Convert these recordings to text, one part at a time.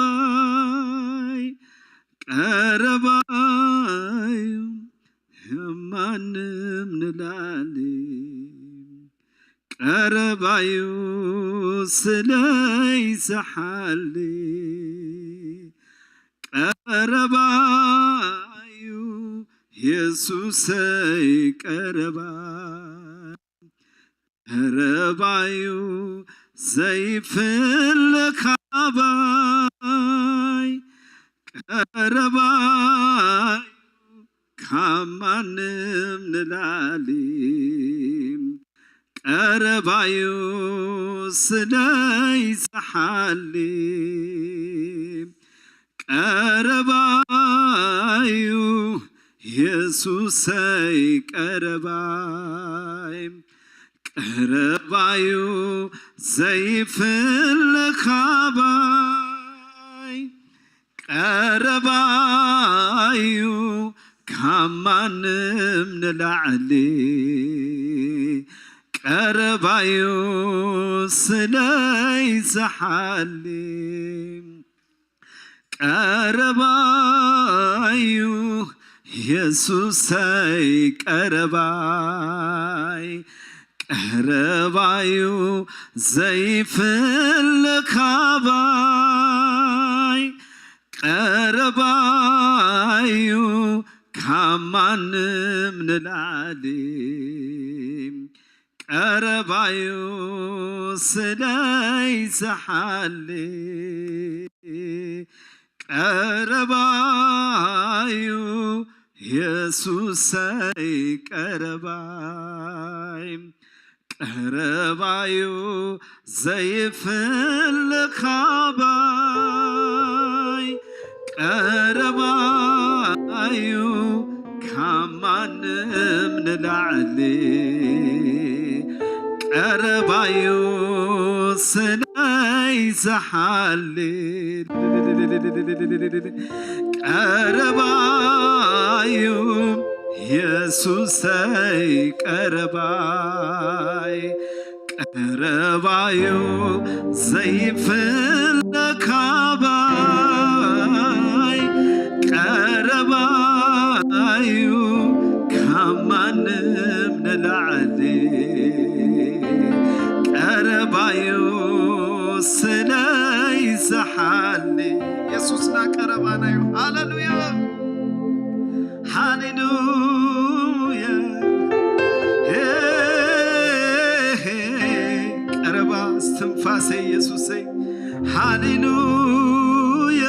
ዘይፍለካባይ ቀረባዩ ማንም ንላሊ ቀረባዩ ስለይ ዝሓሊ ቀረባዩ የሱሰይ ቀረባ ቀረባዩ ዘይፍለካባይ ቀረባዩ ካብ ማንም ንላሊ ቀረባዩ ስለይ ዝሓሊ ቀረባዩ የሱሰይ ቀረባይ ቀረባዩ ዘይፍለካባይ ቀረባዩ ካብ ማንም ንላዕሊ ቀረባዩ ስለይ ዝሓሊ ቀረባዩ የሱሰይ ቀረባይ ቀረባዩ ዘይፍለካባይ ቀረባዩ ካብ ማንም ንላዕሊ ቀረባዩ ስለይ ዝሓሊ ቀረባዩ የሱሰይ ቀረባይ ቀረባዩ ዘይፍለካባይ ቀረባዩ ካብ ማንም ንላዕሊ ቀረባዩ ስለይ ዝሓሊ ቀረባዩ የሱሰይ ቀረባይ ቀረባዩ ዘይፍለካባይ ቀረባዩ ካብ ማንም ንላዕሊ ቀረባዩ ስለይ ዝሓሊ የሱስና ቀረባና እዩ። ሃሌሉያ ሃሌሉያ ቀረባ እስትንፋሰይ የሱሰይ ሃሌሉያ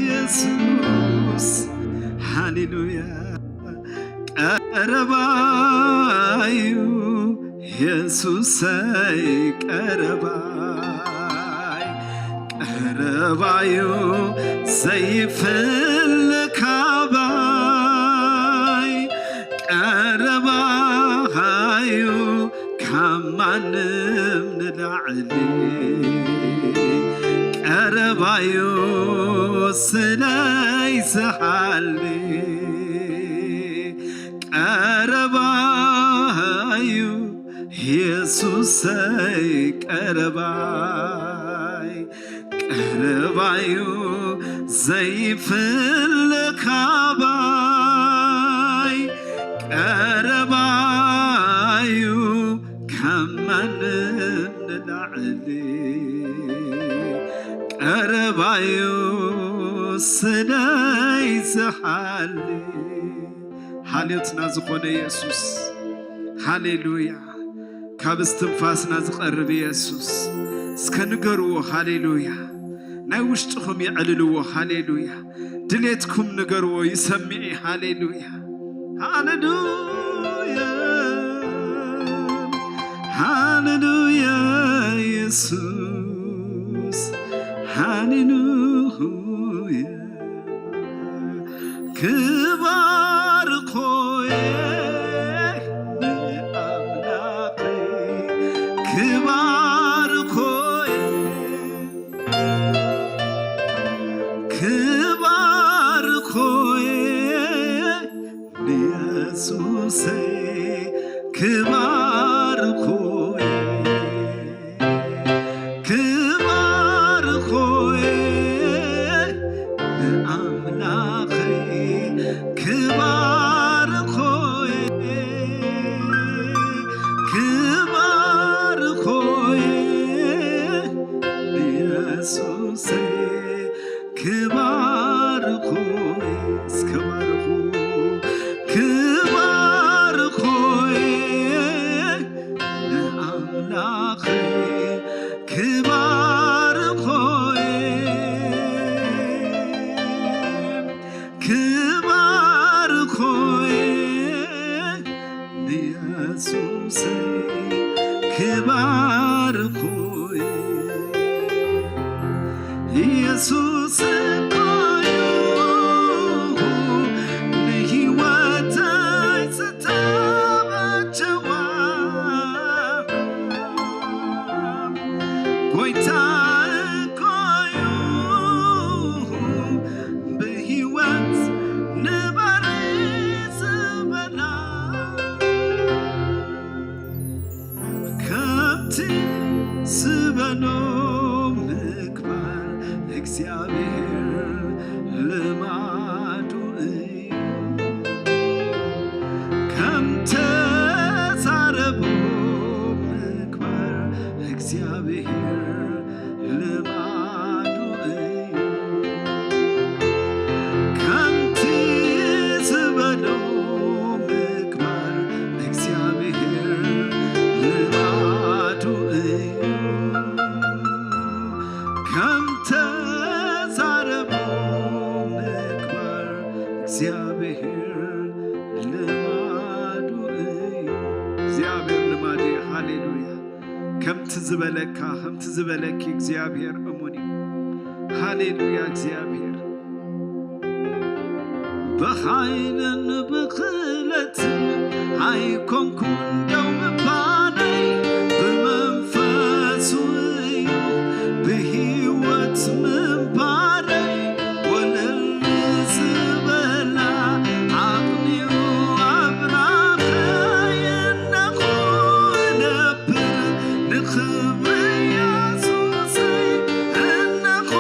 የሱስ ሃሌሉያ ቀረባዩ የሱሰይ ቀረባይ ቀረባዩ ዘይፍለካባይ ቀረባዩ ካብ ማንም ንላዕሊ ቀረባዩ ስለይ ዝሓሊ ቀረባዩ የሱሰይ ቀረባይ ቀረባዩ ዘይፍለካባይ ቀረባዩ ካብ ማንም ንላዕሊ ቀረባዩ ስለይ ዝሓሊ ሓልዮትና ዝኾነ የሱስ ሃሌሉያ ካብ እስትንፋስና ዝቐርብ የሱስ እስከ ንገርዎ ሃሌሉያ ናይ ውሽጥኹም የዕልልዎ ሃሌሉያ ድሌትኩም ንገርዎ ይሰምዒ ሃሌሉያ ሃሌሉያ ሃሌሉያ የሱስ ሃሌሉያ ክባርኮየ ንኣምላኸይ ክባርኮየ ክባርኮየ ንየሱሰይ ክባርኮየ ክባርኾ ንኣምላኸይ ክባርኾ ክባርኾ ንየሱሰይ ክባርኾ እስከ ባርኹ ክባርኾ ንኣምላኸይ ክባርኾ ክባርኾ ንየሱሰይ ክባርኾ ኢየሱስ እኮ እዩ ንህይወተይ ዝተበጀዋ ጎይታ እኮ እዩ ብህይወት ንበሪ ዝበላ ከምቲ ዝበሎ ምግባር እግዚኣብሔር ልማዱ እዩ። ከም ተዛረቦ ምግባር እግዚኣብሔር ልማዱ እዩ። ከምቲ ዝበሎ ምግባር እግዚኣብሔር ልማዱ እዩ። ከም ተዛረቦ ምግባር እግዚኣብሔር ልማዱ እዩ። እግዚኣብሔር ልማዱ እዩ። ሃሌሉያ። ከምቲ ዝበለካ ከምቲ ዝበለኪ እግዚኣብሔር እሙን እዩ። ሃሌሉያ። እግዚኣብሔር ብሓይልን ብኽእለትን ኣይኮንኩን ደው ምባለይ ብመንፈሱ እዩ ብህይወት ምንባረይ ወለል ዝበላ ዓቕሚኡ ኣብራኸይ እነኹ እነብር ንኽብሪ የሱሰይ እነኹ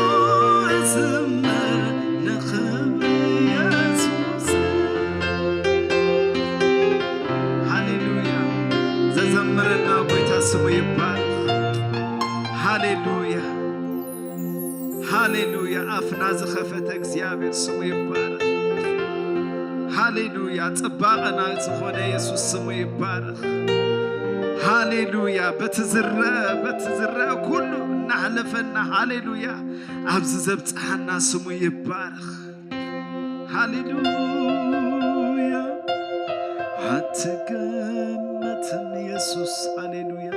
እዝምር ንኽብሪ የሱሰይ። ሃሌሉያ። ዘዘምረና ጎይታ ስሙ ይባረክ። ሃሌሉያ። ሃሌሉያ። ኣፍና ዝኸፈተ እግዚኣብሔር ስሙ ይባረክ። ሃሌሉያ። ጽባቐና ዝኾነ የሱስ ስሙ ይባረክ። ሃሌሉያ። በቲ ዝረአ በቲ ዝረአ ኩሉ እናሕለፈና ሃሌሉያ ኣብዚ ዘብጽሓና ስሙ ይባረክ። ሃሌሉያ። ኣትገመትን የሱስ ሃሌሉያ።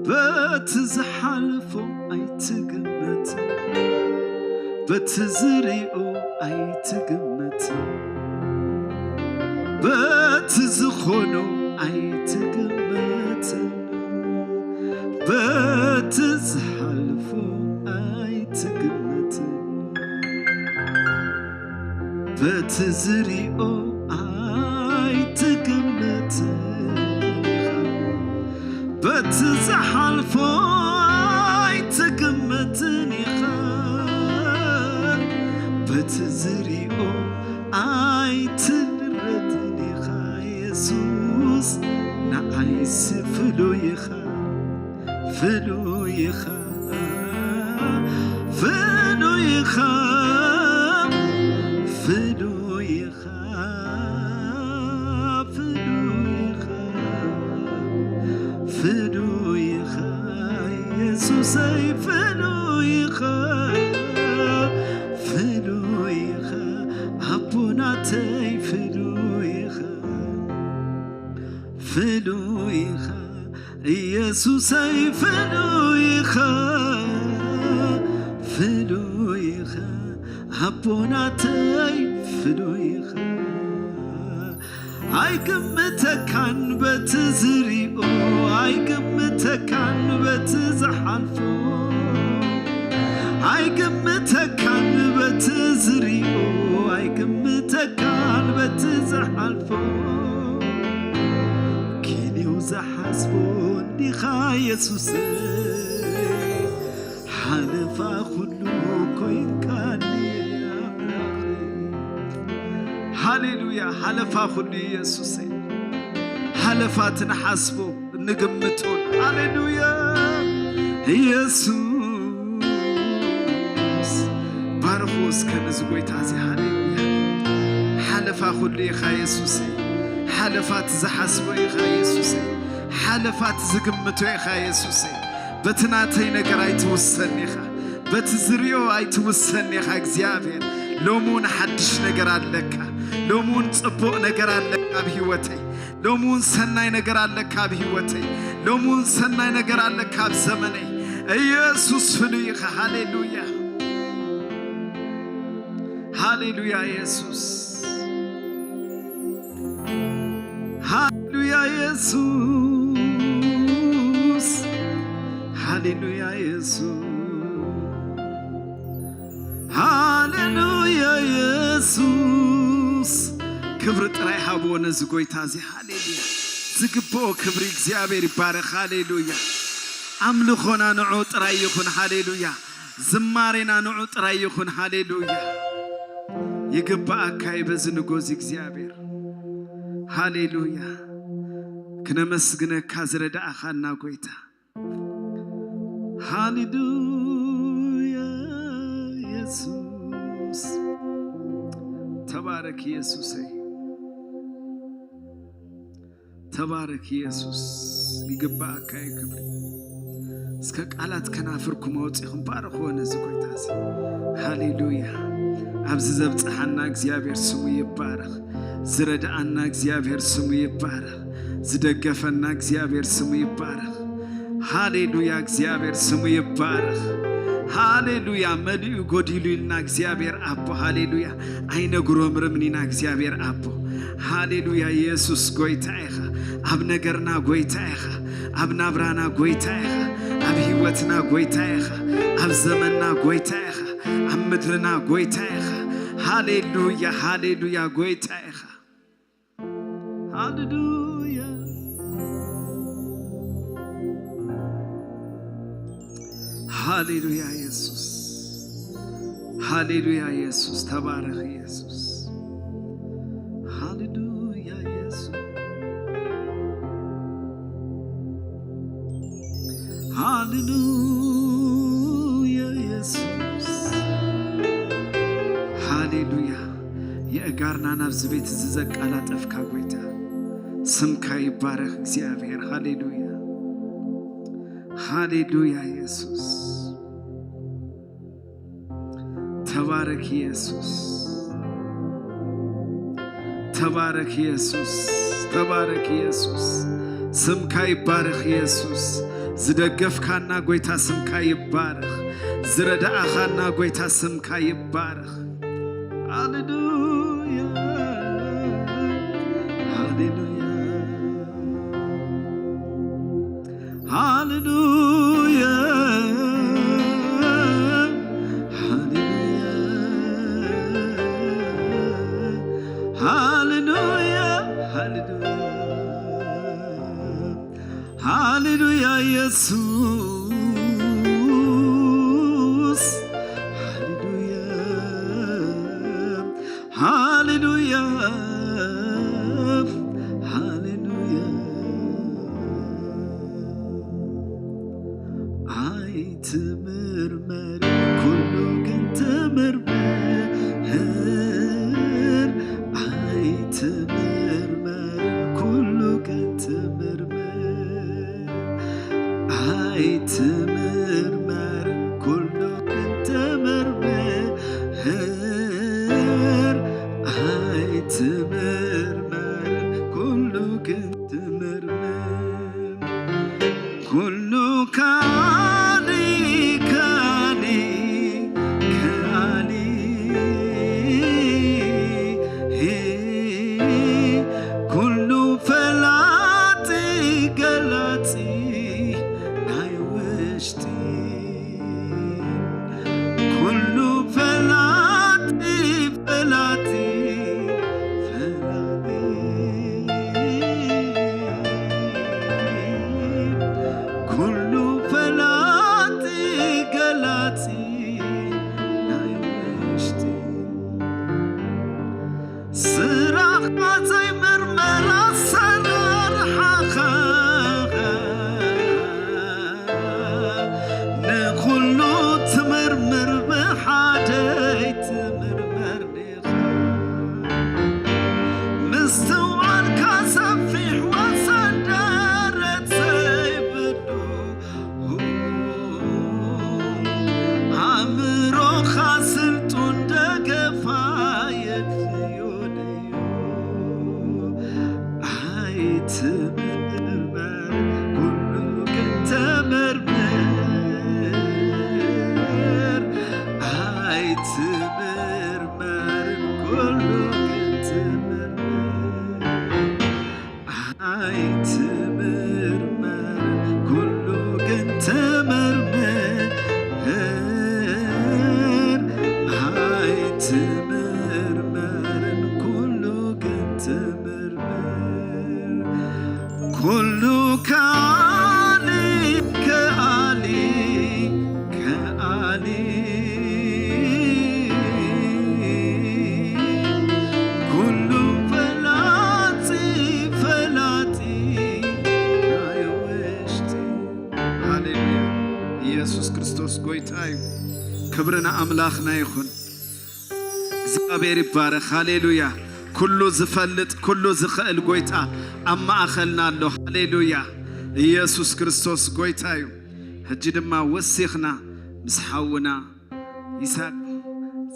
በቲ ዝሓልፎ ኣይትግመትን በቲ ዝሪኦ ኣይትግመትን በቲ ዝኾኖ ኣይትግመትን በቲ ዝሓልፎ ኣይትግመትን በቲ ዝሪኦ ኣይትግመትን ኢኻ በቲ ዝሓልፎ ኣይትግመትን ኢኻ በቲ ዝሪኦ ኣይትረትን ኢኻ የሱስ ንዓይሲ ፍሉይ ኢኻ ፍሉይ ኢኻ ፍሉይ ኢኻ ፍሉይ ኢኻ ፍሉይ ኢኻ ፍሉይ ኢኻ የሱሰይ ፍሉይ ኢኻ ፍሉይ ኢኻ ኣቦናተይ ፍሉይ ኢኻ ፍሉይ ኢኻ ኢየሱሰይ ፍሉይ ኢኻ ፍሉይ ኢኻ ኣቦናተይ ፍሉይ ኢኻ ኣይግምተካን በቲ ዝሪኦ ኣይግምተካን በቲ ዝሓልፎ ኣይግምተካን በቲ ዝሪኦ ኣይግምተካን በቲ ዝሓልፎ ኪንዩ ዝሓስቦ እንዲኻ የሱሰይ ሓለፋ ኩሉ ኮይንካኒ ኣምላኽ። ሃሌሉያ። ሓለፋ ኩሉ ኢየሱሰይ። ሓለፋት ንሓስቦ ንግምቶን። ሃሌሉያ። ኢየሱስ ባርኹ እስከ ነዚ ጎይታ እዚ። ሃሌሉያ። ሓለፋ ኩሉ ኢኻ ኢየሱሰይ። ሓለፋት ዝሓስቦ ኢኻ ኢየሱሰይ። ሓለፋት ዝግምቶ ኢኻ ኢየሱሰይ። በቲ ናተይ ነገር ኣይትውሰን ኢኻ። በቲ ዝሪኦ ኣይትውሰን ኢኻ እግዚኣብሔር። ሎሚ እውን ሓድሽ ነገር ኣለካ። ሎሚ እውን ጽቡቕ ነገር ኣለካ ኣብ ህይወተይ። ሎሚ እውን ሰናይ ነገር ኣለካ ኣብ ህይወተይ። ሎሚ እውን ሰናይ ነገር ኣለካ ኣብ ዘመነይ። ኢየሱስ ፍሉይ ኢኻ። ሃሌሉያ። ሃሌሉያ ኢየሱስ። ሃሌሉያ ኢየሱስ። ሃሌሉያ ኢየሱስ። ሃሌሉያ ኢየሱስ። ክብሪ ጥራይ ሃብዎ ነዚ ጎይታ እዚ። ሃሌሉያ። ዝግብኦ ክብሪ እግዚኣብሔር ይባረኽ። ሃሌሉያ። ኣምልኾና ንዑ ጥራይ ይኹን። ሃሌሉያ። ዝማሬና ንዑ ጥራይ ይኹን። ሃሌሉያ። ይግብኣካ እዩ በዚ ንጎዚ እግዚኣብሔር። ሃሌሉያ። ክነመስግነካ ዝረዳእኻና ጎይታ። ሃሌሉያ ኢየሱስ። ተባረክ ኢየሱሰይ። ተባረክ ኢየሱስ። ይግብኣካ እዩ ክብሪ። እስከ ቃላት ከናፍርኩም ኣውጺኹም ባርኽዎ ነዚ ጎይታ እዚ። ሃሌሉያ። ኣብዚ ዘብጽሓና እግዚኣብሔር ስሙ ይባረኽ። ዝረድኣና እግዚኣብሔር ስሙ ይባረኽ። ዝደገፈና እግዚኣብሔር ስሙ ይባረኽ። ሃሌሉያ። እግዚኣብሔር ስሙ ይባረኽ። ሃሌሉያ። መሊኡ ጎዲሉ ኢልና እግዚኣብሔር ኣቦ። ሃሌሉያ። ኣይነጉረምርምን ኢና እግዚኣብሔር ኣቦ። ሃሌሉያ። ኢየሱስ ጎይታ ኢኻ። ኣብ ነገርና ጎይታ ኢኻ። ኣብ ናብራና ጎይታ ኢኻ። ኣብ ህይወትና ጎይታ ኢኻ። ኣብ ዘመንና ጎይታ ኢኻ። ኣብ ምድርና ጎይታ ኢኻ። ሃሌሉያ። ሃሌሉያ። ጎይታ ኢኻ። ሃሌሉያ። ሃሌሉያ ኢየሱስ። ሃሌሉያ ኢየሱስ። ተባረኽ ኢየሱስ። ሃሌሉያ ኢየሱስ። ሃሌሉያ ኢየሱስ። ሃሌሉያ። የእጋርና ናብዚ ቤት እዚ ዘቃላጠፍካ ጎይታ ስምካ ይባረኽ እግዚኣብሔር። ሃሌሉያ። ሃሌሉያ ኢየሱስ። ተባረክ ኢየሱስ። ተባረክ ኢየሱስ። ተባረክ ኢየሱስ። ስምካ ይባረኽ ኢየሱስ። ዝደገፍካና ጎይታ ስምካ ይባረኽ። ዝረዳእኻና ጎይታ ስምካ ይባረኽ። ሃሌሉያ። ሃሌሉያ። ሃሌሉያ። ሃሌሉያ። ሃሌሉያ። ሃሌሉያ። ሃሌሉያ ኢየሱስ። ሃሌሉያ። ሃሌሉያ። ሃሌሉያ። ኣይትምርመር ኩሉ ግን ትምርመር። ኣይትምርመር ኩሉ ግን ትምርመር። ኣይትምርመር ኩሉ ግን ትምርመር። ኣይትምርመር ኩሉ ግን ትምርመር። ኩሉ ካሊ ካሊ ኢየሱስ ክርስቶስ ጎይታ እዩ። ክብሪ ንኣምላኽና ይኹን። እግዚኣብሔር ይባረኽ። ሃሌሉያ። ኩሉ ዝፈልጥ፣ ኩሉ ዝኽእል ጎይታ ኣብ ማእኸልና ኣሎ። ሃሌሉያ። ኢየሱስ ክርስቶስ ጎይታ እዩ። ሕጂ ድማ ወሲኽና ምስ ሓውና ይስሐቅ፣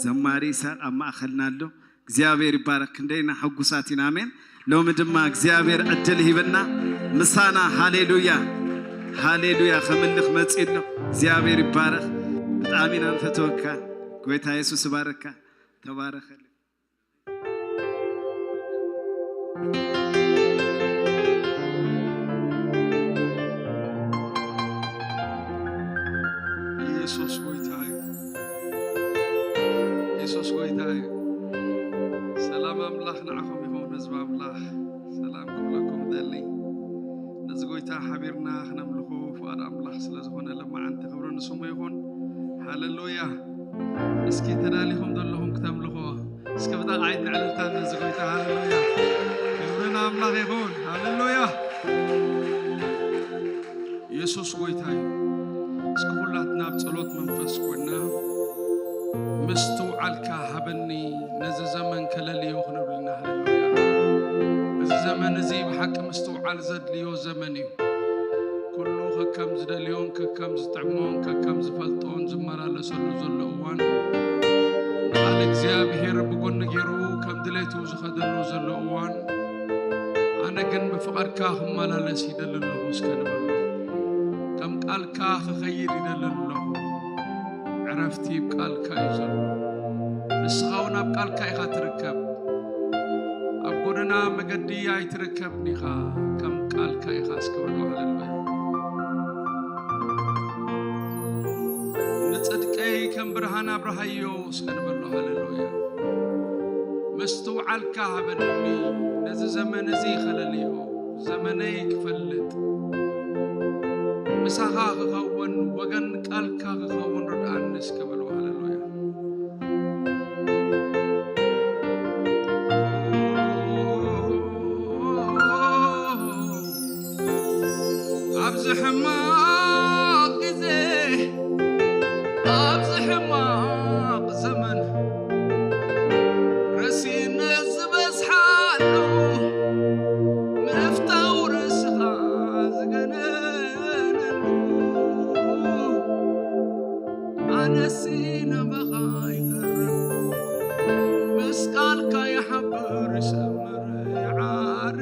ዘማሪ ይስሐቅ ኣብ ማእኸልና ኣሎ። እግዚኣብሔር ይባረኽ። ክንደይና ሕጉሳት ኢና። ኣሜን። ሎሚ ድማ እግዚኣብሔር ዕድል ሂብና ምሳና፣ ሃሌሉያ፣ ሃሌሉያ፣ ከምልኽ መጺኡ ኣሎ። እግዚኣብሔር ይባረኽ። ብጣዕሚ ኢና ንፈትወካ። ጎይታ የሱስ ይባረካ። ተባረኸሉ። ኢየሱስ ጎይታ እዩ። ኢየሱስ ጎይታ እዩ። ሰላም ኣምላኽ ንዓኹም ይኹን፣ ህዝቢ ኣምላኽ። ሰላም ክብለኩም ደሊ። ነዚ ጎይታ ሓቢርና ክነምልኹ ፍቓድ ኣምላኽ ስለ ዝኾነ፣ ለማዓንቲ ክብሪ ንስሙ ይኹን። ሃሌሉያ። እስኪ ተዳሊኹም ዘለኹም ክተምልኹ፣ እስኪ ብጣቕዓይትን ዕልልታን ነዚ ጎይታ። ሃሌሉያ። ክብሪ ንኣምላኽ ይኹን። ሃሌሉያ። የሱስ ጎይታ እዩ። እስኪ ኩላትና ኣብ ጸሎት መንፈስ ኮይና፣ ምስትውዓልካ ሃበኒ፣ ነዚ ዘመን ከለልዮ ክንብል ኢና። ሃሌሉያ። እዚ ዘመን እዚ ብሓቂ ምስትውዓል ዘድልዮ ዘመን እዩ። ኩሉ ከከም ዝደልዮን ከከም ዝጥዕሞን ከከም ዝፈልጦን ዝመላለሰሉ ዘሎ እዋን፣ ንቓል እግዚኣብሔር ብጎኒ ገይሩ ከም ድሌቱ ዝኸደሉ ዘሎ እዋን፣ ኣነ ግን ብፍቓድካ ክመላለስ ይደሊ ኣለኹ እስከ ንበሎ። ከም ቃልካ ክኸይድ ይደሊ ኣለኹ። ዕረፍቲ ኣብ ቃልካ እዩ ዘሎ። ንስኻ እውን ኣብ ቃልካ ኢኻ ትርከብ። ኣብ ጎደና መገዲ ኣይትርከብን ኢኻ፣ ከም ቃልካ ኢኻ እስከ በሎ። ሃሌሉያ። ንጽድቀይ ከም ብርሃን ኣብርሃዮ እስከ ንበሎ። ሃሌሉያ። ምስትውዓልካ ሃበኒ፣ ነዚ ዘመን እዚ ከለልዮ፣ ዘመነይ ክፈልጥ፣ ምሳኻ ክኸውን፣ ወገን ቃልካ ክኸውን ርድኣኒ እስከ በሎ። ሃሌሉያ። ኣብዚ ሕማቕ ግዜ፣ ኣብዚ ሕማቕ ዘመን፣ ረሲነት ዝበዝሓሉ፣ ምፍታው ርእስኻ ዝገነነሉ፣ ኣነሲ ናባኻ ይቐርብ፣ ምስ ቃልካ ይሓብር፣ ይሰምር፣ ይዓርፍ፣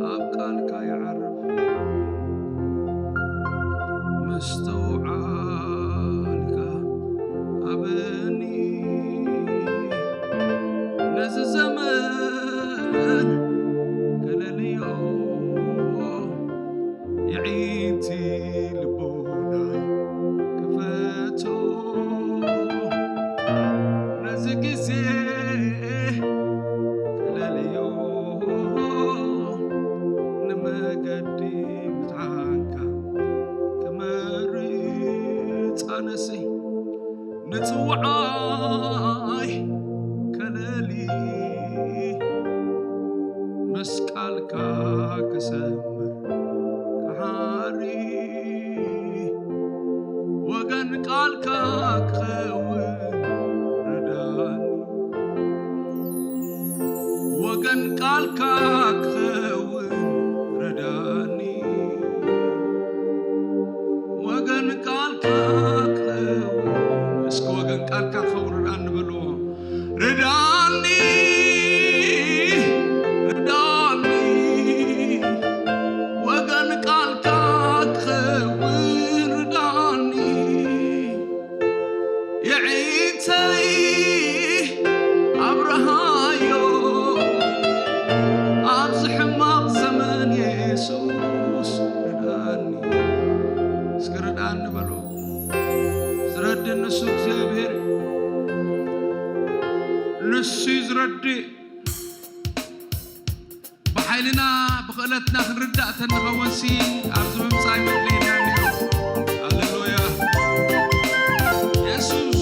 ኣብ ቃልካ ይዓርፍ። መስተውዓልካ ሃበኒ፣ ነዚ ዘመን ከለልዮ፣ የዒንቲ ልቦናይ ክፈቶ፣ ነዚ ግዜ ከለልዮ፣ ንመገዲ ምድሓንካ ክመርጽ ኣነሲ፣ ንጽውዓይ ከለሊ፣ ምስ ቃልካ ክሰምር ክሓሪ፣ ወገን ቃልካ ክኸውን ርዳኒ፣ ወገን ቃልካ ክኸውን ርዳኒ፣ ወገን ቃልካ ክኸውን። እስኪ ወገን ቃልካ ክኸውን ርዳኒ በልዎ። ርዳኒ፣ ርዳኒ፣ ወገን ቃልካ ክኸውን ርዳኒ። የዒንተይ ኣብርሃዮ፣ ኣብዚ ሕማቕ ዘመን የሱስ ርዳኒ። እስኪ ርዳኒ በሎ። ዝረድእ ንሱ እግዚኣብሔር እዩ። ንሱ እዩ ዝረድእ። ብሓይልና ብኽእለትና ክንርዳእ ተንኸውንሲ ኣብዚ ምምጻእ ኣይመድለየና ነይሩ። ሃሌሉያ። የሱስ።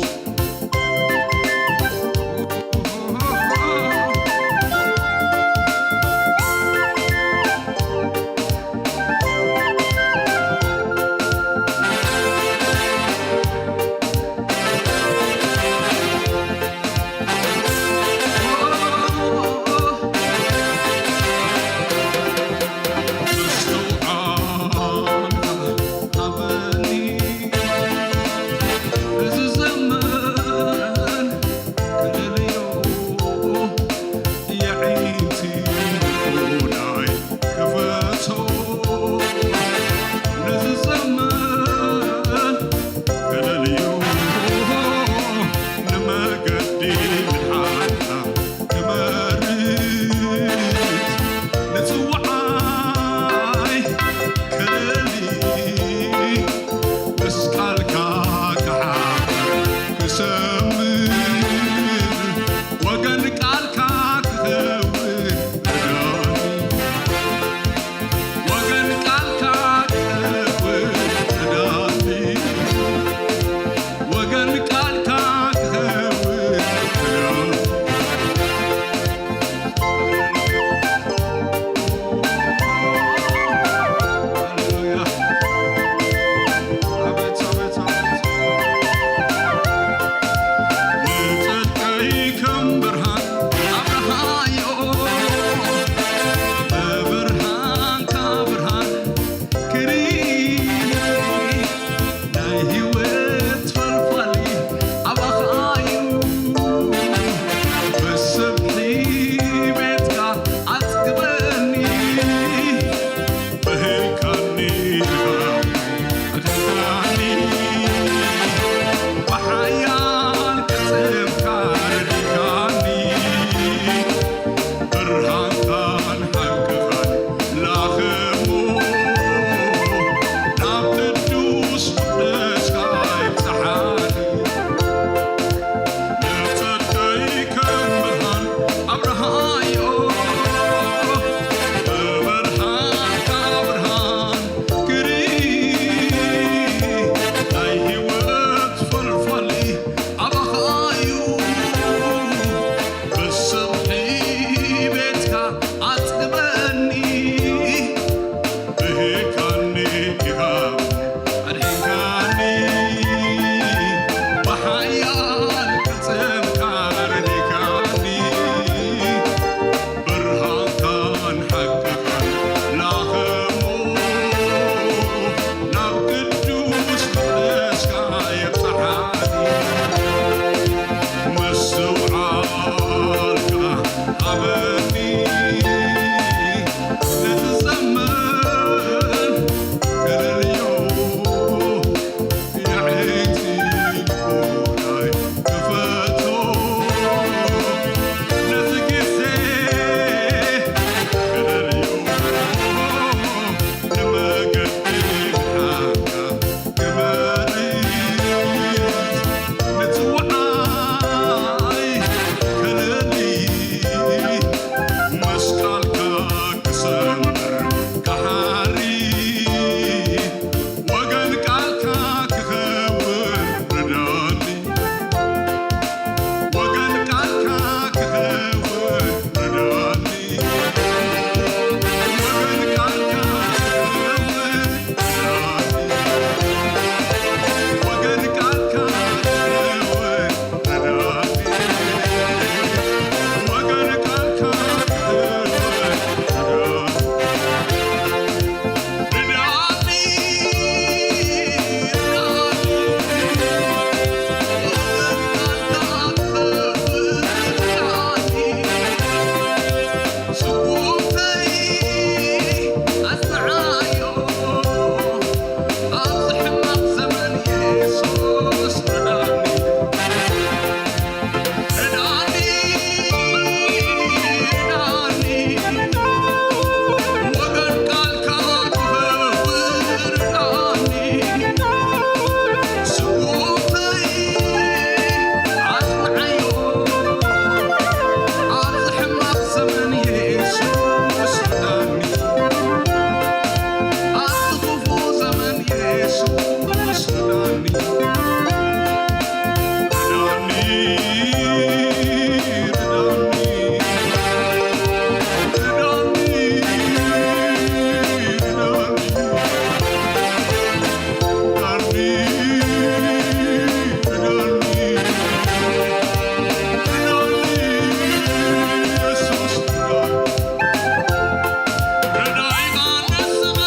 ረዳኢና ንስኻ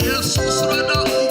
የሱስ ረዳኢ፣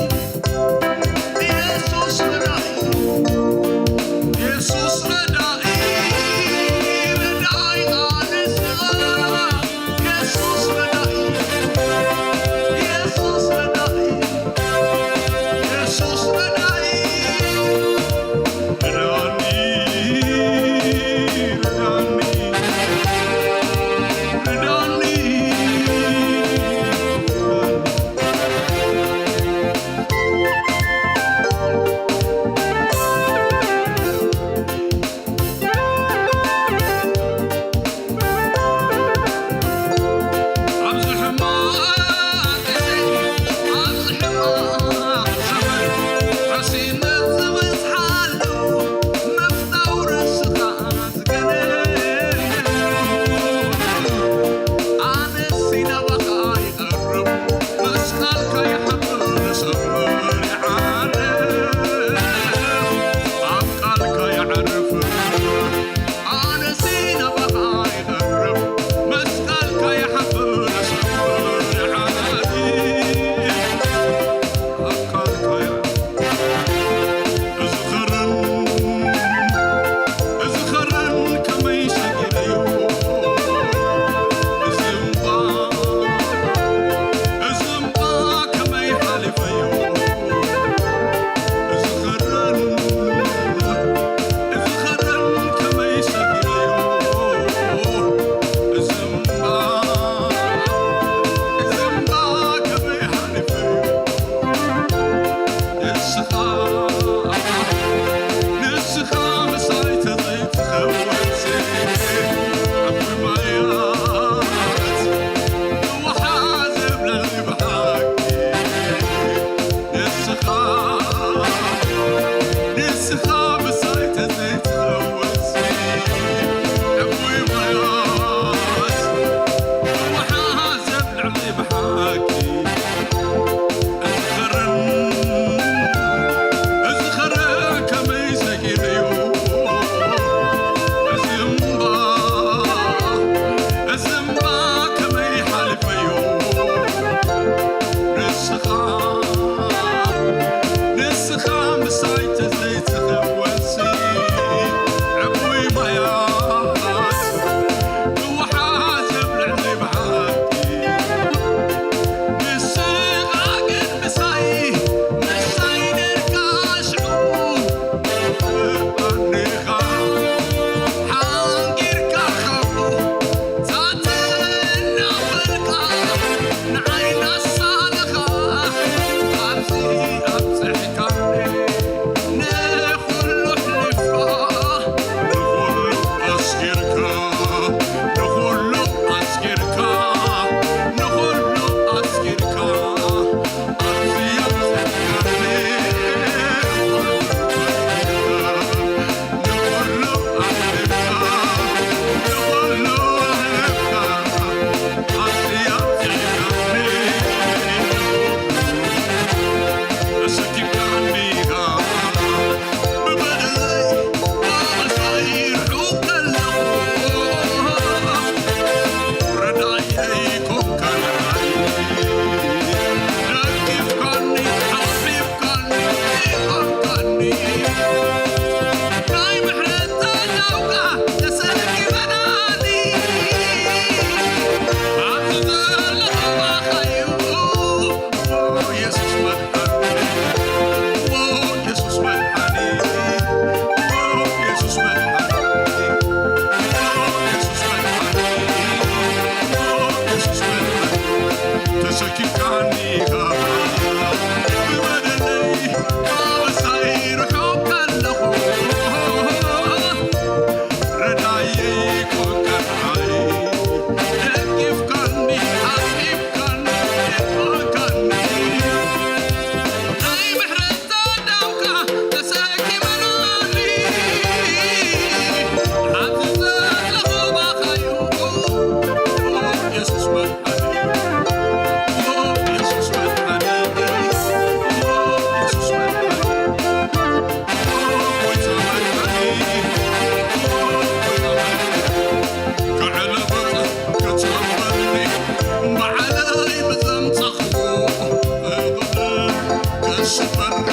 ፈርሕ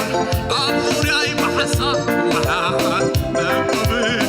ኣብ ዙርያይ ብሓሳብ ወሓሓት መቆብን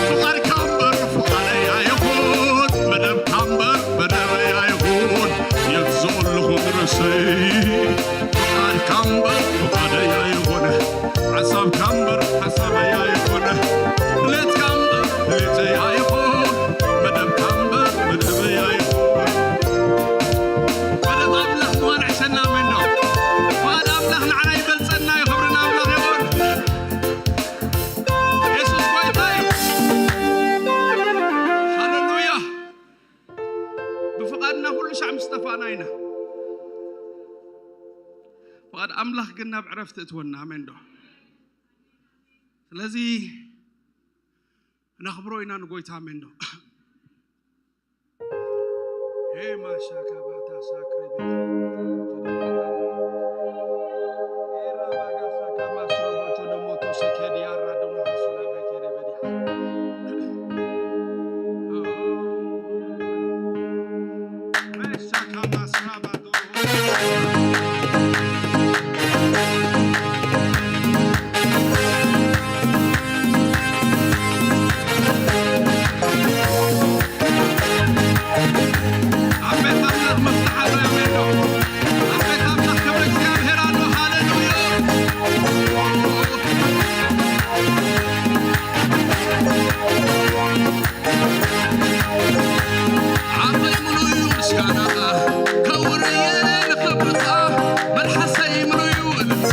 ፍቓድካ እምበር ፍቓደይ ኣይኹን፣ መደብካ እምበር መደበይ ኣይኹን፣ የት ዘለኹ ንርእሰይ። ፍቓድካ እምበር ፍቓደይ ኣይኹን፣ ሓሳብካ እምበር ሓሳበይ ኣይኹን፣ ድሌትካ እምበር ድሌተይ ኣይኹን፣ መደብካ እምበር መደበይ ኣይኹን። መደብ ኣምላኽ ምዃን ኣሕሸና፣ ኣሜን ዶ? ፍቓድ ኣምላኽ ንዓና ይበልጸና እዩ። ክብሪ ንኣምላኽ ይኹን። የሱስ ጎይታ እዩ። ሃሌሉያ። ብፍቓድና ኩሉ ሻዕ ምስ ጠፋእና ኢና። ፍቓድ ኣምላኽ ግን ናብ ዕረፍቲ እትወና። ኣሜን ዶ? ስለዚ ነኽብሮ ኢና ንጎይታ። ኣሜን ዶ? ሄ ማሻ ካባታ ሳክሬ ቤት ኤራ ባጋ ሳካ ማስሮ ቦቾ ደሞቶ ሴኬዲ አራዶና ሐሱና ቤኬ ደበዲ። መሻካ ማስራ ባዶ ኣብ ቤት ኣምላኽ መፍትሕ ኣሎ፣ ኣሜን ዶ? ኣብ ቤት ኣምላኽ ክብሪ እግዚኣብሔር ኣሎ፣ ሃሌሉያ። ዓቐይ ምሉእ እዩ ምስጋናኻ፣ ከውርየ ንኽብርኻ፣ መልሓሰይ ምሉእ እዩ እልልታ።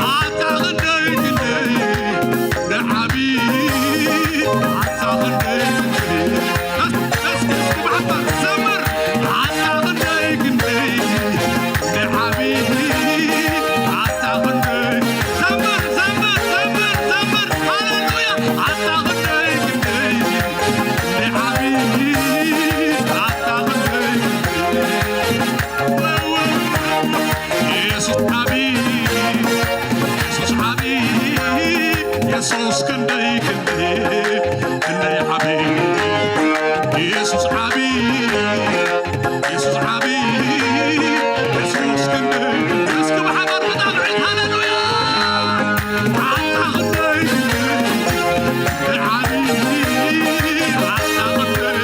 ኣታ ክንደይ ክንደይ ንዓቢ ኣታ ክንደይ ክንደይ እስኪ እስኪ ብሓባር ዘምር ኣታ ክንደይ ክንደይ ንዓቢ ኣታ ክንደይ ዘምር ዘምር ዘምር ዘምር ሃሌሉያ ኣታ ክንደይ ክንደይ ንዓቢ ኣታ ክንደይ ክንደይ የሱስ ዓቢ የሱስ ዓቢ የሱስ ክንደይ ክንደይ ክንደይ ዓቢ የሱስ ዓቢ የሱስ ዓቢ የሱስ ክንደይ እስኪ ብሓባር ብጣዕሚ ሃሌሉያ ኣታ ክንደይ ክንደይ ዓቢ ኣታ ክንደይ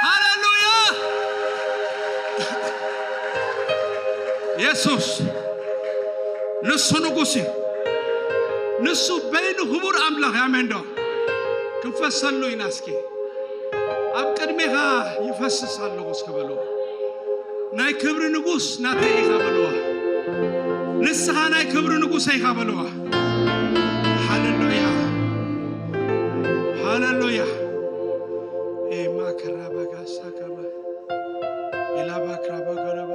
ሃሌሉያ የሱስ ንሱ ንጉስ እዩ። ንሱ በይኑ ክቡር ኣምላኽ እዩ። ኣሜን ዶ? ክንፈሰሉ ኢና። እስኪ ኣብ ቅድሜኻ ይፈስስ ኣለኹ እስኪ በልዎ። ናይ ክብሪ ንጉስ ናተይ ኢኻ በልዎ። ንስኻ ናይ ክብሪ ንጉሰይ ኢኻ በልዎ። ሃሌሉያ ሃሌሉያ። ኤማ ከራባጋሳ ከማ ኢላባ ክራባ ገረባ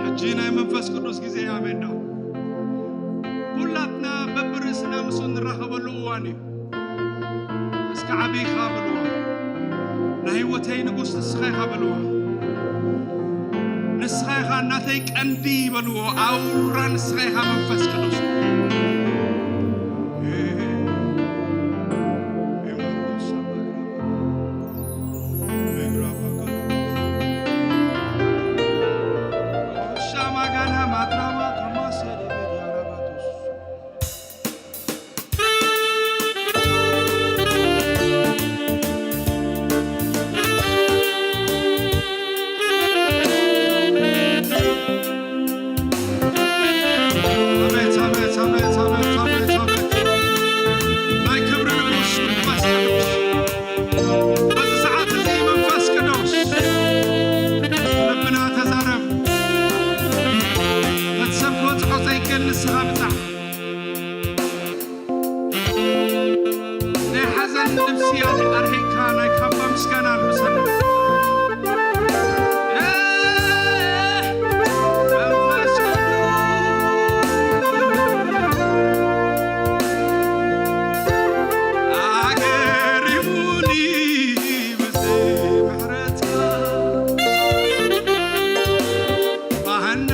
ሕጂ ናይ መንፈስ ቅዱስ ግዜ ኣሜን ዶ? ኩላትና በብርእስና ምስኡ እንራኸበሉ እዋን እዩ። እስከ ዓብይኻ በልዎ። ናይ ህይወተይ ንጉስ ንስኻ ኢኻ በልዎ። ንስኻ ኢኻ እናተይ ቀንዲ በልዎ። ኣውራ ንስኻ ኢኻ መንፈስ ቅዱስ። ልብሲ ኣርሒቕካ ናይ ካባ ምስጋና ኣልብሰና። መንፈስ ቅዱስ ኣገሪሙኒ ብዘይ ምሕረትካ። ባህና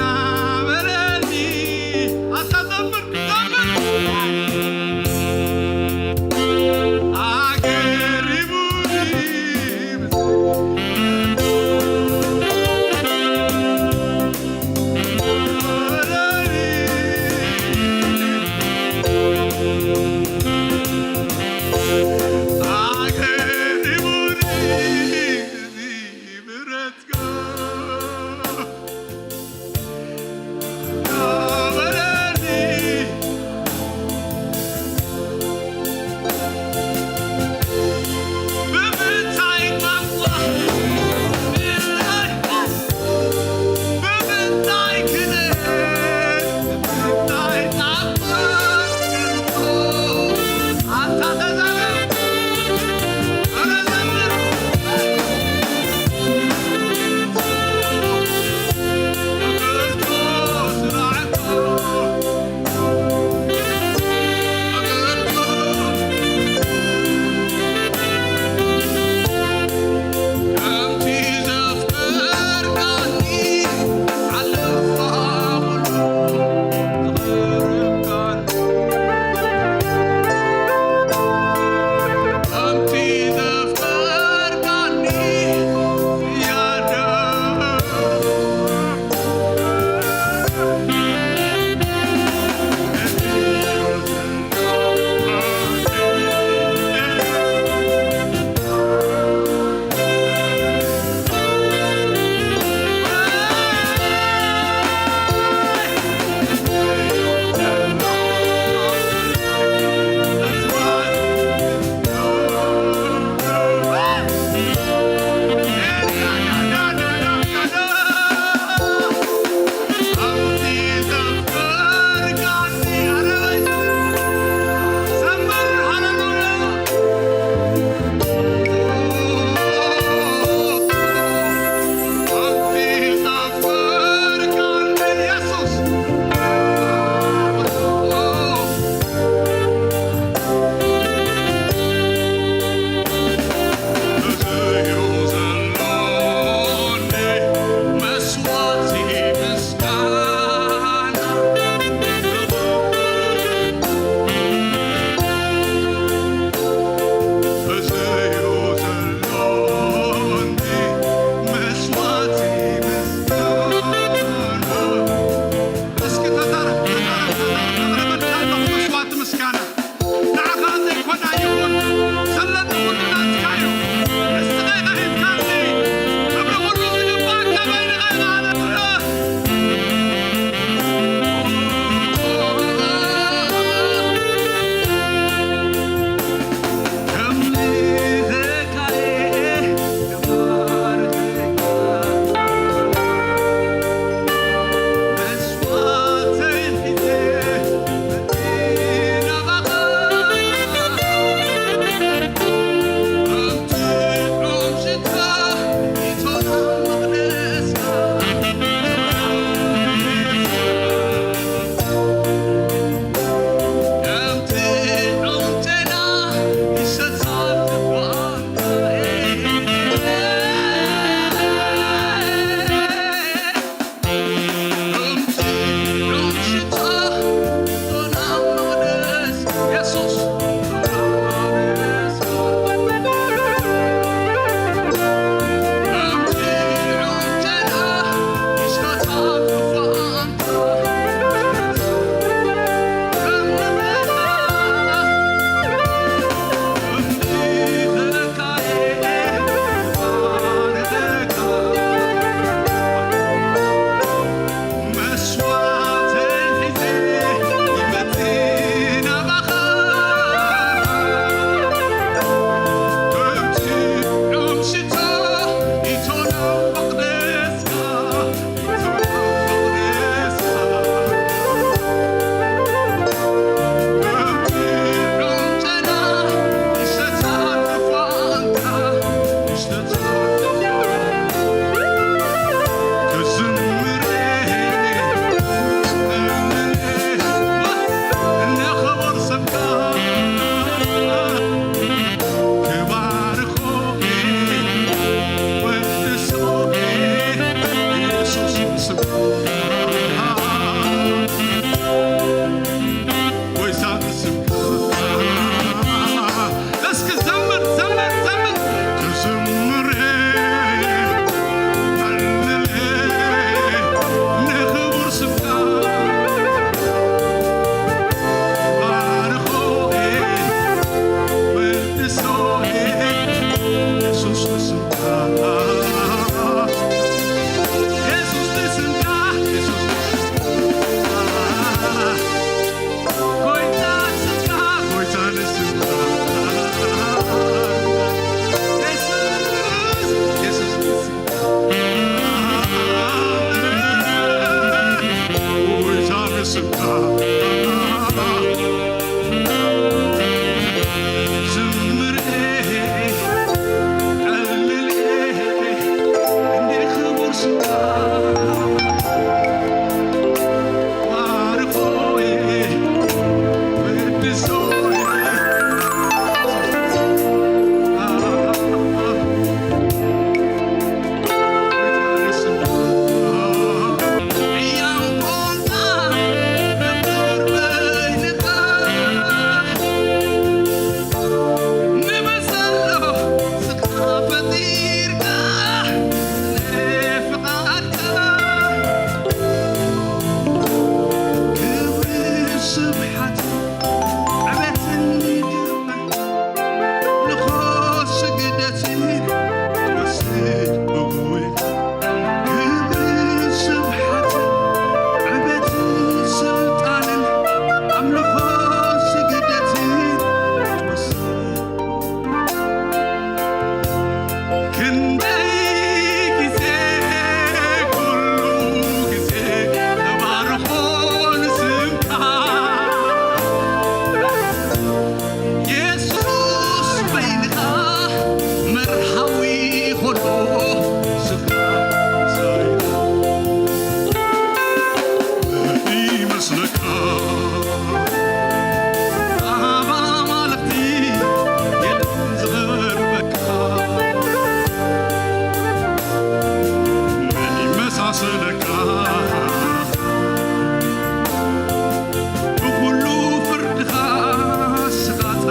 በለኒ ኣታ ዘምር ዘምር ኣገሪሙኒ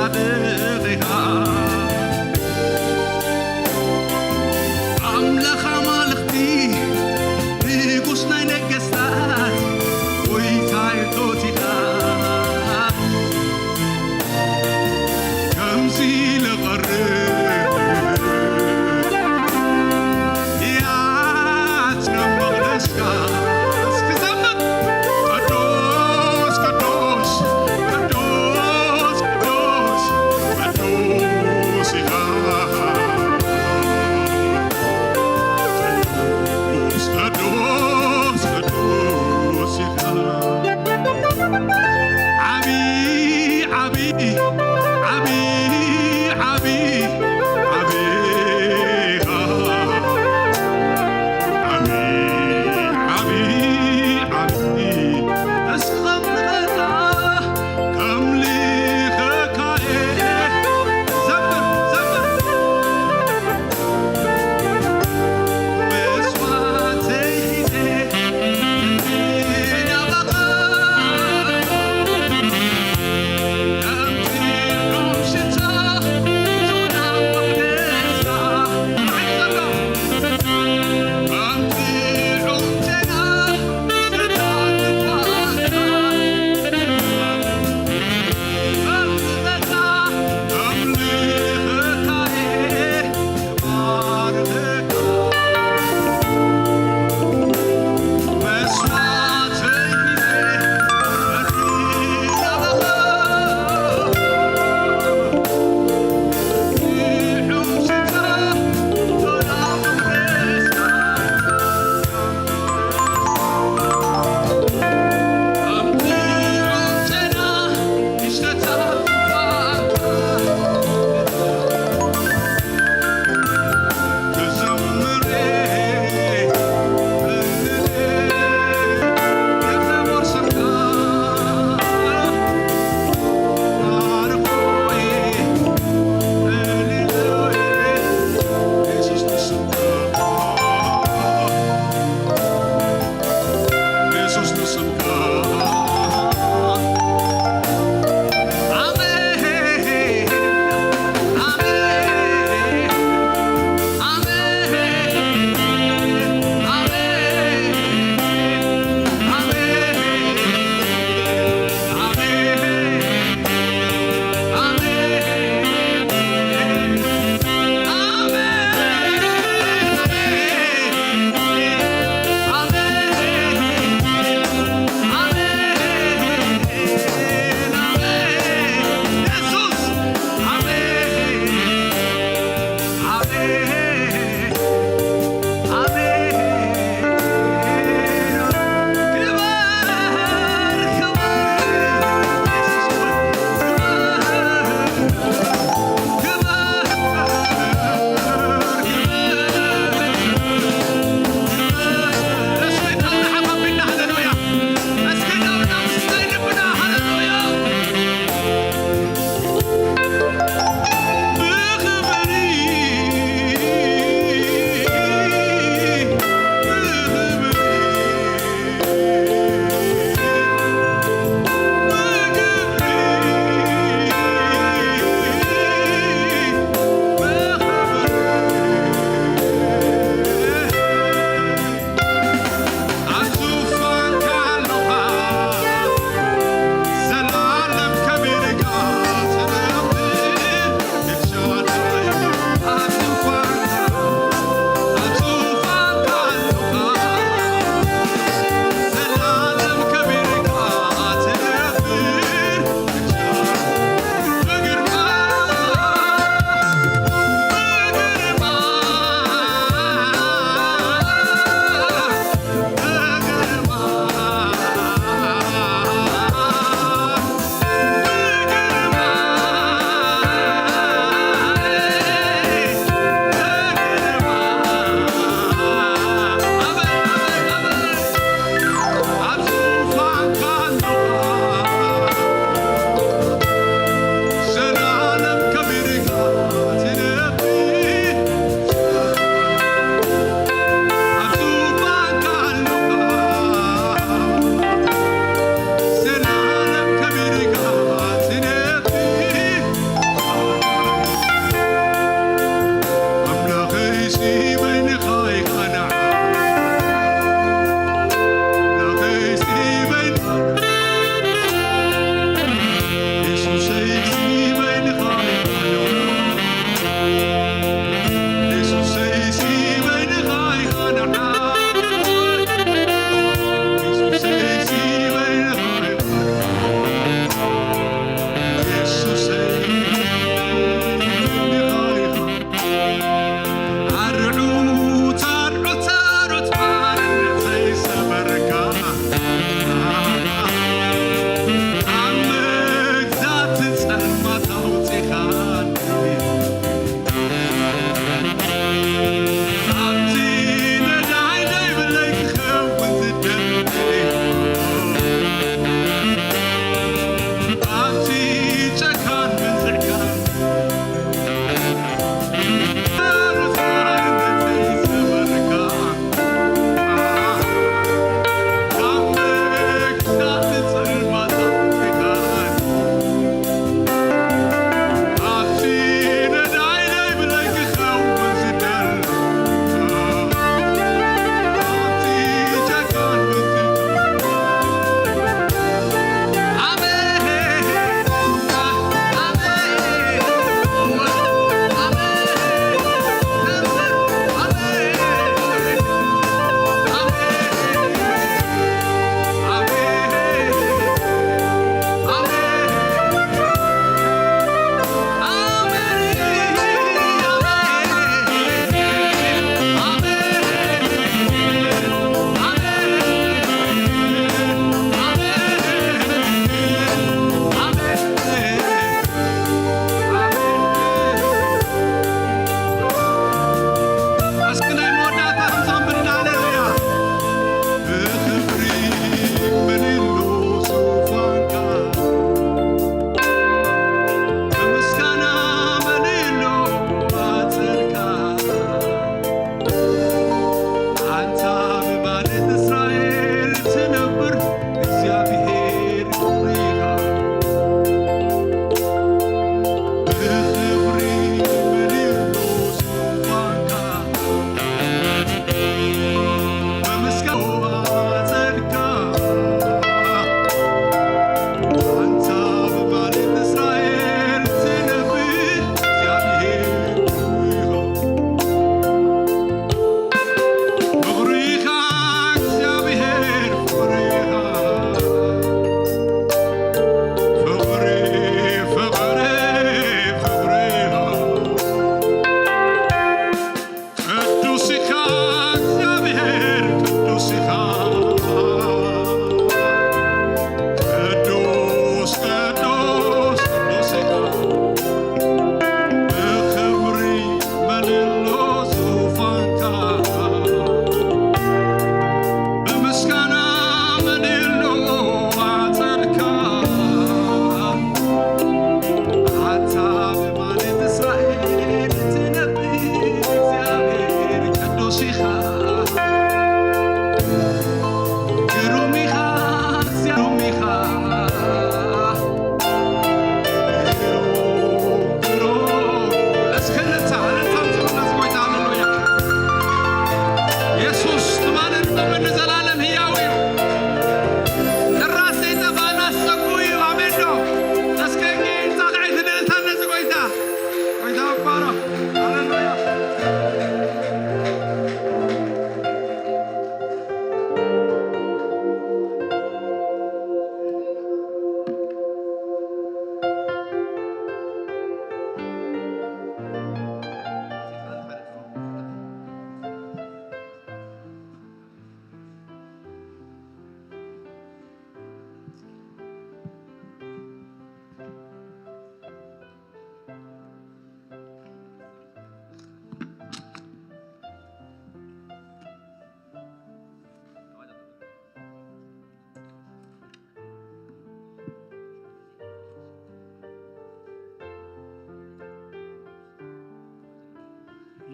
ጻድቕ ኢኻ። ኣምላኽ ኣማልኽቲ፣ ንጉስ ናይ ነገስታት፣ ጎይታ የቶት ኢኻ። ከምዚ ኢለ ቀርብ ያት መቕደስካ እስክዘምር፣ ቅዱስ፣ ቅዱስ፣ ቅዱስ፣ ቅዱስ፣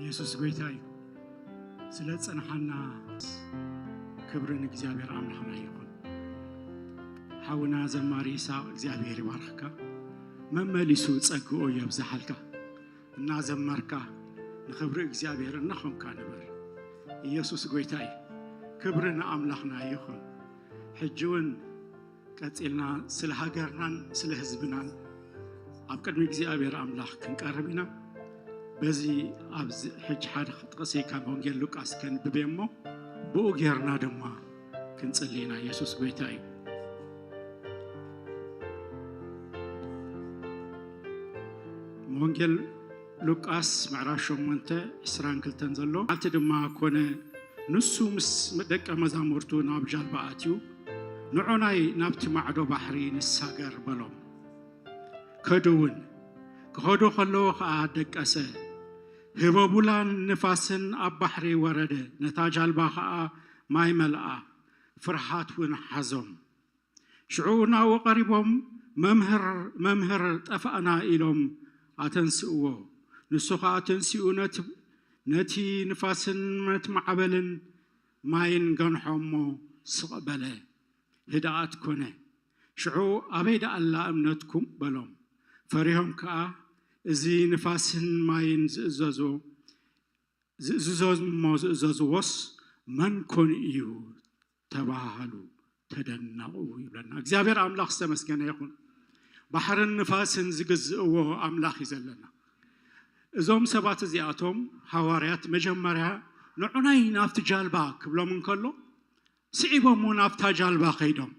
የሱስ ጎይታ እዩ። ስለ ዝጸንሓና ክብሪ ንእግዚኣብሔር ኣምላኽና ይኹን። ሓውና ዘማሪ ይስሐቅ እግዚኣብሔር ይባርኽካ፣ መመሊሱ ጸግኡ የብዝሓልካ። እናዘመርካ ንኽብሪ እግዚኣብሔር እናኾንካ ንበር። ኢየሱስ ጎይታ እዩ። ክብሪ ንኣምላኽና ይኹን። ሕጂ እውን ቀጺልና ስለ ሃገርናን ስለ ህዝብናን ኣብ ቅድሚ እግዚኣብሔር ኣምላኽ ክንቀርብ ኢና። በዚ ኣብዚ ሕጂ ሓደ ጥቕሲ ካብ ወንጌል ሉቃስ ከንብብ እየ እሞ ብኡ ጌርና ድማ ክንጽሊ ኢና። ኢየሱስ ጎይታ እዩ። ወንጌል ሉቃስ ምዕራፍ ሸሞንተ ዕስራን ክልተን ዘሎ። መዓልቲ ድማ ኮነ፣ ንሱ ምስ ደቀ መዛሙርቱ ናብ ጃልባ ኣትዩ፣ ንዑናይ ናብቲ ማዕዶ ባሕሪ ንሳገር በሎም። ከዱ እውን። ክኸዱ ከለዉ ኸኣ ደቀሰ። ህበቡላን ንፋስን ኣብ ባሕሪ ወረደ፣ ነታ ጃልባ ኸኣ ማይ መልኣ፣ ፍርሃት እውን ሓዞም። ሽዑ ናብኡ ቀሪቦም፣ "መምህር፣ መምህር፣ ጠፋእና" ኢሎም ኣተንስእዎ። ንሱ ኸኣ ተንሲኡ ነቲ፣ ነቲ ንፋስን ነቲ ማዕበልን ማይን ገንሖ እሞ ስቕ በለ፣ ህድኣት ኮነ። ሽዑ "ኣበይ ደኣ ኣላ እምነትኩም?" በሎም። ፈሪሆም ከኣ፣ "እዚ ንፋስን ማይን ዝእዘዞ፣ ዝእዝዞ እሞ ዝእዘዝዎስ መን ኮን እዩ?" ተባሃሉ፣ ተደነቑ ይብለና። እግዚኣብሔር ኣምላኽ ዝተመስገነ ይኹን። ባሕርን ንፋስን ዝግዝእዎ ኣምላኽ እዩ ዘለና። እዞም ሰባት እዚኣቶም ሃዋርያት መጀመርያ "ንዑናይ ናብቲ ጃልባ" ክብሎም እንከሎ፣ ስዒቦም እውን ኣብታ ጃልባ ከይዶም።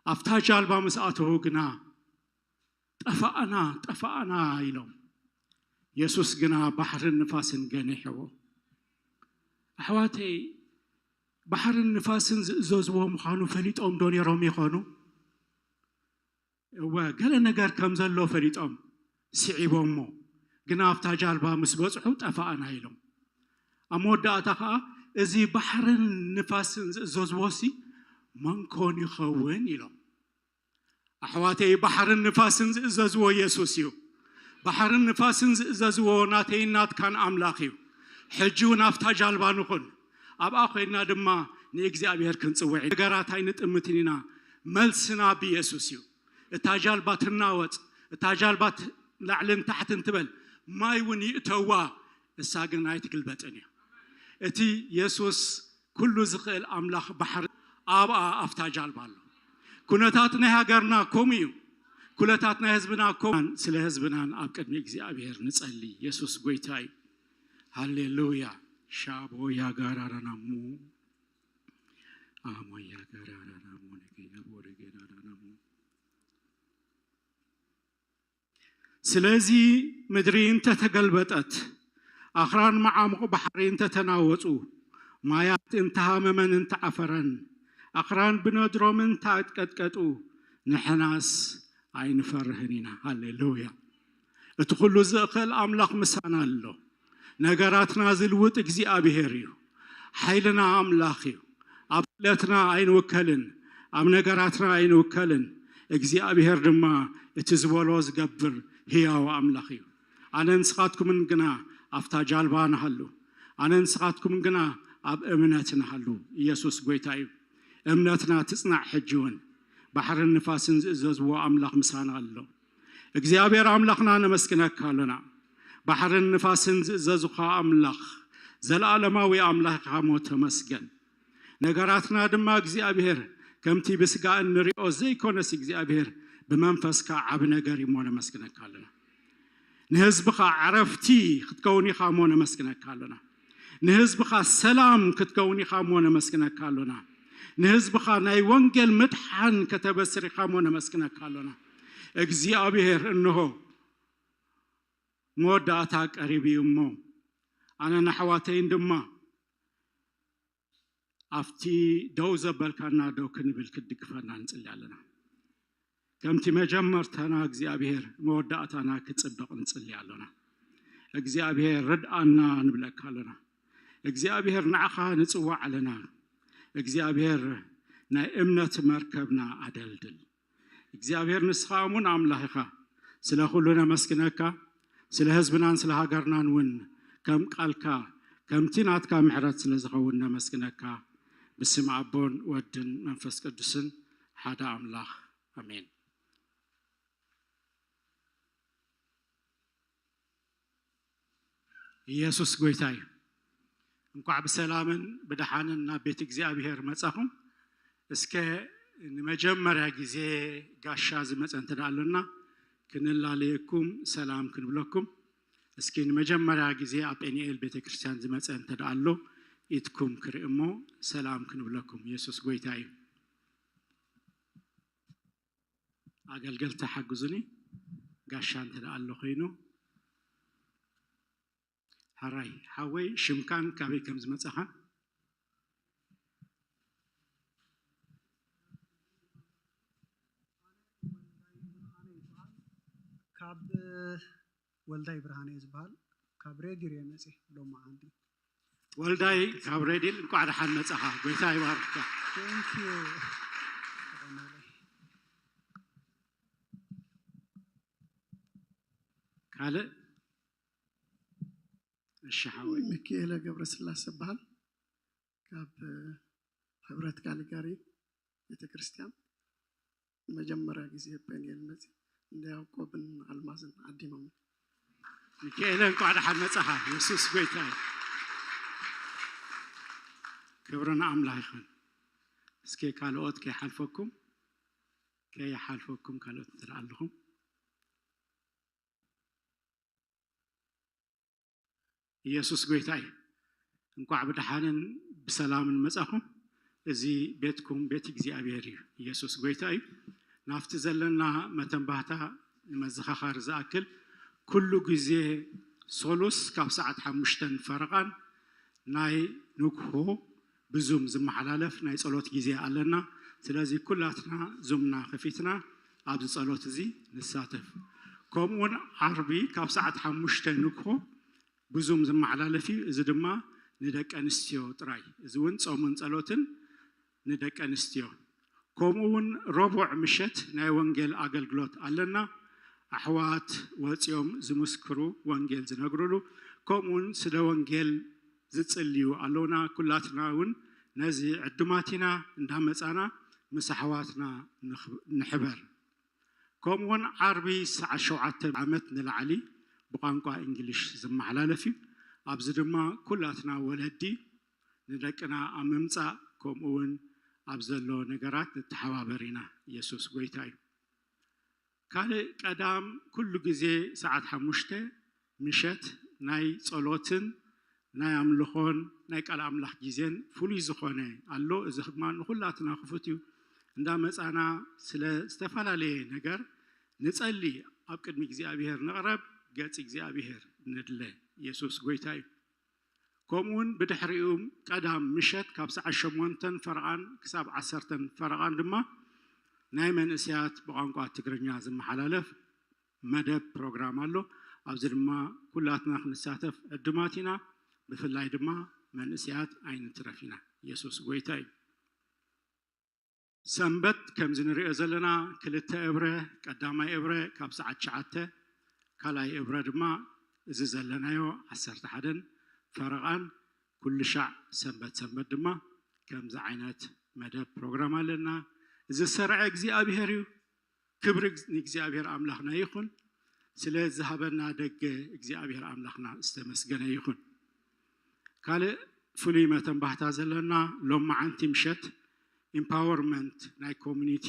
ኣብታ ጃልባ ምስ ኣተዉ ግና "ጠፋእና፣ ጠፋእና" ኢሎም። የሱስ ግና ባሕርን ንፋስን ገኒሕዎ። ኣሕዋተይ፣ ባሕርን ንፋስን ዝእዘዝዎ ምዃኑ ፈሊጦም ዶ ነይሮም ይኾኑ? እወ፣ ገለ ነገር ከም ዘሎ ፈሊጦም ስዒቦሞ፣ ግና ኣብታ ጃልባ ምስ በጽሑ "ጠፋእና" ኢሎም። ኣብ መወዳእታ ኸኣ "እዚ ባሕርን ንፋስን ዝእዘዝዎሲ መን ኮን ይኸውን?" ኢሎም። ኣሕዋተይ፣ ባሕርን ንፋስን ዝእዘዝዎ የሱስ እዩ። ባሕርን ንፋስን ዝእዘዝዎ ናተይን ናትካን ኣምላኽ እዩ። ሕጂ እውን ኣብታ ጃልባ ንኹን፣ ኣብኣ ኮይንና ድማ ንእግዚኣብሔር ክንጽውዕ ኢና። ነገራት ኣይንጥምትን ኢና፣ መልስና ብየሱስ እዩ። እታ ጃልባ ትናወጽ፣ እታ ጃልባ ት-፣ ላዕልን ታሕትን ትበል፣ ማይ እውን ይእተዋ፣ እሳ ግን ኣይትግልበጥን እያ። እቲ የሱስ ኩሉ ዝኽእል ኣምላኽ ባሕሪ ኣብኣ ኣብታ ጃልባ ኣሎ። ኩነታት ናይ ሃገርና ከምኡ እዩ። ኩነታት ናይ ህዝብና ከምኡ። ስለ ህዝብናን ኣብ ቅድሚ እግዚኣብሔር ንጸሊ። የሱስ ጎይታ እዩ። ሃሌሉያ። ሻቦ ያጋራራናሙ፣ ኣሞ ያጋራራናሙ፣ ነገያቦ ነገራራናሙ። ስለዚ ምድሪ እንተተገልበጠት፣ ኣኽራን መዓሙቕ ባሕሪ እንተተናወጹ፣ ማያት እንተሃመመን እንተዓፈረን፣ ኣኽራን ብነድሮም እንተኣንቀጥቀጡ፣ ንሕናስ ኣይንፈርህን ኢና። ሃሌሉያ። እቲ ኩሉ ዝኽእል ኣምላኽ ምሳና ኣሎ። ነገራትና ዝልውጥ እግዚኣብሔር እዩ። ሓይልና ኣምላኽ እዩ። ኣብ ክእለትና ኣይንውከልን፣ ኣብ ነገራትና ኣይንውከልን። እግዚኣብሔር ድማ እቲ ዝበሎ ዝገብር ህያው ኣምላኽ እዩ። ኣነ ንስኻትኩምን ግና ኣብታ ጃልባ ንሃሉ። ኣነ ንስኻትኩምን ግና ኣብ እምነት ንሃሉ። ኢየሱስ ጎይታ እዩ። እምነትና ትጽናዕ ሕጂ እውን። ባሕርን ንፋስን ዝእዘዝዎ ኣምላኽ ምሳና ኣሎ። እግዚኣብሔር ኣምላኽና ነመስግነካ ኣሎና። ባሕርን ንፋስን ዝእዘዙኻ ኣምላኽ፣ ዘለኣለማዊ ኣምላኽ ኢኻ እሞ ተመስገን። ነገራትና ድማ እግዚኣብሔር ከምቲ ብስጋ እንሪኦ ዘይኮነስ እግዚኣብሔር ብመንፈስካ ዓቢ ነገር እዩ እሞ ነመስግነካ ኣሎና። ንህዝብኻ ዕረፍቲ ክትከውን ኢኻ እሞ ነመስግነካ ኣሎና። ንህዝብኻ ሰላም ክትከውን ኢኻ እሞ ነመስግነካ ኣሎና። ንህዝብኻ ናይ ወንጌል ምድሓን ከተበስር ኢኻ እሞ ነመስግነካ ኣሎና። እግዚኣብሔር እንሆ መወዳእታ ቀሪቡ እዩ እሞ ኣነን ኣሕዋተይን ድማ ኣብቲ ደው ዘበልካና ደው ክንብል ክትድግፈና ንጽሊ ኣለና። ከምቲ መጀመርታና እግዚኣብሔር መወዳእታና ክጽብቕ ንጽሊ ኣሎና። እግዚኣብሔር ርድኣና ንብለካ ኣሎና። እግዚኣብሔር ንዓኻ ንጽዋዕ ኣለና። እግዚኣብሔር ናይ እምነት መርከብና ኣደልድል። እግዚኣብሔር ንስኻ እሙን ኣምላኽ ኢኻ። ስለ ኩሉ ነመስግነካ። ስለ ህዝብናን ስለ ሃገርናን እውን ከም ቃልካ ከምቲ ናትካ ምሕረት ስለ ዝኸውን ነመስግነካ። ብስም ኣቦን ወድን መንፈስ ቅዱስን ሓደ ኣምላኽ ኣሜን። ኢየሱስ ጎይታ እዩ። እንኳዕ ብሰላምን ብደሓንን ናብ ቤት እግዚኣብሔር መጻኹም። እስከ ንመጀመርያ ግዜ ጋሻ ዝመጸ እንተ ደኣ ኣሎና ክንላለየኩም ሰላም ክንብለኩም። እስኪ ንመጀመርያ ግዜ ኣብ ጴኒኤል ቤተ ክርስቲያን ዝመጸ እንተ ደኣ ኣሎ ኢድኩም ክርኢ እሞ ሰላም ክንብለኩም። ኢየሱስ ጎይታ እዩ። ኣገልገልቲ ሓግዙኒ፣ ጋሻ እንተ ደኣ ኣሎ ኮይኑ። ሓራይ ሓወይ፣ ሽምካን ካበይ ከም ዝመጻኻን? ካብ ወልዳይ ብርሃነ እዩ ዝበሃል። ካብ ሬድዮ እየ መፅእ ሎማዓንቲ። ወልዳይ ካብ ሬዲል እንኳዕ ደሓን መጻኻ። ጎይታ ይባርክካ። Thank you። ካልእ? እሺ ሓወይ። ሚካኤለ ገብረስላሴ እበሃል። ካብ ሕብረት ካሊጋሪ ቤተክርስትያን ንመጀመርያ ግዜ ፔኒኤል መፅእ። እንዳ ያዕቆብን ኣልማዝን ዓዲሞም። ሚካኤለ እንኳዕ ደሓን መጻኻ። የሱስ ጎይታ እዩ። ክብሪ ንኣምላኽ ይኹን። እስኪ ካልኦት ከይሓልፈኩም፣ ከይሓልፈኩም ካልኦት እንተ ኣለኹም። ኢየሱስ ጎይታ እዩ። እንኳዕ ብደሓንን ብሰላምን መጻኹም። እዚ ቤትኩም ቤት እግዚኣብሔር እዩ። ኢየሱስ ጎይታ እዩ። ናብቲ ዘለና መተንባህታ ንመዘኻኻሪ ዝኣክል ኩሉ ግዜ ሶሉስ ካብ ሰዓት ሓሙሽተን ፈረቓን ናይ ንግሆ ብዙም ዝመሓላለፍ ናይ ጸሎት ግዜ ኣለና። ስለዚ ኩላትና ዙምና ከፊትና ኣብዚ ጸሎት እዚ ንሳተፍ። ከምኡውን ዓርቢ ካብ ሰዓት ሓሙሽተ ንግሆ ብዙም ዝመሓላለፍ እዩ። እዚ ድማ ንደቂ ኣንስትዮ ጥራይ። እዚ እውን ጾምን ጸሎትን ንደቂ ኣንስትዮ። ከምኡ እውን ረቡዕ ምሸት ናይ ወንጌል ኣገልግሎት ኣለና። ኣሕዋት ወፂኦም ዝምስክሩ፣ ወንጌል ዝነግሩሉ፣ ከምኡ እውን ስለ ወንጌል ዝጽልዩ ኣለውና። ኩላትና እውን ነዚ ዕዱማት ኢና። እንዳመጻና ምስ ኣሕዋትና ንሕበር። ከምኡውን ዓርቢ ሰዓት ሸውዓተ ዓመት ንላዕሊ ብቋንቋ እንግሊሽ ዝመሓላለፍ እዩ። ኣብዚ ድማ ኩላትና ወለዲ ንደቅና ኣብ ምምፃእ ከምኡ እውን ኣብ ዘሎ ነገራት ንተሓባበር ኢና። ኢየሱስ ጎይታ እዩ። ካልእ ቀዳም ኩሉ ግዜ ሰዓት ሓሙሽተ ምሸት ናይ ጸሎትን ናይ ኣምልኾን ናይ ቃል ኣምላኽ ግዜን ፍሉይ ዝኾነ ኣሎ። እዚ ድማ ንኹላትና ክፉት እዩ። እንዳ መጻና ስለ ዝተፈላለየ ነገር ንጸሊ፣ ኣብ ቅድሚ እግዚኣብሔር ንቕረብ፣ ገጽ እግዚኣብሔር ንድለ። ኢየሱስ ጎይታ እዩ። ከምኡውን ብድሕሪኡ ቀዳም ምሸት ካብ ሰዓት ሸሞንተን ፈረቓን ክሳብ ዓሰርተን ፈረቓን ድማ ናይ መንእሰያት ብቋንቋ ትግርኛ ዝመሓላለፍ መደብ ፕሮግራም ኣሎ። ኣብዚ ድማ ኩላትና ክንሳተፍ ዕዱማት ኢና። ብፍላይ ድማ መንእሰያት ኣይንትረፍ ኢና። ኢየሱስ ጎይታ እዩ። ሰንበት ከምዚ ንሪኦ ዘለና ክልተ እብረ፣ ቀዳማይ እብረ ካብ ሰዓት ትሽዓተ፣ ካልኣይ እብረ ድማ እዚ ዘለናዮ ዓሰርተ ሓደን ፈረቓን ኩሉ ሻዕ ሰንበት ሰንበት ድማ ከምዚ ዓይነት መደብ ፕሮግራም ኣለና። እዚ ዝሰርዐ እግዚኣብሔር እዩ። ክብሪ ንእግዚኣብሔር ኣምላኽና ይኹን። ስለ ዝሃበና ደገ እግዚኣብሔር ኣምላኽና ዝተመስገነ ይኹን። ካልእ ፍሉይ መተንባህታ ዘለና ሎማዓንቲ ምሸት ኢምፓወርመንት ናይ ኮሚኒቲ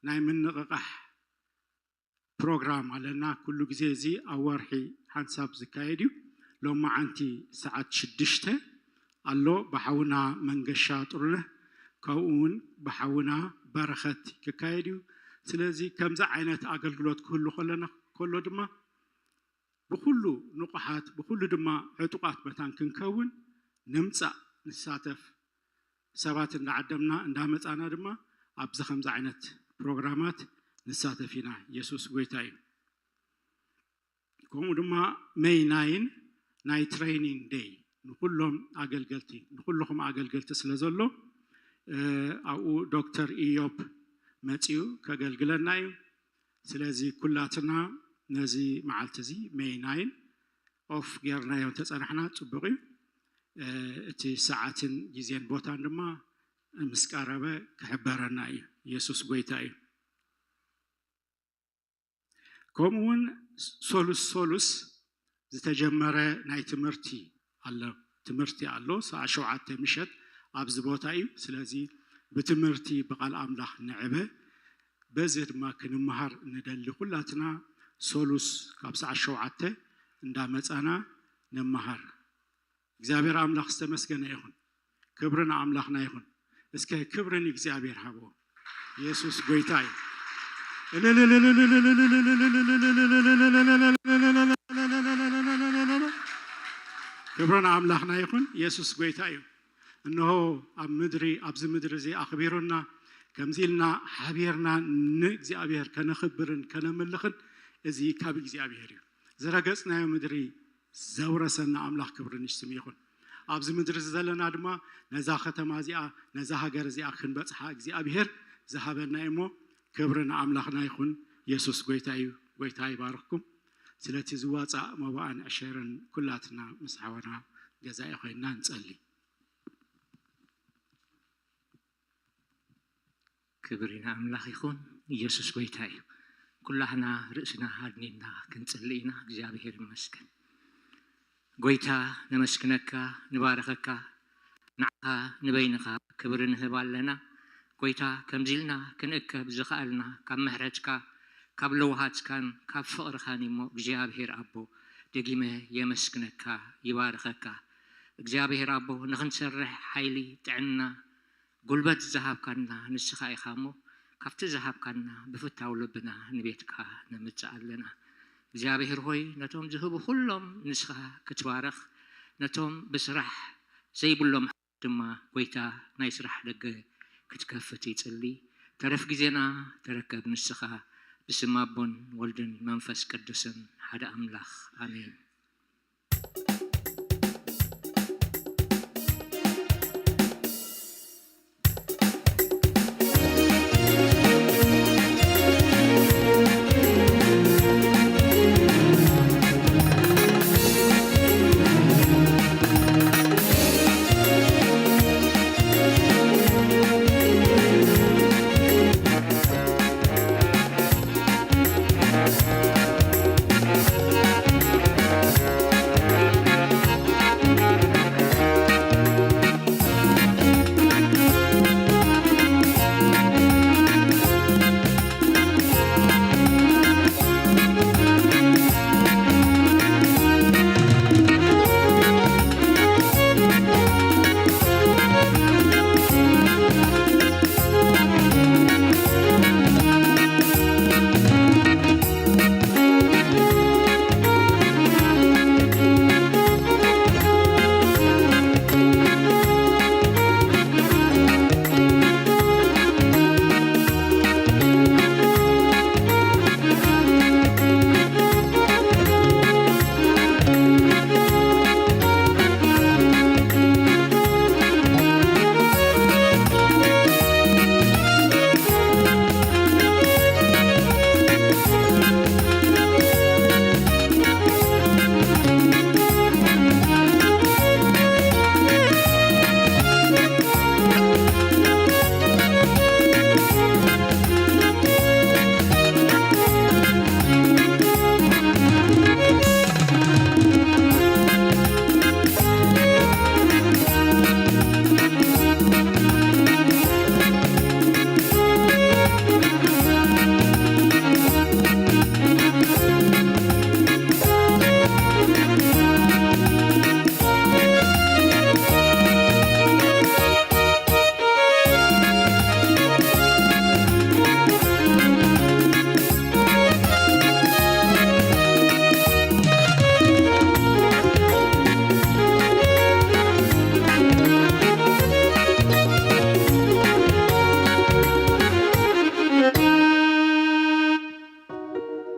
ናይ ምንቕቓሕ ፕሮግራም ኣለና። ኩሉ ግዜ እዚ ኣብ ወርሒ ሓንሳብ ዝካየድ እዩ። ሎማዓንቲ ሰዓት ሽዱሽተ ኣሎ ብሓውና መንገሻ ጥሩነህ፣ ከምኡ እውን ብሓውና በረኸት ክካየድ እዩ። ስለዚ ከምዚ ዓይነት ኣገልግሎት ክህሉ ከለና ከሎ ድማ ብኩሉ ንቑሓት ብኩሉ ድማ ዕጡቓት መታን ክንከውን ንምጻእ ንሳተፍ። ሰባት እንዳዓደምና እንዳመጻና ድማ ኣብዚ ከምዚ ዓይነት ፕሮግራማት ንሳተፍ ኢና። ኢየሱስ ጎይታ እዩ። ከምኡ ድማ ሜይ ናይን ናይ ትሬኒንግ ዴይ ንኩሎም ኣገልገልቲ ንኩልኹም ኣገልገልቲ ስለ ዘሎ ኣብኡ ዶክተር ኢዮብ መፂኡ ከገልግለና እዩ። ስለዚ ኩላትና ነዚ መዓልቲ እዚ ሜይ ናይን ኦፍ ጌርናዮ እንተጸናሕና ጽቡቕ እዩ። እ፣ እቲ ሰዓትን ግዜን ቦታን ድማ ምስ ቀረበ ክሕበረና እዩ። ኢየሱስ ጎይታ እዩ። ከምኡ እውን ሶሉስ ሶሉስ ዝተጀመረ ናይ ትምህርቲ ኣሎ፣ ትምህርቲ ኣሎ። ሰዓት ሸውዓተ ምሸት ኣብዚ ቦታ እዩ። ስለዚ ብትምህርቲ ብቃል ኣምላኽ ንዕበ። በዚ ድማ ክንመሃር ንደሊ ኩላትና ሶሉስ ካብ ሰዓት ሸውዓተ እንዳመጻና ንመሃር። እግዚኣብሔር ኣምላኽ ዝተመስገነ ይኹን። ክብሪ ንኣምላኽና ይኹን። እስከ ክብሪ ንእግዚኣብሔር ሃብዎ። ኢየሱስ ጎይታ እዩ። ክብሪ ንኣምላኽና ይኹን። ኢየሱስ ጎይታ እዩ። እንሆ ኣብ ምድሪ፣ ኣብዚ ምድሪ እዚ ኣኽቢሩና፣ ከምዚ ኢልና ሓቢርና ንእግዚኣብሔር ከነኽብርን ከነምልኽን፣ እዚ ካብ እግዚኣብሔር እዩ። ዝረገጽናዮ ምድሪ ዘውረሰና ኣምላኽ ክብሪ ንስሙ ይኹን። ኣብዚ ምድሪ እዚ ዘለና ድማ ነዛ ከተማ እዚኣ፣ ነዛ ሃገር እዚኣ ክንበጽሓ እግዚኣብሔር ዝሃበና እዩ እሞ፣ ክብሪ ንኣምላኽና ይኹን። የሱስ ጎይታ እዩ። ጎይታ ይባርኽኩም። ስለቲ ዝዋጻእ መባእን ዕሸርን ኩላትና ምስ ሓወና ገዛኢ ኮይንና ንጸሊ። ክብሪ ንኣምላኽ ይኹን። ኢየሱስ ጎይታ እዩ። ኩላህና ርእስና ኣድኒና ክንጽሊ ኢና። እግዚኣብሔር ይመስገን። ጎይታ ነመስግነካ፣ ንባርኸካ። ንዓኻ ንበይንኻ ክብሪ ንህብ ኣለና። ጎይታ ከምዚ ኢልና ክንእከብ ዝኸኣልና ካብ ምሕረትካ፣ ካብ ለውሃትካን ካብ ፍቕርኻን እሞ እግዚኣብሔር ኣቦ ደጊመ የመስግነካ፣ ይባርኸካ። እግዚኣብሔር ኣቦ ንኽንሰርሕ ሓይሊ፣ ጥዕና፣ ጉልበት ዝሃብካና ንስኻ ኢኻ እሞ፣ ካብቲ ዝሃብካና ብፍታው ልብና ንቤትካ ነምጽእ ኣለና። እግዚኣብሔር ሆይ፣ ነቶም ዝህቡ ኩሎም ንስኻ ክትባረኽ፣ ነቶም ብስራሕ ዘይብሎም ድማ፣ ጎይታ፣ ናይ ስራሕ ደገ ክትከፍት ይጽሊ። ተረፍ ግዜና ተረከብ ንስኻ። ብስም ኣቦን ወልድን መንፈስ ቅዱስን ሓደ ኣምላኽ፣ ኣሜን።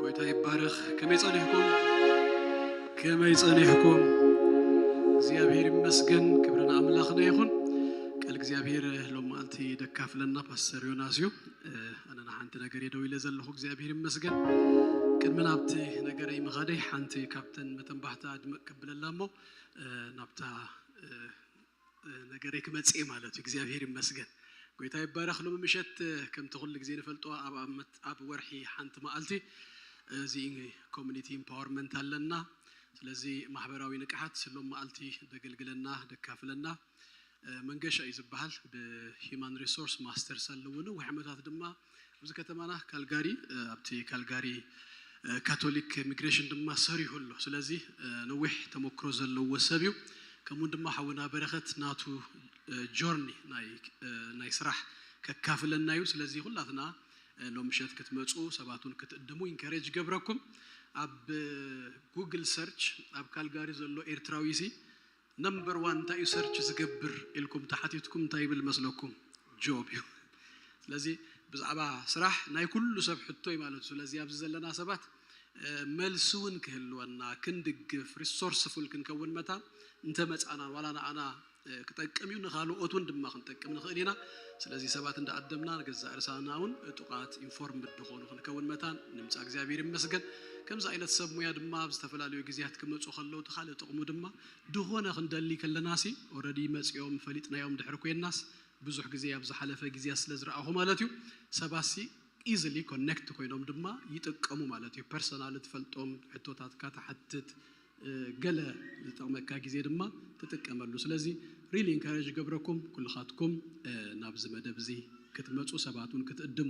ጎይታ ይባረኽ። ከመይ ጸኒሕኩም? ከመይ ጸኒሕኩም? እግዚኣብሔር ይመስገን። ክብሪ ንኣምላኽና ይኹን። ቃል እግዚኣብሔር ሎም መዓልቲ ደካፍለና ፓስተር ዮናስ እዩ። ኣነ ንሓንቲ ነገር እየ ደው ኢለ ዘለኹ። እግዚኣብሔር ይመስገን። ቅድሚ ናብቲ ነገረይ ምኻደይ ሓንቲ ካብተን መተንባህታ ድምቕ ከብለላ እሞ፣ እ፣ ናብታ፣ እ፣ እ፣ ነገረይ ክመጽእ ማለት እዩ። እግዚኣብሔር ይመስገን። ጎይታ ይባረኽ። ሎሚ ምሸት፣ እ፣ ከምቲ ኩሉ ግዜ ንፈልጦ ኣብ፣ ኣብ መት-፣ ኣብ ወርሒ ሓንቲ መዓልቲ፣ እ፣ እዚ ኮሚኒቲ ኢምፓወርመንት ኣለና። ስለዚ ማሕበራዊ ንቅሓት ሎም መዓልቲ ደገልግለና፣ ደካፍለና፣ እ፣ መንገሻ እዩ ዝበሃል። ብሂማን ሪሶርስ ማስተርስ ኣለዎ። ነዊሕ ዓመታት ድማ ኣብዚ ከተማና ካልጋሪ፣ እ፣ ኣብቲ ካልጋሪ፣ እ፣ ካቶሊክ ኢሚግሬሽን ድማ ሰሪሑ ኣሎ። ስለዚ፣ እ፣ ነዊሕ ተመክሮ ዘለዎ ሰብ እዩ። ከምኡውን ድማ ሓውና በረኸት ናቱ፣ እ፣ ጆርኒ ናይ፣ እ፣ ናይ ስራሕ ከካፍለና እዩ። ስለዚ ኩላትና፣ እ፣ ሎም ምሸት ክትመጹ፣ ሰባት እውን ክትእድሙ ኢንከሬጅ ገብረኩም። ኣብ፣ እ፣ ጉግል ሰርች ኣብ ካልጋሪ ዘሎ ኤርትራዊ ሲ ነምበር ዋን እንታይ እዩ ሰርች ዝገብር ኢልኩም ተሓቲትኩም እንታይ ይብል መስለኩም? ጆብ እዩ። ስለዚ ብዛዕባ ስራሕ ናይ ኩሉ ሰብ ሕቶ እዩ ማለት እዩ። ስለዚ ኣብዚ ዘለና ሰባት፣ እ፣ መልሲ እውን ክህልወና፣ ክንድግፍ፣ ሪሶርስፉል ክንከውን መታን እንተመጻና፣ ዋላ ንዓና፣ እ፣ ክጠቅም እዩ፣ ንኻልኦት እውን ድማ ክንጠቅም ንኽእል ኢና። ስለዚ ሰባት እንዳኣደምና ንገዛእ ርእሳና እውን ዕጡቓት ኢንፎርምድ ዝኾኑ ክንከውን መታን ንምጻእ እግዚኣብሔር ይመስገን። ከምዚ ዓይነት ሰብ ሙያ ድማ ኣብ ዝተፈላለዩ ግዜያት ክመጹ ከለዉ እቲ ካልእ ጥቕሙ ድማ ድኾነ ክንደሊ ከለናሲ ኦረዲ መጺኦም ፈሊጥናዮም ድሕሪ ኮይናስ ብዙሕ ግዜ ኣብ ዝሓለፈ ግዜያት ስለ ዝረኣኹ ማለት እዩ። ሰባሲ ኢዝሊ ኮኔክት ኮይኖም ድማ ይጥቀሙ ማለት እዩ። ፐርሰናል ትፈልጦም ሕቶታትካ ትሓትት፣ እ፣ ገለ ዝጠቕመካ ግዜ ድማ ትጥቀመሉ። ስለዚ ሪሊ ኢንካሬጅ ገብረኩም ኩልኻትኩም፣ እ፣ ናብዚ መደብ እዚ ክትመጹ ሰባት እውን ክትእድሙ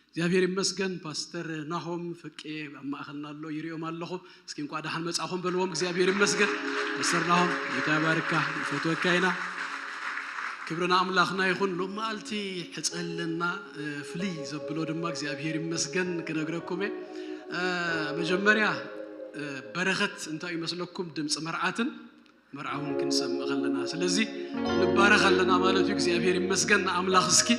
እግዚኣብሔር ይመስገን። ፓስተር ናሆም ፍቄ ኣብ ማእኸልና ኣሎ፣ ይሪኦም ኣለኹ። እስኪ እንኳዕ ደሓን መጻኹም በልዎም። እግዚኣብሔር ይመስገን። ፓስተር ናሆም ጌታ ይባርካ፣ ንፈትወካ ኢና። ክብሪ ንኣምላኽና ይኹን። ሎም መዓልቲ ሕጸለና፣ እ፣ ፍልይ ዘብሎ ድማ እግዚኣብሔር ይመስገን ክነግረኩም እየ። እ፣ መጀመርያ፣ እ፣ በረኸት እንታይ ይመስለኩም? ድምፂ መርዓትን መርዓውን ክንሰምዕ ከለና፣ ስለዚ ንባረኽ ኣለና ማለት እዩ። እግዚኣብሔር ይመስገን ንኣምላኽ። እስኪ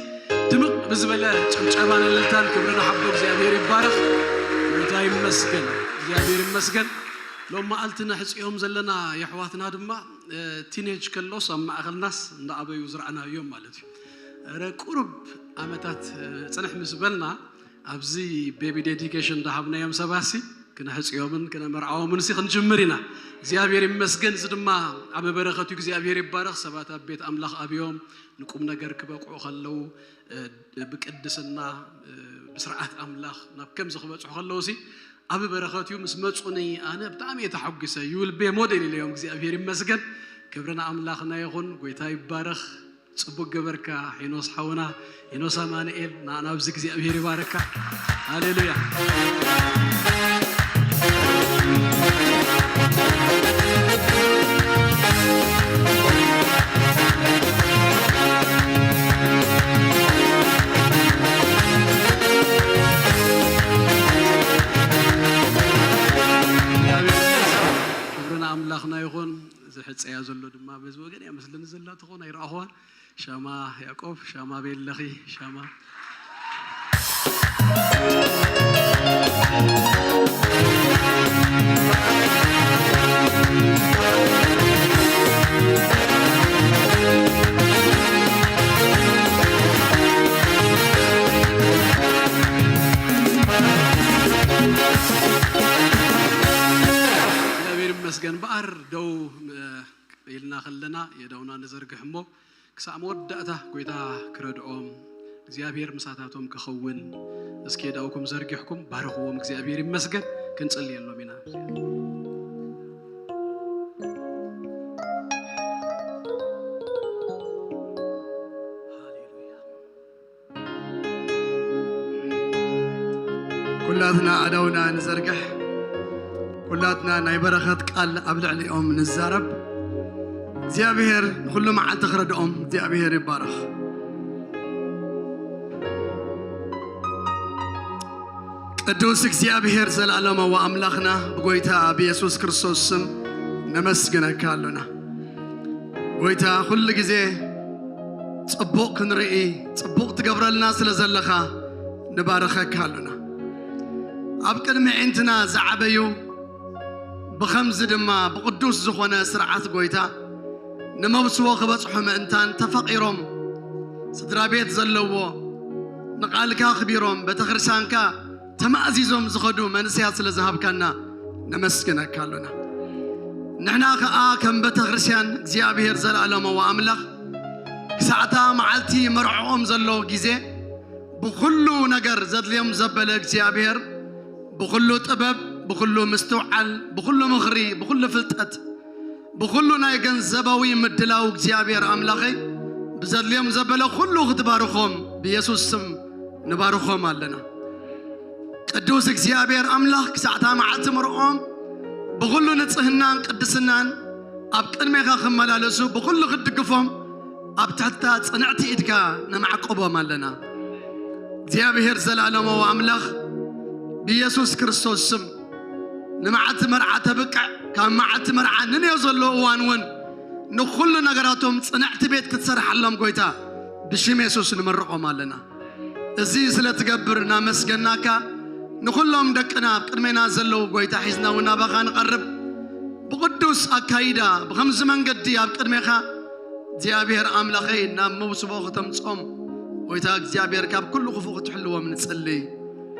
ድምቕ ብዝበለ ጭብጨባን እልልታን ክብሪ ንሓቦ። እግዚኣብሔር ይባረኽ። ጎይታ ይመስገን። እግዚኣብሔር ይመስገን። ሎም መዓልቲ ነሕፅዮም ዘለና የሕዋትና ድማ፣ እ፣ ቲኔጅ ከሎስ ኣብ ማእኸልናስ እንዳኣበዩ ዝረኣናዮም ማለት እዩ። ረ ቁሩብ ዓመታት፣ እ፣ ፅንሕ ምስ በልና ኣብዚ ቤቢ ዴዲኬሽን እንዳሃብናዮም ሰባሲ ክነሕፅዮምን ክነመርዓዎምን ሲ ክንጅምር ኢና። እግዚኣብሔር ይመስገን። እዚ ድማ ዓቢ በረኸት እዩ። እግዚኣብሔር ይባረኽ። ሰባት ኣብ ቤት ኣምላኽ ኣብዮም ንቁም ነገር ክበቅዑ ከለዉ፣ እ፣ ብቅድስና፣ እ፣ ብስርዓት ኣምላኽ ናብ ከምዚ ክበጽሑ ከለዉ ሲ ዓቢ በረኸት እዩ። ምስ መጹኒ ኣነ ብጣዕሚ እየ ተሓጒሰ። You will be a model ኢለዮም። እግዚኣብሔር ይመስገን። ክብሪ ንኣምላኽና ይኹን። ጎይታ ይባረኽ። ጽቡቅ ገበርካ ሄኖስ ሓውና፣ ሄኖስ ኣማኑኤል፣ ንዓና ኣብዚ እግዚኣብሔር ይባርካ። ሃሌሉያ። ክብሪ ንኣምላኽና ይኹን። እዚ ሕጸያ ዘሎ ድማ በዚ ወገን እያ መስለኒ ዘላ ትኾን፣ ኣይረኣኹዋን። ሻማ ያዕቆብ፣ ሻማ ቤለኺ፣ ሻማ። እግዚኣብሔር ይመስገን። እምበኣር ደው፣ እ፣ ኢልና ከለና የእዳውና ንዘርግሕ እሞ ክሳዕ መወዳእታ ጎይታ ክረድኦም እግዚኣብሔር ምሳታቶም ክኸውን። እስኪ የእዳውኩም ዘርጊሕኩም ባርኽዎም። እግዚኣብሔር ይመስገን። ክንጽልየሎም ኢና። ሃሌሉያ። ኩላትና ኣእዳውና ንዘርግሕ። ኩላትና ናይ በረኸት ቃል ኣብ ልዕሊኦም ንዛረብ። እግዚኣብሔር ንኹሉ መዓልቲ ክረድኦም እግዚኣብሔር ይባረኽ። ቅዱስ እግዚኣብሔር ዘለኣለማዊ ኣምላኽና ብጎይታ ብየሱስ ክርስቶስ ስም ነመስግነካ ኣሎና። ጎይታ ኩሉ ግዜ ጽቡቕ ክንርኢ፣ ጽቡቕ ትገብረልና ስለ ዘለኻ ንባርኸካ ኣሎና። ኣብ ቅድሚ ኣዒንትና ዝዓበዩ፣ ብኸምዚ ድማ ብቕዱስ ዝኾነ ስርዓት ጎይታ ንመብስዎ ክበጽሑ ምእንታን ተፈቒሮም፣ ስድራ ቤት ዘለዎ፣ ንቓልካ ኣኽቢሮም፣ ቤተ ክርስቲያንካ ተማእዚዞም ዝኸዱ መንእሰያት ስለ ዝሃብካና ነመስግነካ ኣሎና። ንሕና ከኣ ከም ቤተ ክርስቲያን እግዚኣብሔር ዘለኣለማዊ ኣምላኽ ክሳዕታ መዓልቲ መርዕኦም ዘሎ ግዜ ብኹሉ ነገር ዘድልዮም ዘበለ እግዚኣብሔር ብኹሉ ጥበብ፣ ብኹሉ ምስትውዓል፣ ብኹሉ ምኽሪ፣ ብኹሉ ፍልጠት፣ ብኹሉ ናይ ገንዘባዊ ምድላው እግዚኣብሔር ኣምላኸይ ብዘድልዮም ዘበለ ኩሉ ክትባርኾም ብየሱስ ስም ንባርኾም ኣለና። ቅዱስ እግዚኣብሔር ኣምላኽ ክሳዕታ መዓልቲ መርዕኦም ብኹሉ ንጽህናን ቅድስናን ኣብ ቅድሜኻ ክመላለሱ ብኹሉ ክትድግፎም ኣብ ትሕታ ጽንዕቲ ኢድካ ነማዕቅቦም ኣለና። እግዚኣብሔር ዘለኣለማዊ ኣምላኽ ብየሱስ ክርስቶስ ስም ንመዓልቲ መርዓ ተብቅዕ፣ ካብ መዓልቲ መርዓ ንንዮ ዘሎ እዋን እውን ንኹሉ ነገራቶም ጽንዕቲ ቤት ክትሰርሓሎም ጎይታ ብሽም የሱስ ንምርቖም ኣለና። እዚ ስለ ትገብር እናመስገናካ ንኹሎም ደቅና ኣብ ቅድሜና ዘለዉ ጎይታ ሒዝና እውን ናባኻ ንቐርብ። ብቕዱስ ኣካይዳ ብኸምዚ መንገዲ ኣብ ቅድሜኻ እግዚኣብሔር ኣምላኸይ ናብ መውስቦ ከተምጾም ጎይታ እግዚኣብሔር ካብ ኩሉ ክፉእ ክትሕልዎም ንጽሊ።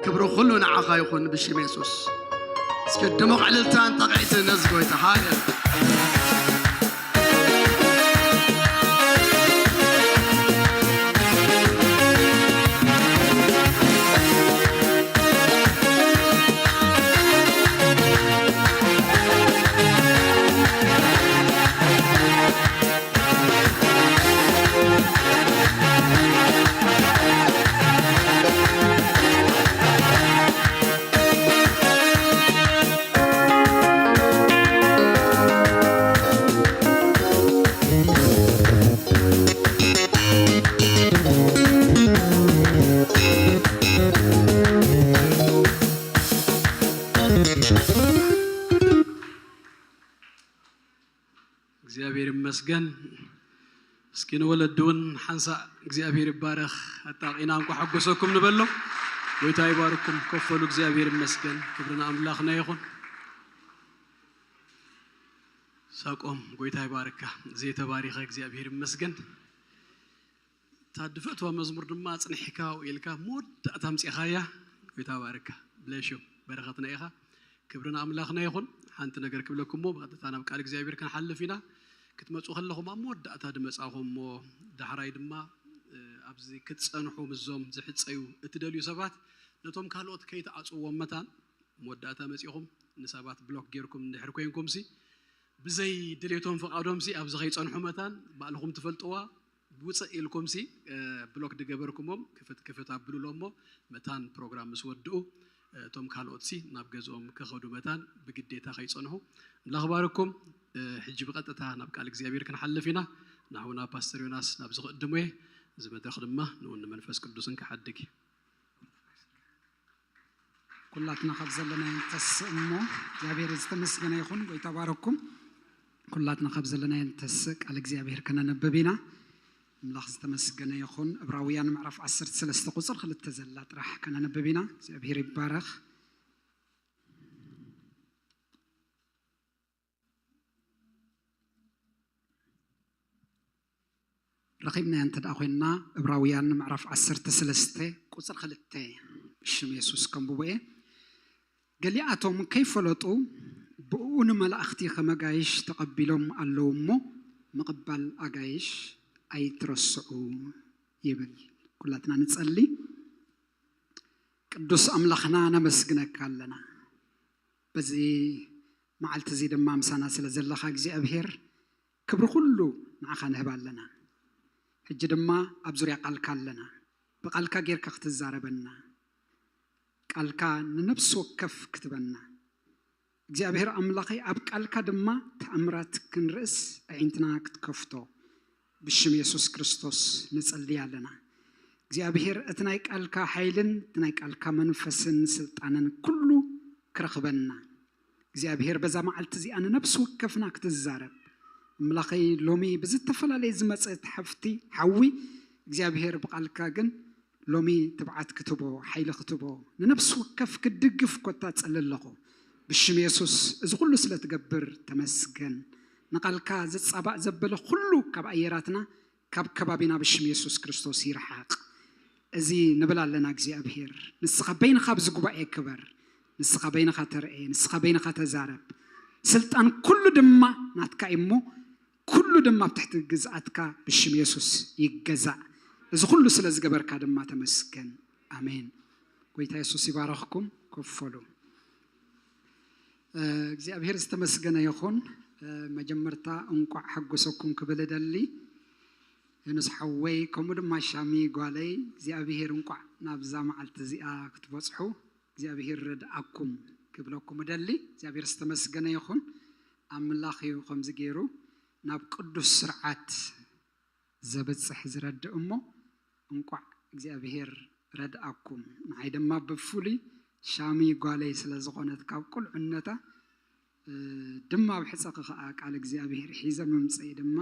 ክብሪ ኩሉ ንዓኻ ይኹን ብሽም የሱስ። እስኪ ድሙቕ ዕልልታን ጠቕዒትን ነዚ ጎይታ ሃሌ እግዚኣብሔር ይመስገን። እስኪ ንወለዲ እውን ሓንሳእ እግዚኣብሔር ይባረኽ ኣጣቂና እንኳ ሓጎሰኩም ንበሎ። ጎይታ ይባርኩም። ኮፈሉ እግዚኣብሔር ይመስገን። ክብሪ ንኣምላኽና ይኹን። ሳቆም ጎይታ ይባርካ። ዘይተባሪኸ እግዚኣብሔር ይመስገን። እታ ድፈትዋ መዝሙር ድማ ኣጽኒሕካ ኣብኡ ኢልካ መወዳእታ ኣምጺእኻያ። ጎይታ ባርካ። ብለሽ ዩ። በረኸትና ኢኻ። ክብሪ ንኣምላኽና ይኹን። ሓንቲ ነገር ክብለኩም እሞ ብቐጥታ ናብ ቃል እግዚኣብሔር ክንሓልፍ ኢና። ክትመጹ ከለኹም ኣብ መወዳእታ ድመጻኹም እሞ ዳሕራይ ድማ፣ እ፣ ኣብዚ ክትጸንሑ ምስዞም ዝሕጸዩ እትደልዩ ሰባት ነቶም ካልኦት ከይትዓጽዎም መታን መወዳእታ መጺኹም ንሰባት ብሎክ ጌርኩም እንድሕር ኮይንኩም ሲ ብዘይ ድሌቶም ፍቓዶም ሲ ኣብዚ ከይጸንሑ መታን ባዕልኹም ትፈልጥዋ ውፅእ ኢልኩም ሲ፣ እ፣ ብሎክ ድገበርኩሞም ክፍት ክፍት ኣብሉሎ እሞ መታን ፕሮግራም ምስ ወድኡ፣ እ፣ እቶም ካልኦት ሲ ናብ ገዝኦም ክኸዱ መታን ብግዴታ ከይጸንሑ። ኣምላኽ ባርኩም። እ፣ ሕጂ ብቐጥታ ናብ ቃል እግዚኣብሔር ክንሓልፍ ኢና። ንሓውና ፓስተር ዮናስ ናብ ዝቕድሞ እየ። እዚ መድረኽ ድማ ንውን ንመንፈስ ቅዱስን ክሓድግ እዩ። ኩላትና ካብ ዘለናዮ ንተስእ እሞ እግዚኣብሔር ዝተመስገነ ይኹን። ጎይታ ባረኩም። ኩላትና ካብ ዘለናዮ ንተስእ ቃል እግዚኣብሔር ከነንብብ ኢና። ኣምላኽ ዝተመስገነ ይኹን። ዕብራውያን ምዕራፍ ዓሰርተ ሰለስተ ቁጽሪ ክልተ ዘላ ጥራሕ ከነንብብ ኢና። እግዚኣብሔር ይባረኽ። ረኺብናያ እንተ ደኣ ኮይንና፣ ዕብራውያን ምዕራፍ ዓሰርተ ሰለስተ ቁጽሪ ክልተ ብሽም የሱስ ከንብቦ እየ። ገሊኣቶም ከይፈለጡ ብእኡ ንመላእኽቲ ከም ኣጋይሽ ተቐቢሎም ኣለዉ እሞ፣ ምቕባል ኣጋይሽ ኣይትረስዑ ይብል። ኩላትና ንጸሊ። ቅዱስ ኣምላኽና ነመስግነካ ኣለና። በዚ መዓልቲ እዚ ድማ ምሳና ስለ ዘለኻ እግዚኣብሔር ክብሪ ኩሉ ንዓኻ ንህብ ኣለና። ሕጂ ድማ ኣብ ዙርያ ቃልካ ኣለና። ብቃልካ ጌርካ ክትዛረበና፣ ቃልካ ንነፍሲ ወከፍ ክትበና። እግዚኣብሔር ኣምላኸይ ኣብ ቃልካ ድማ ተኣምራት ክንርእስ ኣዒንትና ክትከፍቶ ብሽም የሱስ ክርስቶስ ንጸሊ ኣለና። እግዚኣብሔር እቲ ናይ ቃልካ ሓይልን እቲ ናይ ቃልካ መንፈስን ስልጣንን ኩሉ ክረኽበና እግዚኣብሔር በዛ መዓልቲ እዚኣ ንነፍሲ ወከፍና ክትዛረብ ኣምላኸይ ሎሚ ብዝተፈላለየ ዝመጸት ሓፍቲ ሓዊ እግዚኣብሔር ብቃልካ ግን ሎሚ ትብዓት ክትቦ ሓይሊ ክትቦ ንነፍሲ ወከፍ ክድግፍ ኮታ ጸሊ ኣለኹ ብሽም የሱስ እዚ ኩሉ ስለ ትገብር ተመስገን ንቃልካ ዝጻባእ ዘበለ ኩሉ ካብ ኣየራትና ካብ ከባቢና ብሽም የሱስ ክርስቶስ ይርሓቕ እዚ ንብል ኣለና እግዚኣብሔር፣ ንስኻ በይንኻ ኣብዚ ጉባኤ ክበር፣ ንስኻ በይንኻ ተርኤ፣ ንስኻ በይንኻ ተዛረብ። ስልጣን ኩሉ ድማ ናትካ እዩ እሞ፣ ኩሉ ድማ ኣብ ትሕቲ ግዝኣትካ ብሽም የሱስ ይገዛእ። እዚ ኩሉ ስለ ዝገበርካ ድማ ተመስገን። ኣሜን። ጎይታ የሱስ ይባረኽኩም። ኮፍ በሉ። እግዚኣብሔር ዝተመስገነ ይኹን። መጀመርታ እንቋዕ ሓጎሰኩም ክብል እደሊ። ሄኖስ ሓወይ፣ ከምኡ ድማ ሻሚ ጓለይ፣ እግዚኣብሔር እንቋዕ ናብዛ መዓልቲ እዚኣ ክትበጽሑ እግዚኣብሔር ረድኣኩም ክብለኩም እደሊ። እግዚኣብሔር ዝተመስገነ ይኹን። ኣምላኽ እዩ ከምዚ ገይሩ ናብ ቅዱስ ስርዓት ዘብጽሕ ዝረድእ እሞ፣ እንቋዕ እግዚኣብሔር ረድኣኩም። ንዓይ ድማ ብፍሉይ ሻሚ ጓለይ ስለ ዝኾነት ካብ ቁልዕነታ፣ እ፣ ድማ ኣብ ሕጸኺ ኸኣ ቃል እግዚኣብሔር ሒዘ ምምጸይ ድማ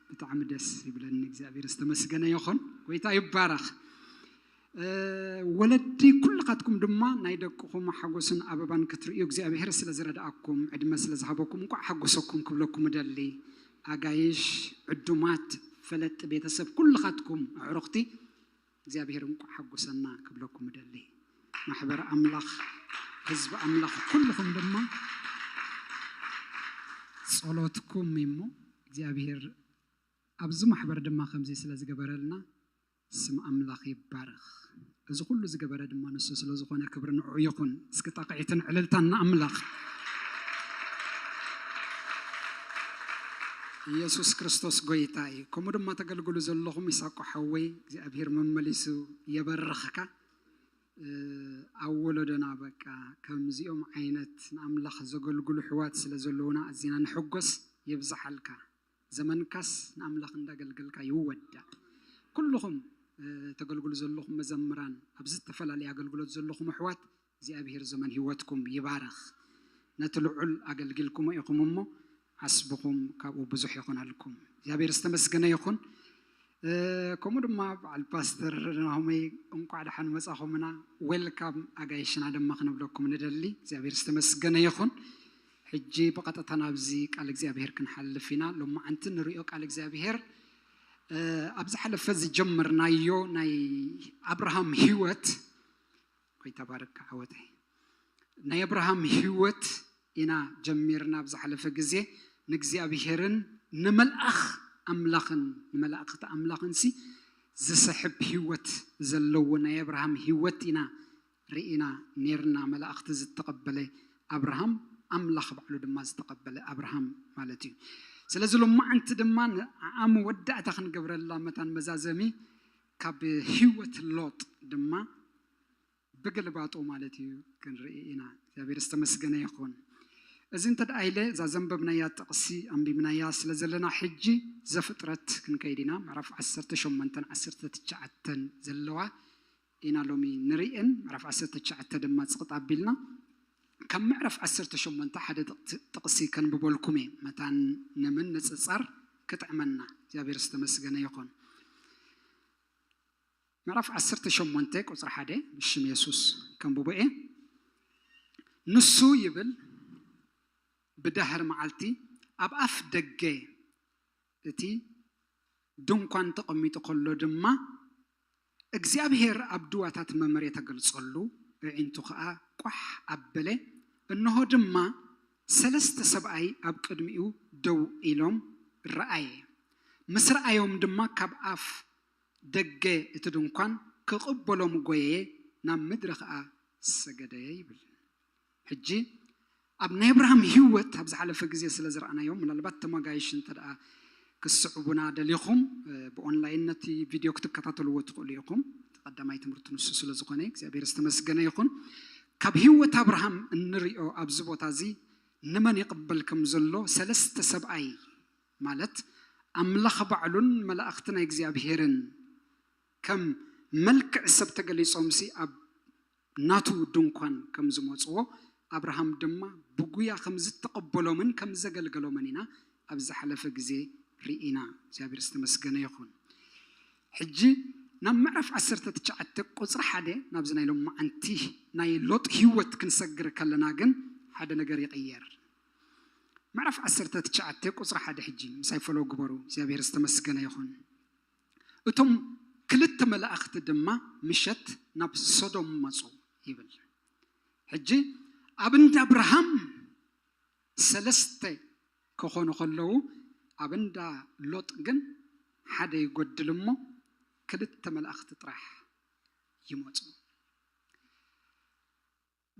ብጣዕሚ ደስ ይብለኒ። እግዚኣብሔር ዝተመስገነ ይኹን። ጎይታ ይባረኽ። እ፣ ወለዲ ኩልኻትኩም ድማ ናይ ደቅኹም ሓጎስን ኣበባን ክትርእዩ እግዚኣብሔር ስለ ዝረድኣኩም፣ ዕድመ ስለ ዝሃበኩም እንቋዕ ሓጎሰኩም ክብለኩም እደሊ። ኣጋይሽ፣ ዕዱማት፣ ፈለጥቲ ቤተሰብ ኩልኻትኩም ኣዕሩኽቲ እግዚኣብሔር እንቋዕ ሓጎሰና ክብለኩም እደሊ። ማሕበር ኣምላኽ፣ ህዝቢ ኣምላኽ ኩልኹም ድማ ጸሎትኩም እሞ እግዚኣብሔር ኣብዚ ማሕበር ድማ ከምዚ ስለ ዝገበረልና ስም ኣምላኽ ይባረኽ። እዚ ኩሉ ዝገበረ ድማ ንሱ ስለ ዝኾነ ክብሪ ንዕኡ ይኹን። እስኪ ጣቕዒትን ዕልልታን ንኣምላኽ። ኢየሱስ ክርስቶስ ጎይታ እዩ። ከምኡ ድማ ተገልግሉ ዘለኹም ይሳቆ ሓወይ እግዚኣብሔር መመሊሱ የበርኽካ። እ፣ ኣብ ወለዶና በቃ ከምዚኦም ዓይነት ንኣምላኽ ዘገልግሉ ኣሕዋት ስለ ዘለዉና ኣዚና ንሕጎስ። የብዝሓልካ። ዘመንካስ ንኣምላኽ እንዳገልገልካ ይወዳእ። ኩልኹም፣ እ፣ ተገልግሉ ዘለኹም መዘምራን፣ ኣብዚ ዝተፈላለየ ኣገልግሎት ዘለኹም ኣሕዋት እግዚኣብሔር ዘመን ህይወትኩም ይባርኽ። ነቲ ልዑል ኣገልጊልኩሞ ኢኹም እሞ ዓስብኹም ካብኡ ብዙሕ ይኹነልኩም። እግዚኣብሔር ዝተመስገነ ይኹን። እ፣ ከምኡ ድማ በዓል ፓስተር ናሆመይ እንቋዕ ደሓን መጻኹምና። ዌልካም ኣጋይሽና ድማ ክንብለኩም ንደሊ። እግዚኣብሔር ዝተመስገነ ይኹን። ሕጂ ብቐጥታ ናብዚ ቃል እግዚኣብሔር ክንሓልፍ ኢና። ሎማዓንቲ ንሪኦ ቃል እግዚኣብሔር፣ እ፣ ኣብ ዝሓለፈ ዝጀመርናዮ ናይ ኣብርሃም ህይወት፣ ጎይታ ባርክ ዓወተይ፣ ናይ ኣብርሃም ህይወት ኢና ጀሚርና። ኣብ ዝሓለፈ ግዜ ንእግዚኣብሔርን ንመልኣኽ ኣምላኽን ንመላእኽቲ ኣምላኽን ሲ ዝስሕብ ህይወት ዘለዎ ናይ ኣብርሃም ህይወት ኢና ርኢና ኔርና። መላእኽቲ ዝተቐበለ ኣብርሃም፣ ኣምላኽ ባዕሉ ድማ ዝተቐበለ ኣብርሃም ማለት እዩ። ስለዚ ሎማዓንቲ ድማ ንዓኣ መወዳእታ ክንገብረላ መታን መዛዘሚ ካብ ህይወት ሎጥ ድማ ብግልባጡ ማለት እዩ ክንርኢ ኢና። እግዚኣብሔር ዝተመስገነ ይኹን። እዚ እንተ ደኣ ኢለ እዛ ዘንበብናያ ጥቕሲ ኣንቢብናያ ስለ ዘለና ሕጂ ዘፍጥረት ክንከይድ ኢና። ምዕራፍ ዓሰርተ ሸሞንተን ዓሰርተ ትሽዓተን ዘለዋ ኢና ሎሚ ንርእን። ምዕራፍ ዓሰርተ ትሽዓተ ድማ ጽቕጥ ኣቢልና ካብ ምዕራፍ ዓሰርተ ሸሞንተ ሓደ ጥቕሲ ከንብበልኩም እየ። መታን ንምንጽጻር ክጥዕመና። እግዚኣብሔር ዝተመስገነ ይኹን። ምዕራፍ ዓሰርተ ሸሞንተ ቁጽሪ ሓደ ብሽም የሱስ ከንብቦ እየ። ንሱ ይብል ብዳህር መዓልቲ ኣብ ኣፍ ደገ እቲ ድንኳን ተቐሚጡ ከሎ ድማ እግዚኣብሔር ኣብ ድዋታት መምሬ ተገልጸሉ፣ ኣዒንቱ ኸኣ ቋሕ ኣበለ። እንሆ ድማ ሰለስተ ሰብኣይ ኣብ ቅድሚኡ ደው ኢሎም ረኣየ። ምስ ረኣዮም ድማ ካብ ኣፍ ደገ እቲ ድንኳን ክቕበሎም ጎየየ፣ ናብ ምድሪ ኸኣ ሰገደ ይብል። ሕጂ ኣብ ናይ ኣብርሃም ህይወት ኣብ ዝሓለፈ ግዜ ስለ ዝረኣናዮም፣ ምናልባት ተማጋይሽ እንተ ደኣ ክስዕቡና ደሊኹም፣ እ፣ ብኦንላይን ነቲ ቪድዮ ክትከታተልዎ ትኽእሉ ኢኹም። እቲ ቀዳማይ ትምህርቲ ንሱ ስለ ዝኾነ እግዚኣብሔር ዝተመስገነ ይኹን። ካብ ህይወት ኣብርሃም እንርእዮ ኣብዚ ቦታ እዚ ንመን ይቕበል ከም ዘሎ ሰለስተ ሰብኣይ ማለት ኣምላኽ ባዕሉን መላእኽቲ ናይ እግዚኣብሔርን ከም መልክዕ ሰብ ተገሊጾምሲ ኣብ ናቱ ድንኳን ከም ዝመጽዎ ኣብርሃም ድማ ብጉያ ከም ዝተቐበሎምን ከም ዘገልገሎምን ኢና ኣብ ዝሓለፈ ግዜ ርኢና። እግዚኣብሔር ዝተመስገነ ይኹን። ሕጂ ናብ ምዕራፍ ዓሰርተ ትሽዓተ ቁጽሪ ሓደ ናብዚ ናይ ሎማዓንቲ ናይ ሎጥ ህይወት ክንሰግር ከለና ግን ሓደ ነገር ይቕየር። ምዕራፍ ዓሰርተ ትሽዓተ ቁጽሪ ሓደ ሕጂ ምሳይ ፈሎ ግበሩ። እግዚኣብሔር ዝተመስገነ ይኹን። እቶም ክልተ መላእኽቲ ድማ ምሸት ናብ ሶዶም መጹ ይብል። ሕጂ ኣብ እንዳ ኣብርሃም ሰለስተ ክኾኑ ከለዉ፣ ኣብ እንዳ ሎጥ ግን ሓደ ይጎድል እሞ ክልተ መላእኽቲ ጥራሕ ይመጹ።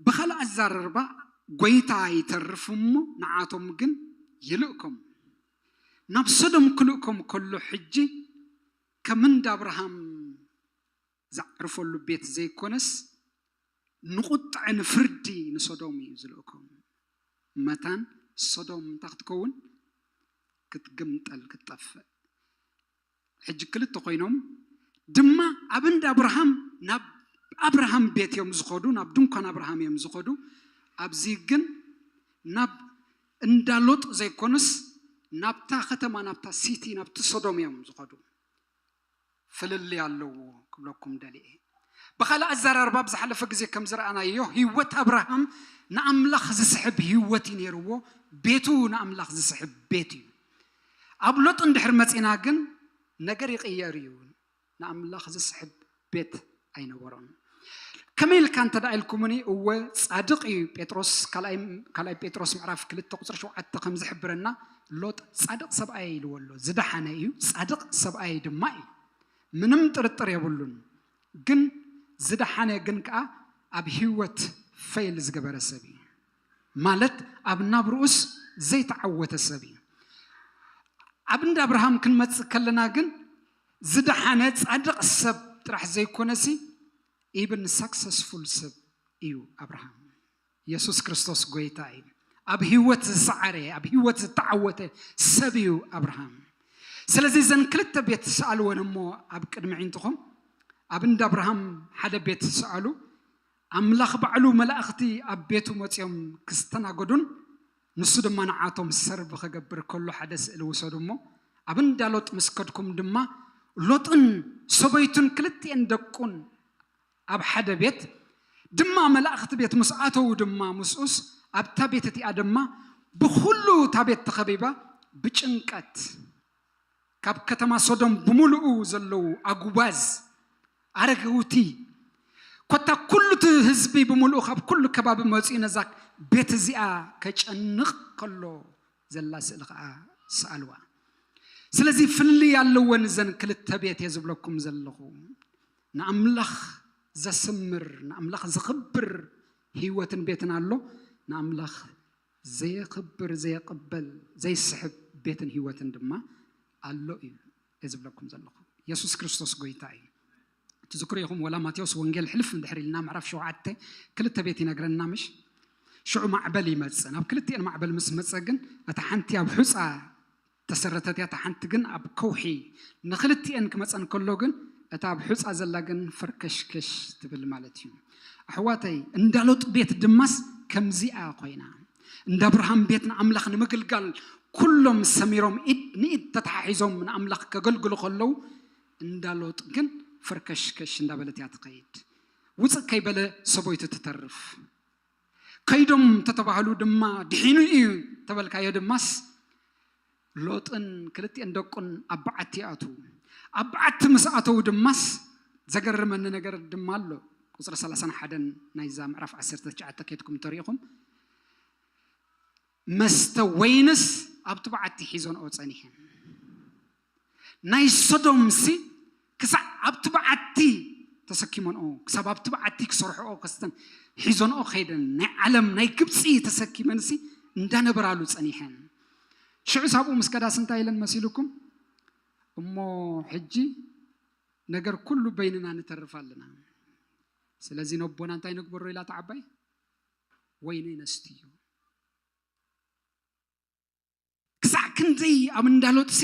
ብኻልእ ኣዛራርባ፣ ጎይታ ይተርፍ እሞ ንዓቶም ግን ይልእኮም። ናብ ሶዶም ክልእኮም ከሎ ሕጂ ከም እንዳ ኣብርሃም ዘዕርፈሉ ቤት ዘይኮነስ፣ ንቁጥዐ ንፍርዲ ንሶዶም እዩ ዝልእኮም። መታን ሶዶም እንታይ ክትከውን? ክትግምጠል፣ ክትጠፍእ። ሕጂ ክልተ ኮይኖም ድማ ኣብ እንዳ ኣብርሃም፣ ናብ ኣብርሃም ቤት እዮም ዝኸዱ፣ ናብ ድንኳን ኣብርሃም እዮም ዝኸዱ። ኣብዚ ግን ናብ እንዳ ሎጥ ዘይኮኑስ፣ ናብታ ከተማ፣ ናብታ ሲቲ፣ ናብቲ ሶዶም እዮም ዝኸዱ። ፍልልይ ኣለዎ ክብለኩም ደልየ። ብኻልእ ኣዘራርባ፣ ኣብ ዝሓለፈ ግዜ ከም ዝረኣናዮ፣ ህይወት ኣብርሃም ንኣምላኽ ዝስሕብ ህይወት እዩ ነይርዎ። ቤቱ ንኣምላኽ ዝስሕብ ቤት እዩ። ኣብ ሎጥ እንድሕር መጺና ግን ነገር ይቕየር እዩ። ንኣምላኽ ዝስሕብ ቤት ኣይነበሮን። ከመይ ኢልካ እንተ ደኣ ኢልኩምኒ፣ እወ፣ ጻድቕ እዩ ጴጥሮስ፣ ካልኣይ፣ ካልኣይ ጴጥሮስ ምዕራፍ ክልተ ቁጽሪ ሸውዓተ ከም ዝሕብረና፣ ሎጥ ጻድቕ ሰብኣይ ኢልዎ ኣሎ። ዝደሓነ እዩ፣ ጻድቕ ሰብኣይ ድማ እዩ። ምንም ጥርጥር የብሉን። ግን ዝደሓነ ግን ከኣ ኣብ ህይወት ፈይል ዝገበረ ሰብ እዩ። ማለት ኣብ ናብርኡስ ዘይተዓወተ ሰብ እዩ። ኣብ እንዳ ኣብርሃም ክንመጽእ ከለና ግን ዝደሓነ ጻድቕ ሰብ ጥራሕ ዘይኮነሲ፣ ኢብን ሳክሰስፉል ሰብ እዩ ኣብርሃም። የሱስ ክርስቶስ ጎይታ እዩ። ኣብ ህይወት ዝሰዓረ፣ ኣብ ህይወት ዝተዓወተ ሰብ እዩ ኣብርሃም። ስለዚ እዘን ክልተ ቤት ዝሰኣልወን እሞ ኣብ ቅድሚ ኣዒንትኹም ኣብ እንዳ ኣብርሃም ሓደ ቤት ዝሰኣሉ፣ ኣምላኽ ባዕሉ መላእኽቲ ኣብ ቤቱ መጺኦም ክስተናገዱን ንሱ ድማ ንዓቶም ሰርቭ ክገብር ከሎ ሓደ ስእሊ ውሰዱ እሞ፣ ኣብ እንዳ ሎጥ ምስ ከድኩም ድማ ሎጥን ሰበይቱን ክልቲኤን ደቁን ኣብ ሓደ ቤት ድማ መላእኽቲ ቤት ምስ ኣተዉ ድማ ምስኡስ ኣብታ ቤት እቲኣ ድማ ብኹሉ እታ ቤት ተኸቢባ ብጭንቀት ካብ ከተማ ሶዶም ብምሉኡ ዘለዉ ኣጉባዝ፣ ኣረገውቲ፣ ኮታ ኩሉ እቲ ህዝቢ ብምሉኡ ካብ ኩሉ ከባቢ መጺኡ ነዛ ቤት እዚኣ ከጨንቕ ከሎ ዘላ ስእሊ ኸዓ ሰኣልዋ። ስለዚ ፍልልይ ኣለወን እዘን ክልተ ቤት እየ ዝብለኩም ዘለኹ። ንኣምላኽ ዘስምር፣ ንኣምላኽ ዘኽብር ህይወትን ቤትን ኣሎ። ንኣምላኽ ዘየኽብር፣ ዘየቕበል፣ ዘይስሕብ ቤትን ህይወትን ድማ ኣሎ እዩ እየ ዝብለኩም ዘለኹ። የሱስ ክርስቶስ ጎይታ እዩ። ትዝክሩ ኢኹም፣ ወላ ማቴዎስ ወንጌል ሕልፍ እንድሕር ኢልና ምዕራፍ ሸውዓተ ክልተ ቤት ይነግረና ምሽ? ሽዑ ማዕበል ይመጽእ። ናብ ክልቲኤን ማዕበል ምስ መጸ ግን እታ ሓንቲ ኣብ ሑጻ ተሰረተት እያ፣ እታ ሓንቲ ግን ኣብ ከውሒ። ንክልቲኤን ክመጸን ከሎ ግን እታ ኣብ ሑጻ ዘላ ግን ፈርከሽከሽ ትብል ማለት እዩ። ኣሕዋተይ፣ እንዳ ሎጥ ቤት ድማስ ከምዚኣ ኮይና። እንዳ ኣብርሃም ቤት ንኣምላኽ ንምግልጋል ኩሎም ሰሚሮም ኢድ ንኢድ ተተሓሒዞም ንኣምላኽ ከገልግሉ ከለዉ፣ እንዳ ሎጥ ግን ፈርከሽከሽ እንዳበለት እያ ትኸይድ። ውፅእ ከይበለ ሰበይቱ ትተርፍ። ከይዶም ተተባህሉ ድማ ድሒኑ እዩ ተበልካዮ ድማስ፣ ሎጥን ክልቲኤን ደቁን ኣብ በዓቲ ይኣትዉ። ኣብ በዓቲ ምስ ኣተዉ ድማስ ዘገርመኒ ነገር ድማ ኣሎ። ቁጽሪ ሰላሳን ሓደን ናይዛ ምዕራፍ ዓሰርተ ትሽዓተ ከይድኩም እንተሪኢኹም፣ መስተ ወይንስ ኣብቲ በዓቲ ሒዞንኦ ጸኒሐን። ናይ ሶዶምሲ ክሳዕ ኣብቲ በዓቲ ተሰኪመንኦ፣ ክሳብ ኣብቲ በዓቲ ክሰርሕኦ ከስተን ሒዞንኦ ከይደን፣ ናይ ዓለም ናይ ግብጺ ተሰኪመንሲ እንዳነበራሉ ጸኒሐን። ሽዑ ሳብኡ ምስ ከዳስ እንታይ ኢለን መሲልኩም? እሞ ሕጂ ነገር ኩሉ በይንና ንተርፍ ኣለና። ስለዚ ነቦና እንታይ ንግበሮ ኢላ እታ ዓባይ? ወይኑ ይነስትዮ። ክሳዕ ክንደይ ኣብ እንዳ ሎጥሲ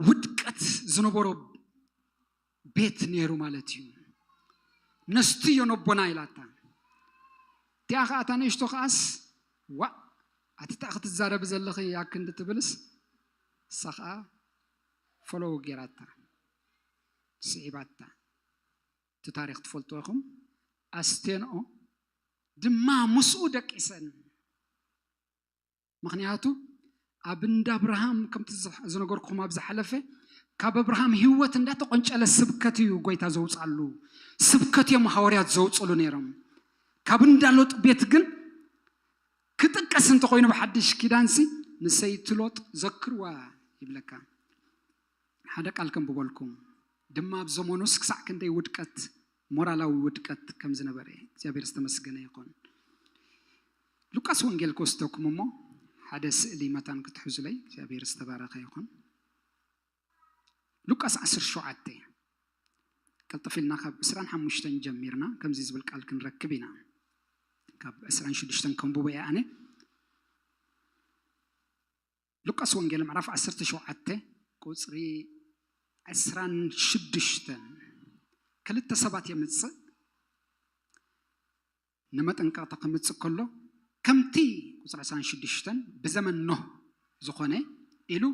ውድቀት ዝነበሮ ቤት ነይሩ ማለት እዩ። ነስትዮ ነቦና ኢላታ። እቲኣ ኸዓ እታ ንእሽቶ ኸዓስ፣ ዋእ፣ ኣቲ እንታይ ክትዛረቢ ዘለኺ ኣክንዲ ትብልስ፣ እሳ ኸዓ ፎሎው ጌራታ፣ ስዒባታ። እቲ ታሪኽ ትፈልጥዎ ኢኹም። ኣስቴንኦ ድማ ምስኡ ደቂሰን። ምኽንያቱ ኣብ እንዳ ኣብርሃም ከምቲ ዝሕ-፣ ዝነገርኩኹም ኣብ ዝሓለፈ፣ ካብ ኣብርሃም ህይወት እንዳተቆንጨለ ስብከት እዩ ጎይታ ዘውፃሉ። ስብከት እዮም ሃዋርያት ዘውፅሉ ነይሮም። ካብ እንዳሎጥ ቤት ግን ክጥቀስ እንተኮይኑ ብሓድሽ ኪዳንሲ ንሰይቲ ሎጥ ዘክርዋ ይብለካ። ሓደ ቃል ከም ብበልኩም ድማ ኣብ ዘመኑስ ክሳዕ ክንደይ ውድቀት፣ ሞራላዊ ውድቀት ከም ዝነበረ። እግዚኣብሔር ዝተመስገነ ይኹን። ሉቃስ ወንጌል ክወስደኩም እሞ ሓደ ስእሊ መታን ክትሕዙለይ እግዚኣብሔር ዝተባረኸ ይኹን። ሉቃስ ዓሰርተ ሸውዓተ ቀልጥፍ ኢልና ካብ ዕስራን ሓሙሽተን ጀሚርና ከምዚ ዝብል ቃል ክንረክብ ኢና። ካብ ዕስራን ሽዱሽተን ከንብቦ እየ ኣነ። ሉቃስ ወንጌል ምዕራፍ ዓሰርተ ሸውዓተ ቁፅሪ ዕስራን ሽዱሽተን ክልተ ሰባት የምፅእ። ንመጠንቀቕታ ከምፅእ ከሎ ከምቲ ቁፅሪ ዕስራን ሽዱሽተን ብዘመን ኖህ ዝኾነ ኢሉ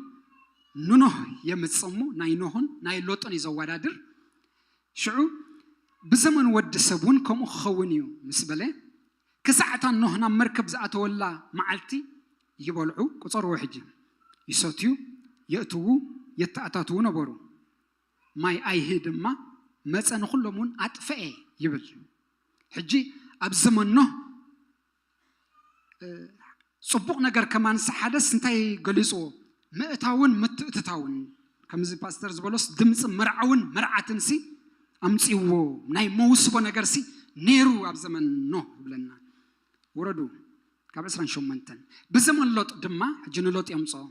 ንኖህ የምፅእ እሞ ናይ ኖህን ናይ ሎጥን እዩ ዘወዳድር። ሽዑ ብዘመን ወዲ ሰብ እውን ከምኡ ክኸውን እዩ ምስ በለ ክሳዕታ ኖህ ናብ መርከብ ዝኣተወላ መዓልቲ ይበልዑ፣ ቁፀርዎ ሕጂ፣ ይሰትዩ፣ የእትዉ፣ የተኣታትዉ ነበሩ። ማይ ኣይሂ ድማ መፀ ንኩሎም እውን ኣጥፈኤ ይብል። ሕጂ ኣብ ዘመን ኖህ ፅቡቕ ነገር ከማንስ ሓደስ እንታይ ገሊፅዎ? ምእታውን ምትእትታውን። ከምዚ ፓስተር ዝበሎስ ድምፂ መርዓውን መርዓትንሲ ኣምፅዎ ናይ መውስቦ ነገርሲ ነይሩ ኣብ ዘመን ኖህ ይብለና። ውረዱ ካብ ዕስራን ሸሞንተን ብዘመን ሎጥ ድማ ሕጂ ንሎጥ የምፅኦ።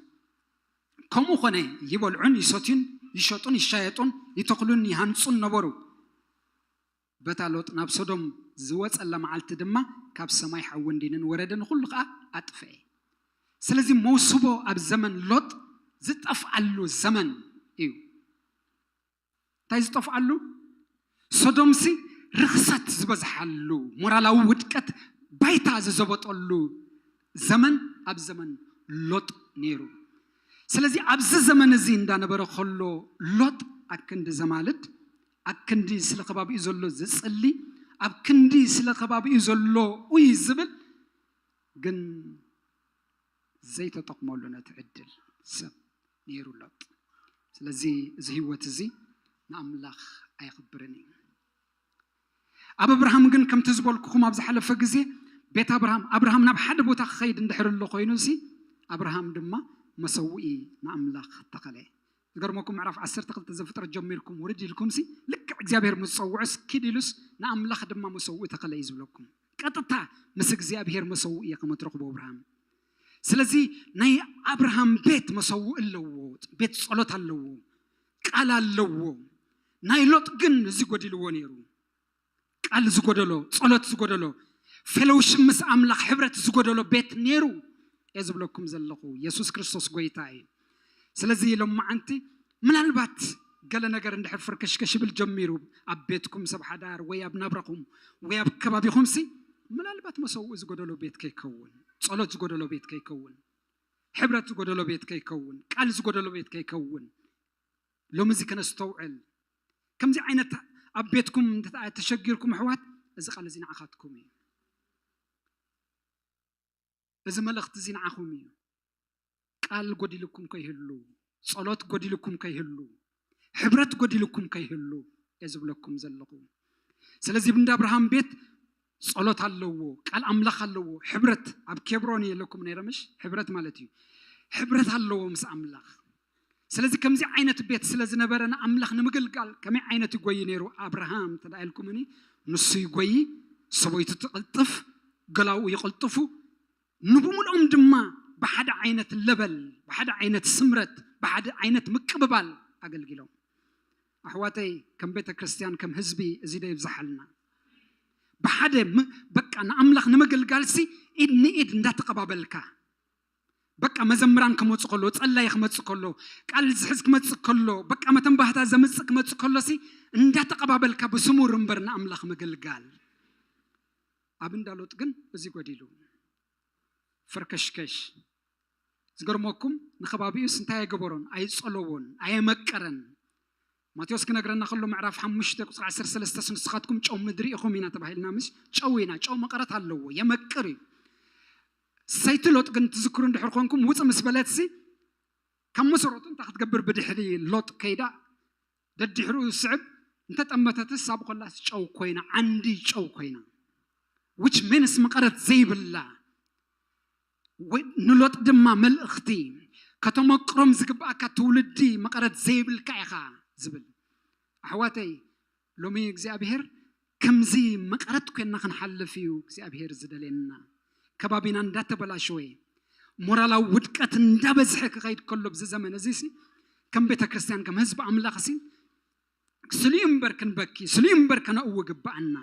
ከምኡ ኮነ፣ ይበልዑን ይሰትዩን ይሸጡን ይሻየጡን ይተኽሉን ይሃንፁን ነበሩ። በታ ሎጥ ናብ ሶዶም ዝወፀላ መዓልቲ ድማ ካብ ሰማይ ሓውን ዲንን ወረደ፣ ንኩሉ ከዓ ኣጥፍአ። ስለዚ መውስቦ ኣብ ዘመን ሎጥ ዝጠፍኣሉ ዘመን እዩ። እንታይ ዝጠፍኣሉ? ሶዶምሲ ርኽሰት ዝበዝሓሉ፣ ሞራላዊ ውድቀት ባይታ ዝዘበጠሉ ዘመን ኣብ ዘመን ሎጥ ነይሩ። ስለዚ ኣብዚ ዘመን እዚ እንዳነበረ ከሎ ሎጥ ኣክንዲ ዘማልድ፣ ኣክንዲ ስለ ከባቢኡ ዘሎ ዝፅሊ፣ ኣብ ክንዲ ስለ ከባቢኡ ዘሎ ኡይ ዝብል ግን ዘይተጠቕመሉ ነቲ ዕድል ሰብ ነይሩ ሎጥ። ስለዚ እዚ ህይወት እዚ ንኣምላኽ ኣየኽብርን እዩ። ኣብ ኣብርሃም ግን ከምቲ ዝበልኩኹም ኣብ ዝሓለፈ ግዜ ቤት ኣብርሃም ኣብርሃም ናብ ሓደ ቦታ ክኸይድ እንድሕር ኣሎ ኮይኑ ሲ ኣብርሃም ድማ መሰውኢ ንኣምላኽ ተኸለ። ዝገርመኩም ምዕራፍ ዓሰርተ ክልተ ዘፍጥረት ጀሚርኩም ውርድ ኢልኩም ሲ ልክዕ እግዚኣብሔር ምስ ጸውዖስ ኪድ ኢሉስ ንኣምላኽ ድማ መሰውኢ ተኸለ እዩ ዝብለኩም። ቀጥታ ምስ እግዚኣብሔር መሰውኢ እየ ከም እትረኽቦ ኣብርሃም። ስለዚ ናይ ኣብርሃም ቤት መሰውኢ ኣለዎ፣ ቤት ጸሎት ኣለዎ፣ ቃል ኣለዎ። ናይ ሎጥ ግን እዚ ጎዲልዎ ነይሩ። ቃል ዝጎደሎ፣ ጸሎት ዝጎደሎ፣ ፌሎውሽፕ ምስ ኣምላኽ ሕብረት ዝጎደሎ ቤት ነይሩ እየ ዝብለኩም ዘለኹ። የሱስ ክርስቶስ ጎይታ እዩ። ስለዚ ሎማዓንቲ ምናልባት ገለ ነገር እንድሕር ፍርከሽከሽ ይብል ጀሚሩ ኣብ ቤትኩም ሰብ ሓዳር ወይ ኣብ ናብራኹም ወይ ኣብ ከባቢኹም ሲ ምናልባት መሰውኢ ዝጎደሎ ቤት ከይከውን፣ ጸሎት ዝጎደሎ ቤት ከይከውን፣ ሕብረት ዝጎደሎ ቤት ከይከውን፣ ቃል ዝጎደሎ ቤት ከይከውን፣ ሎሚ እዚ ከነስተውዕል። ከምዚ ዓይነት ኣብ ቤትኩም እንተ ተሸጊርኩም ኣሕዋት፣ እዚ ቃል እዚ ንዓኻትኩም እዩ። እዚ መልእኽቲ እዚ ንዓኹም እዩ። ቃል ጎዲልኩም ከይህሉ፣ ጸሎት ጎዲልኩም ከይህሉ፣ ሕብረት ጎዲልኩም ከይህሉ እየ ዝብለኩም ዘለኹ። ስለዚ እንዳ ኣብርሃም ቤት ጸሎት ኣለዎ፣ ቃል ኣምላኽ ኣለዎ፣ ሕብረት ኣብ ኬብሮን እየ ኢለኩም ነይረ ምሽ? ሕብረት ማለት እዩ። ሕብረት ኣለዎ ምስ ኣምላኽ። ስለዚ ከምዚ ዓይነት ቤት ስለ ዝነበረ ንኣምላኽ ንምግልጋል ከመይ ዓይነት ይጎይ ነይሩ ኣብርሃም እንተ ደኣ ኢልኩምኒ፣ ንሱ ይጎይ፣ ሰበይቱ ትቕልጥፍ፣ ገላኡ ይቕልጥፉ፣ ንብምልኦም ድማ ብሓደ ዓይነት ለበል፣ ብሓደ ዓይነት ስምረት፣ ብሓደ ዓይነት ምቅብባል ኣገልጊሎም። ኣሕዋተይ፣ ከም ቤተ ክርስቲያን፣ ከም ህዝቢ፣ እዚ ዶ ይብዝሓልና? ብሓደ ም-፣ በቃ ንኣምላኽ ንምግልጋልሲ ኢድ ንኢድ እንዳተቐባበልካ፣ በቃ መዘምራን ክመፁ ከሎ፣ ፀላይ ክመፅእ ከሎ፣ ቃል ዝሕዝ ክመፅእ ከሎ፣ በቃ መተንባህታ ዘምፅእ ክመፅእ ከሎሲ እንዳተቐባበልካ ብስሙር እምበር ንኣምላኽ ምግልጋል። ኣብ እንዳ ሎጥ ግን እዚ ጎዲሉ። ፈርከሽከሽ። ዝገርመኩም ንከባቢኡስ እንታይ ኣይገበሮን፣ ኣይጸለዎን፣ ኣየመቀረን። ማቴዎስ ክነግረና ከሎ ምዕራፍ ሓሙሽተ ቁጽሪ ዓሰርተ ሰለስተ ንስኻትኩም ጨው ምድሪ ኢኹም ኢና ተባሂልና፣ ምስ ጨው ኢና፣ ጨው መቐረት ኣለዎ፣ የመቅር እዩ። ሰይቲ ሎጥ ግን ትዝክሩ እንድሕር ኮንኩም ውጽእ ምስ በለትሲ ካብ መሰረቱ እንታይ ክትገብር ብድሕሪ ሎጥ ከይዳ ደድሕሪኡ ዝስዕብ እንተጠመተትስ ኣብኡ ከላስ ጨው ኮይና፣ ዓንዲ ጨው ኮይና። Which means መቐረት ዘይብላ ወይ ንሎጥ ድማ መልእኽቲ ከተመቅሮም ዝግብኣካ ትውልዲ መቐረት ዘይብልካ ኢኻ ዝብል። ኣሕዋተይ፣ ሎሚ እግዚኣብሔር ከምዚ መቐረት ኮይና ክንሓልፍ እዩ እግዚኣብሔር ዝደልየና። ከባቢና እንዳተበላሸወ፣ ሞራላዊ ውድቀት እንዳበዝሐ ክኸይድ ከሎ ኣብዚ ዘመን እዚ ሲ፣ ከም ቤተ ክርስቲያን፣ ከም ህዝቢ ኣምላኽ ሲ፣ ስልዩ እምበር ክንበኪ፣ ስልዩ እምበር ከነእዊ ግብኣና፣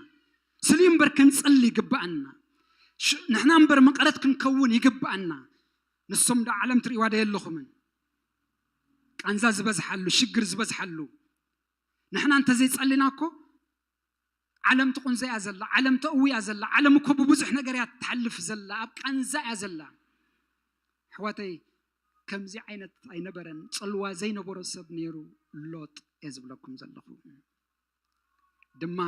ስልዩ እምበር ክንጽሊ ግብኣና። ሽ-፣ ንሕና እምበር መቐረት ክንከውን ይግብኣና። ንሶም ዶ ዓለም ትርእይዋ ዶ የለኹምን? ቃንዛ ዝበዝሓሉ፣ ሽግር ዝበዝሓሉ። ንሕና እንተዘይጸሊና እኮ ዓለም ትቑንዘ እያ ዘላ፣ ዓለም ተእዊ እያ ዘላ፣ ዓለም እኮ ብብዙሕ ነገር እያ ትሓልፍ ዘላ፣ ኣብ ቃንዛ እያ ዘላ። ኣሕዋተይ፣ ከምዚ ዓይነት ኣይነበረን። ጽልዋ ዘይነበሮ ሰብ ነይሩ ሎጥ እየ ዝብለኩም ዘለኹ። ድማ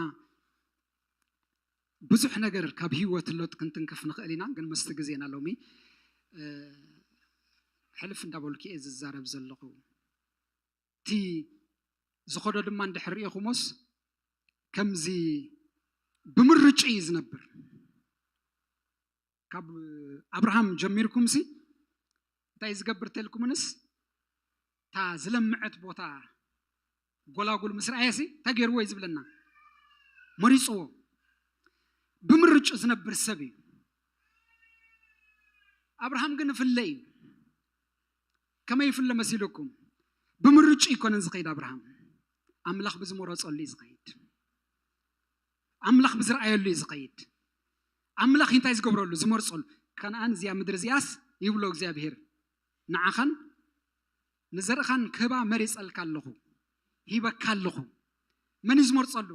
ብዙሕ ነገር ካብ ህይወት ሎጥ ክንትንክፍ ንኽእል ኢና፣ ግን ምስቲ ግዜና ሎሚ፣ እ፣ ሕልፍ እንዳበልኩ እየ ዝዛረብ ዘለኹ። እቲ ዝኸዶ ድማ እንድሕር ርኢኹሞስ ከምዚ ብምርጭ እዩ ዝነብር። ካብ ኣብርሃም ጀሚርኩም ሲ እንታይ ዝገብር ተልኩምንስ፣ እታ ዝለምዐት ቦታ ጎላጉል ምስ ረኣየ ሲ እንታይ ገይርዎ እዩ ዝብለና? መሪጽዎ። ብምርጭ ዝነብር ሰብ እዩ። ኣብርሃም ግን ይፍለ እዩ። ከመይ ይፍለ መሲልኩም? ብምርጭ ይኮነን ዝኸይድ ኣብርሃም። ኣምላኽ ብዝመረጸሉ እዩ ዝኸይድ። ኣምላኽ ብዝረኣየሉ እዩ ዝኸይድ። ኣምላኽ እንታይ ዝገብረሉ? ዝመርጸሉ። ከነኣን እዚኣ ምድሪ እዚኣስ ይብሎ እግዚኣብሔር፣ ንዓኻን ንዘርእኻን ክህባ መሪጸልካ ኣለኹ፣ ሂበካ ኣለኹ። መን እዩ ዝመርጸሉ?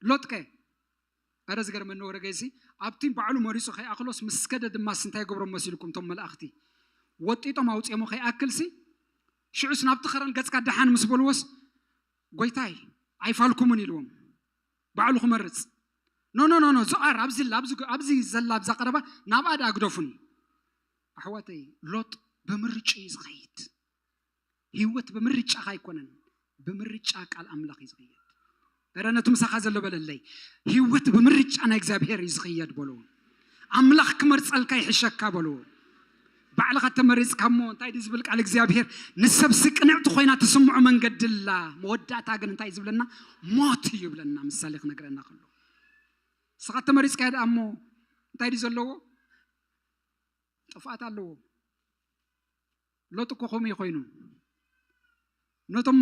ሎጥከ? ኣረ ዝገርመኒ ወረገይሲ ኣብቲ ባዕሉ መሪጹ ከይኣኽሎስ ምስ ከደ ድማስ እንታይ ገብሮም መሲልኩም እቶም መላእኽቲ? ወጢጦም ኣውጺኦሞ ከይኣክልሲ ሽዑስ ናብቲ ኸረን ገጽካ ደሓን ምስ በልዎስ፣ ጎይታይ ኣይፋልኩምን ኢልዎም። ባዕሉ ክመርጽ። ኖ፣ ኖ፣ ኖ፣ ኖ፣ ዞኣር ኣብዚ ኣላ፣ ኣብዚ፣ ኣብዚ ዘላ ኣብዛ ቀረባ ናብኣ ደኣ ግደፉኒ። ኣሕዋተይ፣ ሎጥ ብምርጭ እዩ ዝኸይድ። ህይወት ብምርጫኻ ኣይኮነን፣ ብምርጫ ቃል ኣምላኽ እዩ ዝኸይድ። እረ ነቲ ምሳኻ ዘሎ በለለይ፣ ህይወት ብምርጫ ናይ እግዚኣብሔር እዩ ዝኸየድ በሎ። ኣምላኽ ክመርጸልካ ይሕሸካ በሎ። ባዕልኻ ተመሪጽካ እሞ እንታይ ድዩ ዝብል ቃል እግዚኣብሔር? ንሰብሲ ቅንዕቲ ኮይና ትስምዖ መንገዲ ኣላ፣ መወዳእታ ግን እንታይ ዝብለና? ሞት እዩ ይብለና። ምሳሌ ክነግረና ከሎ ንስኻ ተመሪጽካዮ ደኣ እሞ እንታይ ድዩ ዘለዎ? ጥፍኣት ኣለዎ። ሎጥ እኮ ከምኡ እዩ ኮይኑ። ነቶም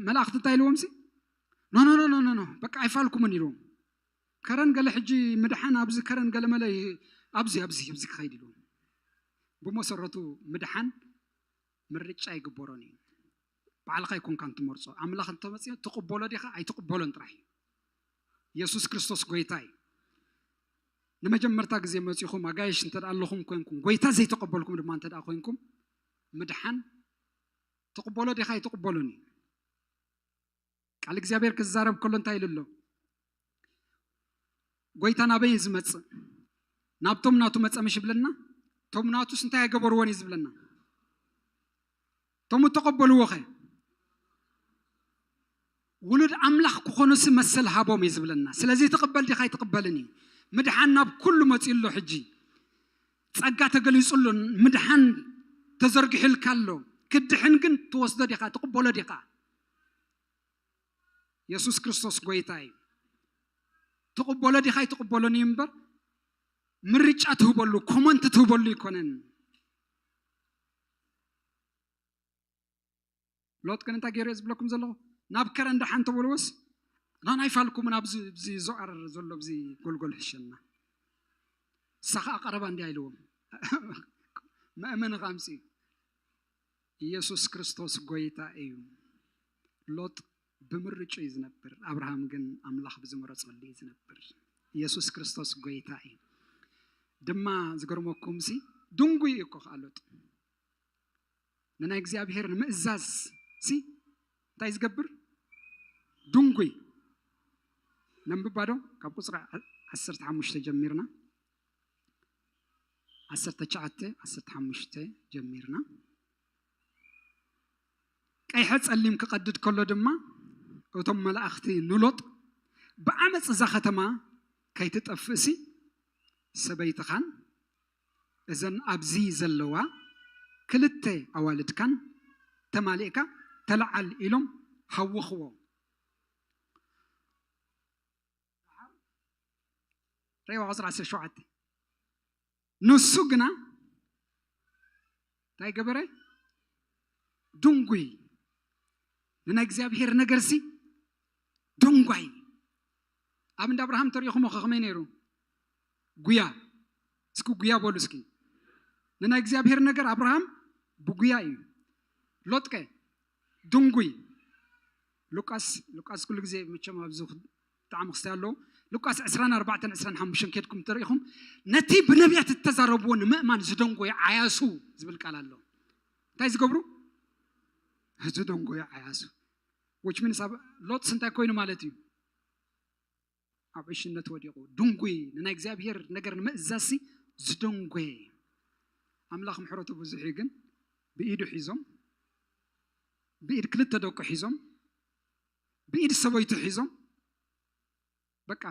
መላእኽቲ እንታይ ኢልዎም ሲ? ኖ፣ ኖ፣ ኖ፣ ኖ፣ ኖ፣ ኖ፣ በቃ ኣይፋልኩምን ኢልዎም። ከረን ገለ ሕጂ ምድሓን ኣብዚ ከረን ገለ መለ ይ-፣ ኣብዚ፣ ኣብዚ፣ ኣብዚ ክኸይድ ኢልዎም። ብመሰረቱ ምድሓን ምርጫ ኣይግበሮን እዩ። ባዕልኻ ኣይኮንካን ትመርጾ። ኣምላኽ እንተመጽዮ ትቕበሎ ዲኻ ኣይትቕበሎን ጥራሕ እዩ። ኢየሱስ ክርስቶስ ጎይታ እዩ። ንመጀመርታ ግዜ መጺኹም ኣጋይሽ እንተ ደኣ ኣለኹም ኮንኩም፣ ጎይታ ዘይተቐበልኩም ድማ እንተ ደኣ ኮንኩም፣ ምድሓን ትቕበሎ ዲኻ ኣይትቕበሎን እዩ። ቃል እግዚኣብሔር ክዛረብ ከሎ እንታይ ኢሉ ኣሎ? ጎይታ ናበይ እዩ ዝመጽእ? ናብቶም ናቱ መጸ ምሽ ይብለና? ቶም ናቱስ እንታይ ኣይገበርዎን እዩ ዝብለና? ቶም እተቐበልዎ ኸ? ውሉድ ኣምላኽ ክኾኑሲ መሰል ሃቦም እዩ ዝብለና። ስለዚ ትቕበል ዲኻ ኣይትቕበልን እዩ። ምድሓን ናብ ኩሉ መጺኡ ኣሎ ሕጂ። ጸጋ ተገሊጹ ኣሎ፣ ምድሓን ተዘርጊሑልካ ኣሎ። ክትድሕን ግን ትወስዶ ዲኻ? ትቕበሎ ዲኻ? የሱስ ክርስቶስ ጎይታ እዩ። ትቕበሎ ዲኻ ኣይትቕበሎን እዩ እምበር፣ ምርጫ ትህበሉ፣ ኮመንት ትህበሉ ኣይኮነን። ሎጥ ግን እንታይ ገይሩ እየ ዝብለኩም ዘለኹ? ናብ ከረን ደሓን ተበልዎስ፣ ናና ኣይፋልኩምን ኣብዚ፣ ኣብዚ ዞኣር ዘሎ፣ ኣብዚ ጎልጎል ህሸና። ንሳ ኸዓ ቀረባ እንድያ ኢልዎም። መእመኒ ኸዓ ኣምፅኡ። ኢየሱስ ክርስቶስ ጎይታ እዩ። ሎጥ ብምርጩ እዩ ዝነብር፣ ኣብርሃም ግን ኣምላኽ ብዝመረጸሉ እዩ ዝነብር። ኢየሱስ ክርስቶስ ጎይታ እዩ። ድማ ዝገርመኩምሲ፣ ድንጉይ እዩ እኮ ኸዓ ሎጥ። ንናይ እግዚኣብሔር ንምእዛዝ ሲ እንታይ ዝገብር? ድንጉይ። ነንብባ ዶ? ካብ ቁጽሪ ዓ-፣ ዓሰርተ ሓሙሽተ ጀሚርና። ዓሰርተ ትሽዓተ፣ ዓሰርተ ሓሙሽተ ጀሚርና። ቀይሐ ጸሊም ክቐድድ ከሎ ድማ፣ እቶም መላእኽቲ ንሎጥ፣ "ብዓመጽ እዛ ከተማ ከይትጠፍእሲ፣ ሰበይትኻን እዘን ኣብዚ ዘለዋ ክልተ ኣዋልድካን ተማሊእካ ተለዓል" ኢሎም ሃወኽዎ። ሬዋ ቁፅሪ ዓሰርተ ሸውዓተ። ንሱ ግና እንታይ ገበረ? ድንጉይ። ንናይ እግዚኣብሔር ነገርሲ ድንጓይ። ኣብ እንዳ ኣብርሃም ተሪእኹሞ ከ ከመይ ነይሩ? ጉያ። እስኪ ጉያ በሉ እስኪ። ንናይ እግዚኣብሔር ነገር ኣብርሃም ብጉያ እዩ። ሎጥቀ ድንጉይ። ሉቃስ፣ ሉቃስ ኩሉ ግዜ መቸም ኣብዚ ብጣዕሚ ክስታይ ኣለዎ። ሉቃስ ዕስራን ኣርባዕተን ዕስራን ሓሙሽተን ኬድኩም ተሪእኹም፣ ነቲ ብነቢያት እተዛረብዎ ንምእማን ዝደንጎዩ ዓያሱ ዝብል ቃል ኣሎ። እንታይ ዝገብሩ? ዝደንጎዩ ዓያሱ። Which means ኣብ ሎጥስ እንታይ ኮይኑ ማለት እዩ? ኣብ ዕሽነት ወዲቑ ድንጉይ፣ ንናይ እግዚኣብሔር ነገር ንምእዛዝሲ ዝደንጎየ። ኣምላኽ ምሕረቱ ብዙሕ እዩ፣ ግን ብኢዱ ሒዞም፣ ብኢድ ክልተ ደቁ ሒዞም፣ ብኢድ ሰበይቱ ሒዞም፣ በቃ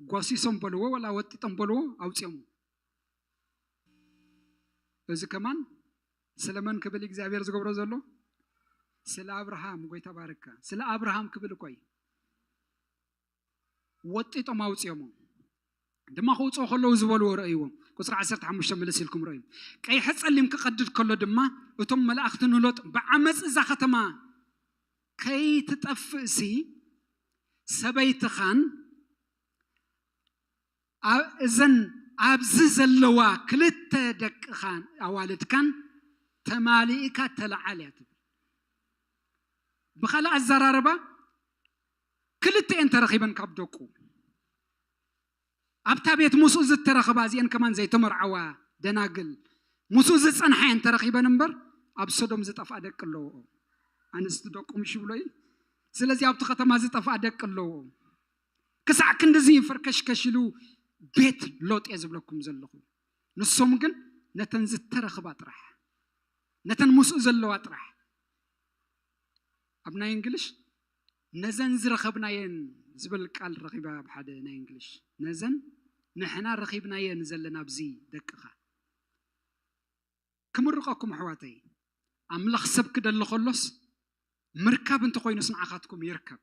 ጓሲሶም በልዎ፣ ወላ ወጢጦም በልዎ፣ ኣውፅኦሞ። እዚ ከማን ስለ መን ክብል እግዚኣብሔር ዝገብሮ ዘሎ? ስለ ኣብርሃም። ጎይታ ባርካ። ስለ ኣብርሃም ክብል እኮ እዩ። ወጢጦም ኣውፅኦሞ። ድማ ክውፅኦ ከለዉ ዝበልዎ ረእይዎም። ቁፅሪ ዓሰርተ ሓሙሽተ ምልስ ኢልኩም ረእዩ። ቀይሐ ጸሊም ክቐድድ ከሎ ድማ፣ እቶም መላእኽቲ ንሎጥ፣ "ብዓመፅ እዛ ከተማ ከይትጠፍእሲ፣ ሰበይትኻን ኣ-፣ እዘን ኣብዚ ዘለዋ ክልተ ደቅኻን ኣዋልድካን ተማሊእካ ተለዓል" እያ ትብል። ብኻልእ ኣዘራርባ፣ ክልተኤን ተረኺበን ካብ ደቁ፣ ኣብታ ቤት ምስኡ ዝተረኽባ፣ እዚአን ከማን ዘይተመርዓዋ ደናግል፣ ምስኡ ዝጸንሓ እየን ተረኺበን እምበር፣ ኣብ ሶዶም ዝጠፍኣ ደቂ ኣለዎ። ኣንስቲ ደቁ ምሽ ይብሎ እዩ። ስለዚ ኣብቲ ከተማ ዝጠፍኣ ደቂ ኣለዎ። ክሳዕ ክንድዚ ፈርከሽከሽ ኢሉ ቤት ሎጥ እየ ዝብለኩም ዘለኹ። ንሶም ግን ነተን ዝተረኽባ ጥራሕ፣ ነተን ምስኡ ዘለዋ ጥራሕ። ኣብ ናይ እንግሊሽ "ነዘን ዝረኸብናየን" ዝብል ቃል ረኺበ ኣብ ሓደ ናይ እንግሊሽ። ነዘን ንሕና ረኺብናየን ዘለና ኣብዚ ደቅኻ። ክምርቐኩም ኣሕዋተይ፣ ኣምላኽ ሰብ ክደሊ ከሎስ ምርካብ እንተኾይኑስ ንዓኻትኩም ይርከብ።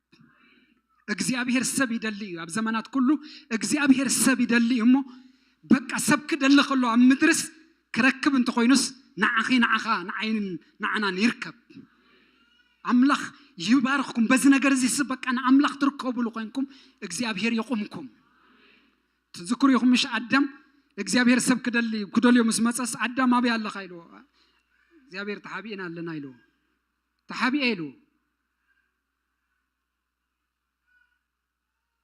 እግዚኣብሔር ሰብ ይደሊ እዩ። ኣብ ዘመናት ኩሉ እግዚኣብሔር ሰብ ይደሊ እዩ እሞ፣ በቃ ሰብ ክደሊ ከሎ ኣብ ምድርስ ክረክብ እንተኾይኑስ ንዓኺ፣ ንዓኻ፣ ንዓይንን ንዓናን ይርከብ። ኣምላኽ ይባርኽኩም። በዚ ነገር እዚ ስ-፣ በቃ ንኣምላኽ ትርከቡሉ ኮይንኩም እግዚኣብሔር ይቑምኩም። ትዝክሩ ኢኹም ምሽ ኣዳም እግዚኣብሔር ሰብ ክደሊ፣ ክደልዮ ምስ መጸስ፣ "ኣዳም ኣበይ ኣለኻ?" ኢልዎ። "እግዚኣብሔር ተሓቢእና ኣለና" ኢልዎ። "ተሓቢኤ" ኢልዎ።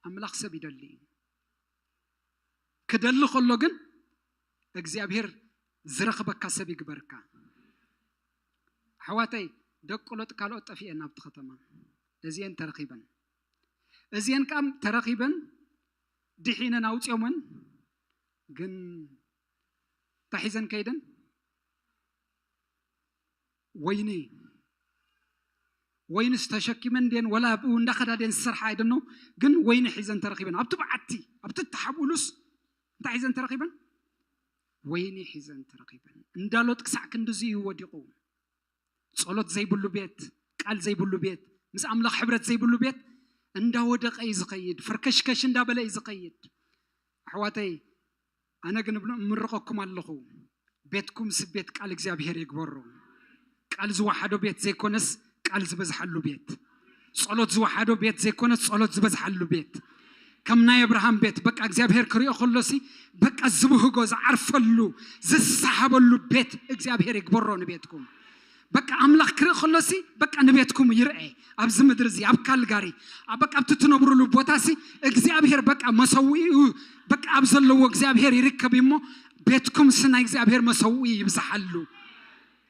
ኣምላኽ ሰብ ይደሊ እዩ። ክደሊ ከሎ ግን እግዚኣብሔር ዝረኽበካ ሰብ ይግበርካ። ኣሕዋተይ፣ ደቂ ሎጥ ካልኦት ጠፊኤን ኣብቲ ከተማ። እዚኤን ተረኺበን። እዚኤን ከኣ ተረኺበን ድሒነን ኣውፅኦመን። ግን እንታይ ሒዘን ከይደን? ወይኒ። ወይንስ ተሸኪመን ድየን ወላ ብኡ እንዳኸዳ ድየን ዝሰርሓ ኣይደኖ፣ ግን ወይኒ ሒዘን ተረኺበን። ኣብቲ በዓቲ፣ ኣብቲ እተሓብኡሉስ እንታይ ሒዘን ተረኺበን? ወይኒ ሒዘን ተረኺበን። እንዳ ሎጥ ክሳዕ ክንድዚ እዩ ወዲቑ። ጸሎት ዘይብሉ ቤት፣ ቃል ዘይብሉ ቤት፣ ምስ ኣምላኽ ሕብረት ዘይብሉ ቤት እንዳወደቐ እዩ ዝኸይድ፣ ፈርከሽከሽ እንዳበለ እዩ ዝኸይድ። ኣሕዋተይ፣ ኣነ ግን እብሎ እምርቐኩም ኣለኹ፣ ቤትኩም ስ ቤት ቃል እግዚኣብሔር ይግበሮ። ቃል ዝወሓዶ ቤት ዘይኮነስ ቃል ዝበዝሓሉ ቤት፣ ጸሎት ዝወሓዶ ቤት ዘይኮነስ ጸሎት ዝበዝሓሉ ቤት፣ ከም ናይ ኣብርሃም ቤት በቃ እግዚኣብሔር ክሪኦ ከሎሲ በቃ ዝብህጎ ዝዓርፈሉ ዝሰሓበሉ ቤት እግዚኣብሔር ይግበሮ ንቤትኩም። በቃ ኣምላኽ ክርኢ ከሎሲ በቃ ንቤትኩም ይርአ። ኣብዚ ምድሪ እዚ ኣብ ካልጋሪ ኣብ በቃ ኣብቲ ትነብሩሉ ቦታሲ እግዚኣብሔር በቃ መሰዊኡ በቃ ኣብ ዘለዎ እግዚኣብሔር ይርከብ እሞ ቤትኩም ስ ናይ እግዚኣብሔር መሰዊኡ ይብዝሓሉ።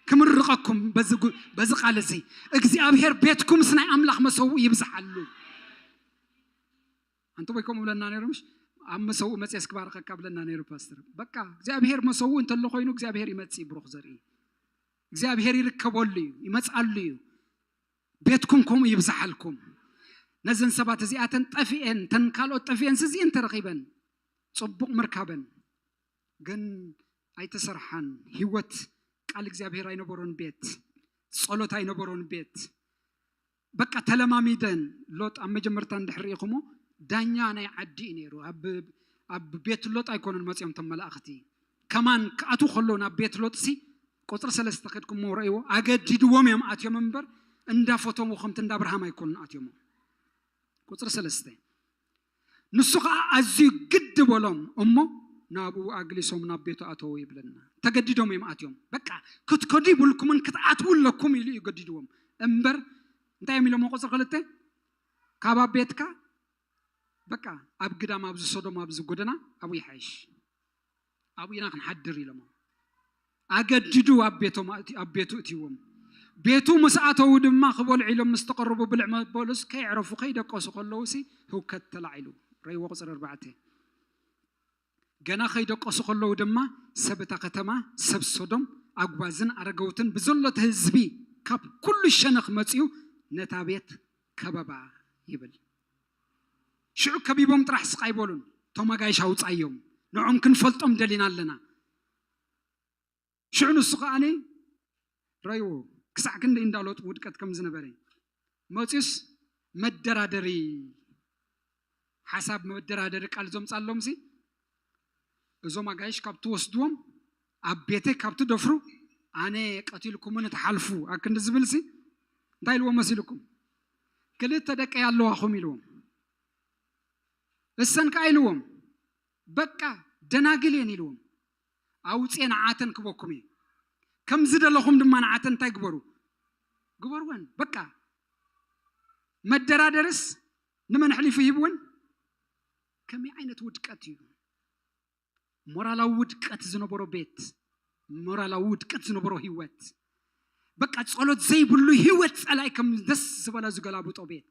ክምርቐኩም በዚ ጉ-፣ በዚ ቃል እዚ እግዚኣብሔር ቤትኩም ስ ናይ ኣምላኽ መሰዊኡ ይብዝሓሉ። ኣንተ ወይ ከምኡ ብለና ነይሩ ምሽ ኣብ መሰዊኡ መፅየስ ክባርኸካ ብለና ነይሩ ፓስተር። በቃ እግዚኣብሔር መሰዊኡ እንተሎ ኮይኑ እግዚኣብሔር ይመፅእ ብሩኽ ዘርኢ እግዚኣብሔር ይርከበሉ እዩ፣ ይመፅኣሉ እዩ። ቤትኩም ከምኡ ይብዝሓልኩም። ነዘን ሰባት እዚኣተን ጠፊኤን፣ ተን ካልኦት ጠፊኤን፣ ስዚኤን ተረኺበን፣ ጽቡቕ ምርካበን። ግን ኣይተሰርሓን። ህይወት ቃል እግዚኣብሔር ኣይነበሮን ቤት፣ ጸሎት ኣይነበሮን ቤት። በቃ ተለማሚደን። ሎጥ ኣብ መጀመርታ እንድሕር ርኢኹሞ፣ ዳኛ ናይ ዓዲ እዩ ነይሩ። ኣብ ኣብ ቤት ሎጥ ኣይኮኑን መጺኦም እቶም መላእኽቲ። ከማን ክኣትዉ ከለዉ ናብ ቤት ሎጥሲ፣ ቁጽሪ ሰለስተ ከድኩሞ ረእይዎ፣ ኣገዲድዎም እዮም ኣትዮም እምበር፣ እንዳፈተሙ ከምቲ እንዳ ኣብርሃም ኣይኮኑን ኣትዮሞ። ቁጽሪ ሰለስተ፣ ንሱ ኸዓ ኣዝዩ ግዲ በሎም እሞ፣ ናብኡ ኣግሊሶም ናብ ቤቱ ኣተዉ ይብለና። ተገዲዶም እዮም ኣትዮም። በቃ ክትከዱ ይብልኩምን ክትኣትዉ ኣለኩም ኢሉ እዩ ገዲድዎም እምበር፣ እንታይ እዮም ኢሎሞ? ቁጽሪ ክልተ፣ ካብ ኣብ ቤትካ በቃ ኣብ ግዳም፣ ኣብዚ ሶዶም፣ ኣብዚ ጎደና ኣብኡ ይሓይሽ፣ ኣብኡ ኢና ክንሓድር ኢሎሞ። ኣገዲዱ ኣብ ቤቶም ኣእቲ-፣ ኣብ ቤቱ እትይዎም። ቤቱ ምስ ኣተዉ ድማ ክበልዑ ኢሎም ምስ ተቐረቡ፣ ብልዕ መበሉስ ከየዕረፉ ከይደቀሱ ከለዉሲ ህውከት ተላዒሉ። ረእይዎ ቁጽሪ ኣርባዕተ። ገና ከይደቀሱ ከለዉ ድማ ሰብ እታ ከተማ፣ ሰብ ሶዶም፣ ኣጉባዝን ኣረገውትን ብዘሎ እቲ ህዝቢ ካብ ኩሉ ሸነኽ መጺኡ ነታ ቤት ከበባ ይብል። ሽዑ ከቢቦም ጥራሕ ስቕ ኣይበሉን። እቶም ኣጋይሽ ኣውጻዮም፣ ንዖም ክንፈልጦም ደሊና ኣለና። ሽዑ ንሱ ከኣኒ ረእይዎ ክሳዕ ክንደይ እንዳ ሎጥ ውድቀት ከም ዝነበረ። መጺኡስ መደራደሪ ሓሳብ፣ መደራደሪ ቃል ዘምጻሎምሲ፣ እዞም ኣጋይሽ ካብ ትወስድዎም፣ ኣብ ቤተይ ካብ ትደፍሩ፣ ኣነ ቀቲልኩምኒ ትሓልፉ፣ ኣክንዲ ዝብልሲ እንታይ ኢልዎም መሲልኩም? ክልተ ደቀይ ኣለዋኹም ኢልዎም። እሰን ከኣ ኢልዎም፣ በቃ ደናግል እየን ኢልዎም። ኣውጽኤ ንዓተን ክበኩም እየ። ከም ዝደለኹም ድማ ንዓተን እንታይ ግበሩ? ግበርወን። በቃ መደራደርስ ንመን ኣሕሊፉ ይህብወን? ከመይ ዓይነት ውድቀት እዩ? ሞራላዊ ውድቀት ዝነበሮ ቤት፣ ሞራላዊ ውድቀት ዝነበሮ ህይወት፣ በቃ ጸሎት ዘይብሉ ህይወት፣ ጸላኢ ከም ደስ ዝበሎ ዝገላብጦ ቤት።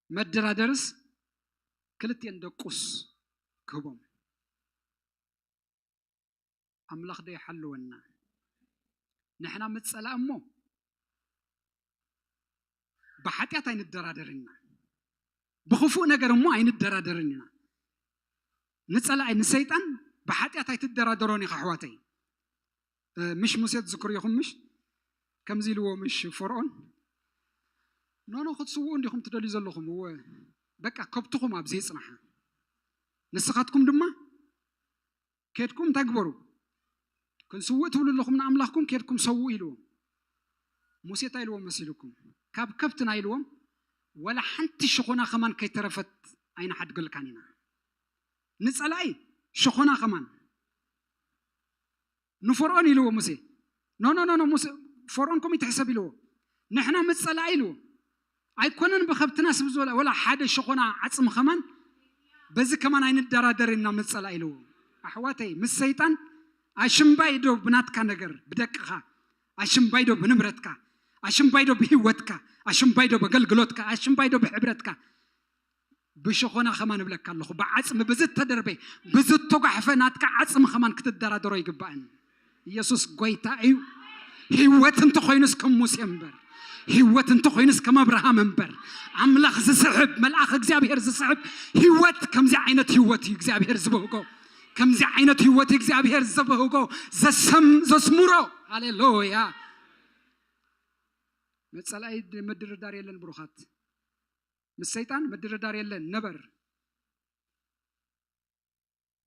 መደራደርስ ክልቲኤን ደቁስ ክህቦም። ኣምላኽ ዶ ይሓልወና? ንሕና ምስ ጸላኢ እሞ ብሓጢኣት ኣይንደራደርን ኢና። ብኽፉእ ነገር እሞ ኣይንደራደርን ኢና። ንጸላኢ ንሰይጣን ብሓጢኣት ኣይትደራደሮን ኢኻ ኣሕዋተይ። እ፣ ምሽ ሙሴ ትዝክሩ ኢኹም ምሽ? ከምዚ ኢልዎ ምሽ ፈርዖን፣ "ኖኖ ክትስውኡ እንዲኹም ትደልዩ ዘለኹም? እወ፣ በቃ ከብትኹም ኣብዚ ይጽናሓ። ንስኻትኩም ድማ ኬድኩም እንታይ ግበሩ? ክንስውእ ትብሉ ኣለኹም ንኣምላኽኩም፣ ኬድኩም ሰውኡ" ኢልዎም። ሙሴ እንታይ ኢልዎም መሲልኩም? "ካብ ከብትና" ኢልዎም፣ "ወላ ሓንቲ ሽኾና ከማን ከይተረፈት ኣይንሓድገልካን ኢና። ንጸላኢ ሽኾና ከማን ንፈርዖን" ኢልዎ ሙሴ። "ኖ፣ ኖ፣ ኖ፣ ኖ፣ ሙሴ፣ ፈርዖን ከምኡ ይትሕሰብ" ኢልዎ። "ንሕና ምስ ጸላኢ" ኢልዎ። "ኣይኮነን ብኸብትና ስብ ዝበለ፣ ወላ ሓደ ሸኾና ዓጽሚ ከማን፣ በዚ ከማን ኣይንደራደር ኢና ምስ ጸላኢ" ኢልዎ። ኣሕዋተይ፣ ምስ ሰይጣን ኣሽምባይ ዶ ብናትካ ነገር፣ ብደቅኻ፣ ኣሽምባይ ዶ ብንብረትካ፣ ኣሽምባይ ዶ ብህይወትካ፣ ኣሽምባይ ዶ ብኣገልግሎትካ፣ ኣሽምባይ ዶ ብሕብረትካ፣ ብሸኾና ከማን እብለካ ኣለኹ፣ ብዓጽሚ ብዝተደርበ፣ ብዝተጓሕፈ ናትካ ዓጽሚ ከማን ክትደራደሮ ይግባእን። ኢየሱስ ጎይታ እዩ። ህይወት እንተኾይኑስ ከም ሙሴ እምበር፣ ህይወት እንተኾይኑስ ከም ኣብርሃም እምበር፣ ኣምላኽ ዝስሕብ፣ መልኣኽ እግዚኣብሔር ዝስሕብ ህይወት፣ ከምዚ ዓይነት ህይወት እዩ እግዚኣብሔር ዝበህጎ። ከምዚ ዓይነት ህይወት እግዚኣብሔር ዘበህጎ፣ ዘሰም-፣ ዘስምሮ። ሃሌሉያ። መጸላኢ ምድርዳር የለን ብሩኻት። ምስ ሰይጣን ምድርዳር የለን። ነበር።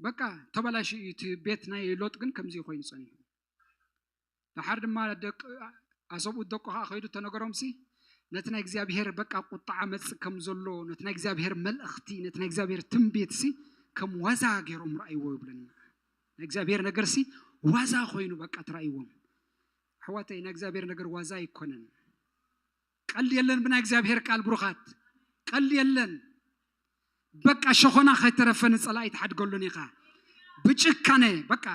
በቃ ተበላሽዩ እዩ። እቲ ቤት ናይ ሎጥ ግን ከምዚ ኮይኑ ጸኒሑ። ደሓር ድማ ደቂ ኣሰብኡት ደቁ ኸዓ ከይዱ ተነገሮምሲ፣ ነቲ ናይ እግዚኣብሔር በቃ ቁጥዓ መጽእ ከም ዘሎ፣ ነቲ ናይ እግዚኣብሔር መልእኽቲ፣ ነቲ ናይ እግዚኣብሔር ትንቢትሲ ከም ዋዛ ገይሮም ረኣይዎ ይብለና። ናይ እግዚኣብሔር ነገርሲ ዋዛ ኮይኑ በቃ ተራእይዎም። ኣሕዋተይ፣ ናይ እግዚኣብሔር ነገር ዋዛ ኣይኮነን። ቀልድ የለን ብናይ እግዚኣብሔር ቃል ብሩኻት፣ ቀልድ የለን። በቃ ሸኾና ከይተረፈ ንጸላኢ ትሓድገሉን ኢኻ ብጭካነ። በቃ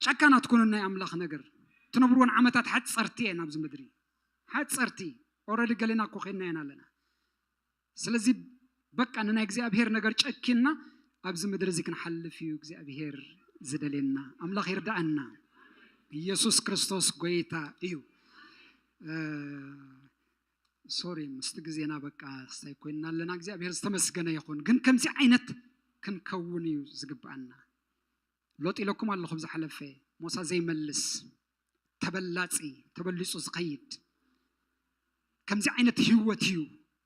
ጨካናት ኩኑ። ናይ ኣምላኽ ነገር ትነብርወን ዓመታት ሓጸርቲ እየን ኣብዚ ምድሪ፣ ሓጸርቲ። ኦረዲ ገሌና እኮ ኸድና እየን ኣለና። ስለዚ በቃ ንናይ እግዚኣብሔር ነገር ጨኪንና ኣብዚ ምድሪ እዚ ክንሓልፍ እዩ እግዚኣብሔር ዝደልየና። ኣምላኽ ይርዳኣና። ኢየሱስ ክርስቶስ ጎይታ እዩ። ሶሪ፣ ምስቲ ግዜና በቃ ክስታይ ኮይንና ኣለና። እግዚኣብሔር ዝተመስገነ ይኹን። ግን ከምዚ ዓይነት ክንከውን እዩ ዝግብኣና። ሎጥ ኢለኩም ኣለኹ ብዝሓለፈ፣ ሞሳ ዘይመልስ፣ ተበላጺ፣ ተበሊጹ ዝኸይድ፣ ከምዚ ዓይነት ህይወት እዩ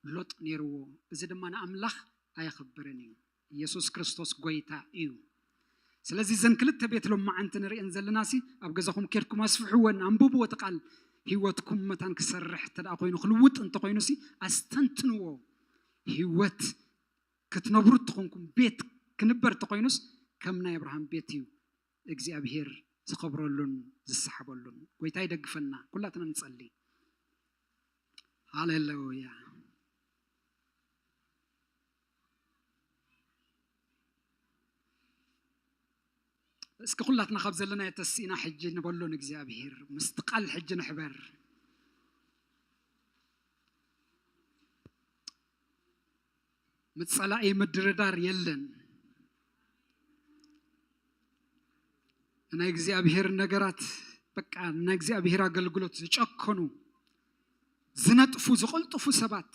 ሎጥ ነይርዎ። እዚ ድማ ንኣምላኽ ኣየኽብርን እዩ። ኢየሱስ ክርስቶስ ጎይታ እዩ። ስለዚ እዘን ክልተ ቤት ሎማዓንቲ ንርእየን ዘለና ሲ፣ ኣብ ገዛኹም ኬድኩም ኣስፍሕወን፣ ኣንብብዎ እቲ ቃል። ህይወትኩም መታን ክሰርሕ እንተ ደኣ ኮይኑ፣ ክልውጥ እንተኾይኑ ሲ፣ ኣስተንትንዎ። ህይወት ክትነብሩ እትኾንኩም፣ ቤት ክንበር እንተኾይኑስ፣ ከም ናይ ኣብርሃም ቤት እዩ እግዚኣብሔር ዝኸብረሉን ዝሰሓበሉን። ጎይታ ይደግፈና። ኩላትና ንጸሊ። ሃሌሉያ። እስኪ ኩላትና ካብ ዘለናዮ ተሲእና ሕጂ ንበሎ ንእግዚኣብሔር፣ ምስቲ ቃል ሕጂ ንሕበር። ምስ ጸላኢ ምድርዳር የለን። ናይ እግዚኣብሔር ነገራት፣ በቃ ናይ እግዚኣብሔር ኣገልግሎት ዝጨከኑ፣ ዝነጥፉ፣ ዝቐልጥፉ ሰባት፣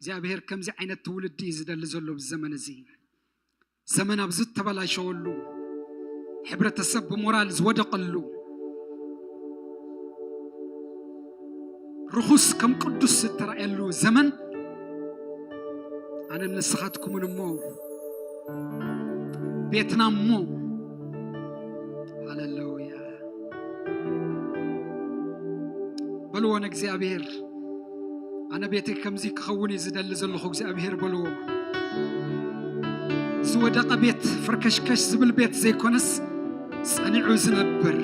እግዚኣብሔር ከምዚ ዓይነት ትውልዲ እዩ ዝደሊ ዘሎ ኣብዚ ዘመን እዚ። ዘመን ኣብ ዝተበላሸወሉ፣ ሕብረተሰብ ብሞራል ዝወደቐሉ፣ ርኹስ ከም ቅዱስ ዝተራእየሉ ዘመን፣ ኣነን ንስኻትኩምን እሞ፣ ቤትና እሞ፣ ሃሌሉያ። በልዎ ንእግዚኣብሔር፣ ኣነ ቤተይ ከምዚ ክኸውን እዩ ዝደሊ ዘለኹ እግዚኣብሔር በልዎ። ዝወደቐ ቤት፣ ፈርከሽከሽ ዝብል ቤት ዘይኮነስ፣ ጸኒዑ ዝነብር።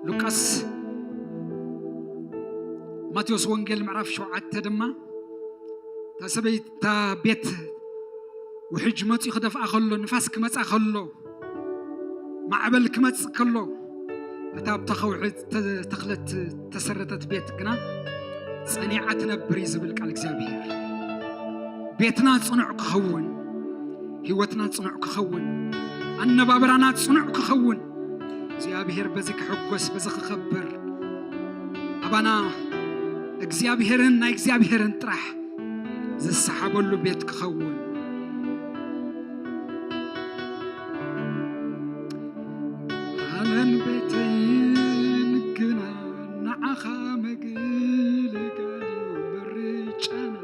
ሉቃስ፣ ማቴዎስ ወንጌል ምዕራፍ ሸውዓተ ድማ፣ እታ ሰበይቲ፣ እታ ቤት ውሕጅ መጺኡ ክደፍኣ ከሎ፣ ንፋስ ክመጻ ከሎ፣ ማዕበል ክመጽእ ከሎ፣ እታ ኣብታ ከውሒ ዝተተኽለት፣ ዝተሰረተት ቤት ግና ጸኒዓ ትነብር እዩ ዝብል ቃል እግዚኣብሔር። ቤትና ጽኑዕ ክኸውን፣ ህይወትና ጽኑዕ ክኸውን፣ ኣነባብራና ጽኑዕ ክኸውን፣ እግዚኣብሔር በዚ ክሕጎስ፣ በዚ ክኸብር፣ ኣባና እግዚኣብሔርን ናይ እግዚኣብሔርን ጥራሕ ዝሰሓበሉ ቤት ክኸውን። ኣነን ቤተይን ግና ንዓኻ ምግልጋል እዩ ምርጫና።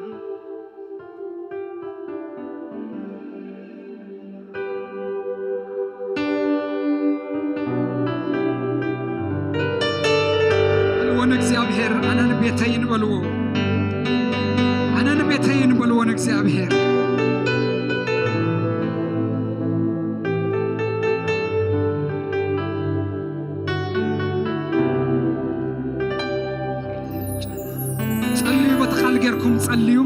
በልዎ ንእግዚኣብሔር፣ ኣነን ቤተይን በልዎ። ኣነን ቤተይን በልዎ ንእግዚኣብሔር። ጸልዩ፣ በቲ ቃል ጌርኩም ጸልዩ።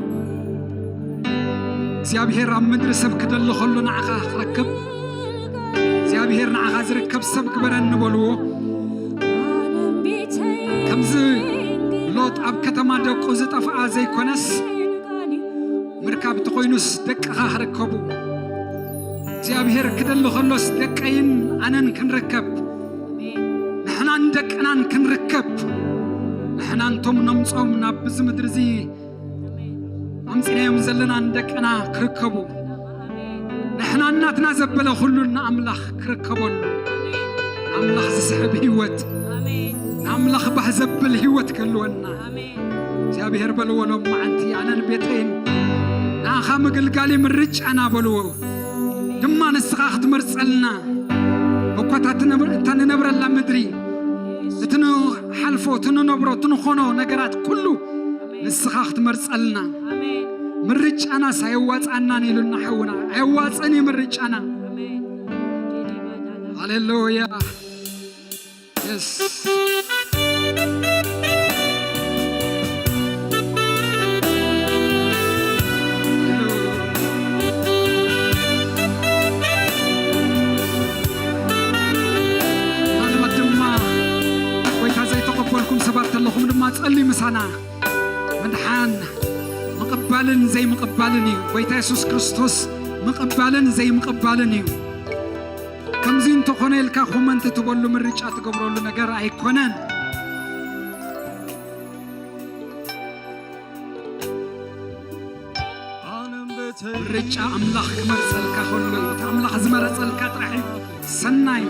እግዚኣብሔር ኣብ ምድሪ ሰብ ክደሊ ከሎ ንዓኻ ክረክብ፣ እግዚኣብሔር ንዓኻ ዝርከብ ሰብ ግበረኒ በልዎ። ከምዚ ሎጥ ኣብ ከተማ ደቁ ዝጠፍኣ ዘይኮነስ፣ ምርካብ እንተኾይኑስ ደቅኻ ክርከቡ። እግዚኣብሔር ክደሊ ከሎስ ደቀይን ኣነን ክንርከብ፣ ንሕናን ደቅናን ክንርከብ፣ ንሕና እንቶም ነምጾም ናብ እዚ ምድሪ እዚ ኣምጺናዮም ዘለና ንደቅና ክርከቡ፣ ንሕና እናትና ዘበለ ኩሉ ንኣምላኽ ክርከበሉ፣ ንኣምላኽ ዝስሕብ ህይወት፣ ንኣምላኽ ባህ ዘብል ህይወት ክህልወና። እግዚኣብሔር በልዎ፣ ሎም መዓንቲ ኣነን ቤተይን ንኣኻ ምግልጋል ምርጫና በልዎ። ድማ ንስኻ ክትመርጸልና፣ እኳ እታ ትነብር-፣ እታ ንነብረላ ምድሪ፣ እቲ ንሓልፎ፣ እቲ ንነብሮ፣ እቲ ንኾኖ ነገራት ኩሉ ንስኻ ክትመርጸልና። ኣሜን። ምርጫናስ ኣየዋጽኣናን ኢሉና ሓውና። ኣየዋጽእን እዩ ምርጫና። ኣሜን። ሃሌሉያ። የስ። ምናልባት ድማ ጎይታ ዘይተቐበልኩም ሰባት ተለኹም ድማ ጸልዩ ምሳና። ምድሓን ምቕባልን ዘይምቕባልን እዩ። ጎይታ የሱስ ክርስቶስ ምቕባልን ዘይምቕባልን እዩ። ከምዚ እንተኾነ ኢልካ ኮመንት ትበሉ ምርጫ ትገብረሉ ነገር ኣይኮነን። ምርጫ ኣምላኽ ክመርጸልካ ከሎ እዩ። እቲ ኣምላኽ ዝመረጸልካ ጥራሕ እዩ ሰናይ።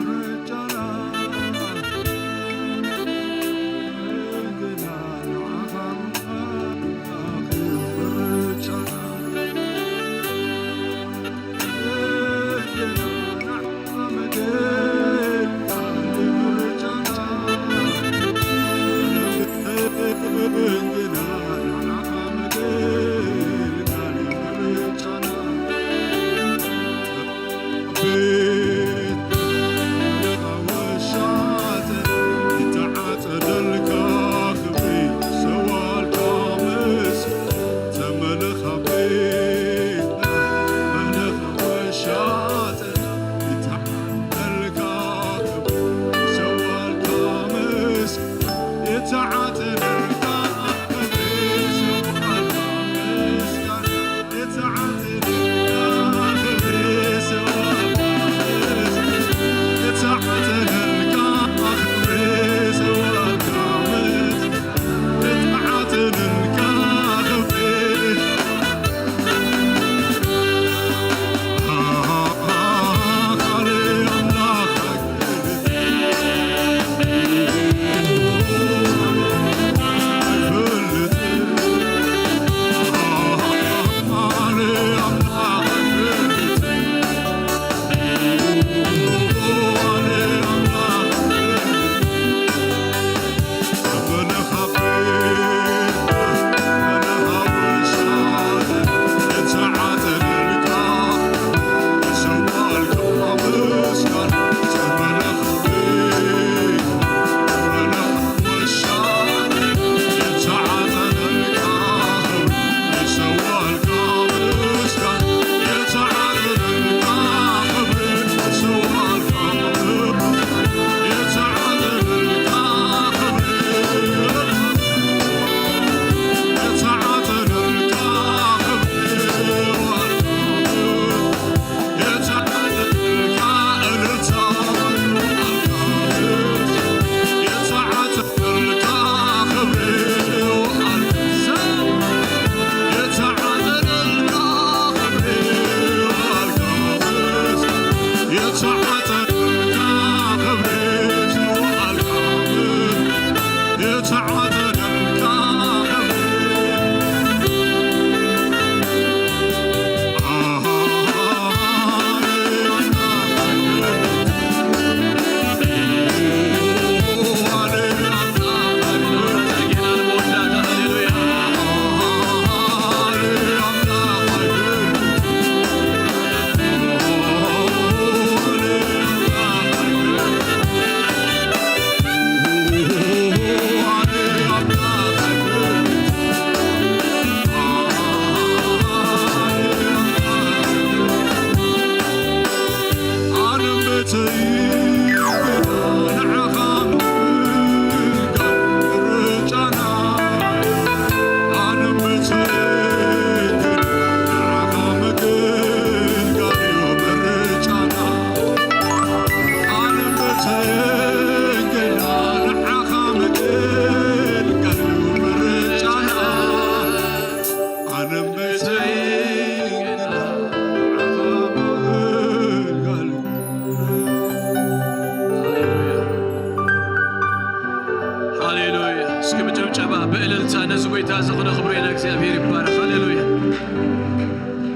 ሃሌሉያ። እስኪ ብጭብጨባ ብእልልታ ነዚ ጎይታ እዚ ክነኽብሮ ኢና። እግዚኣብሔር ይባረኽ። ሃሌሉያ።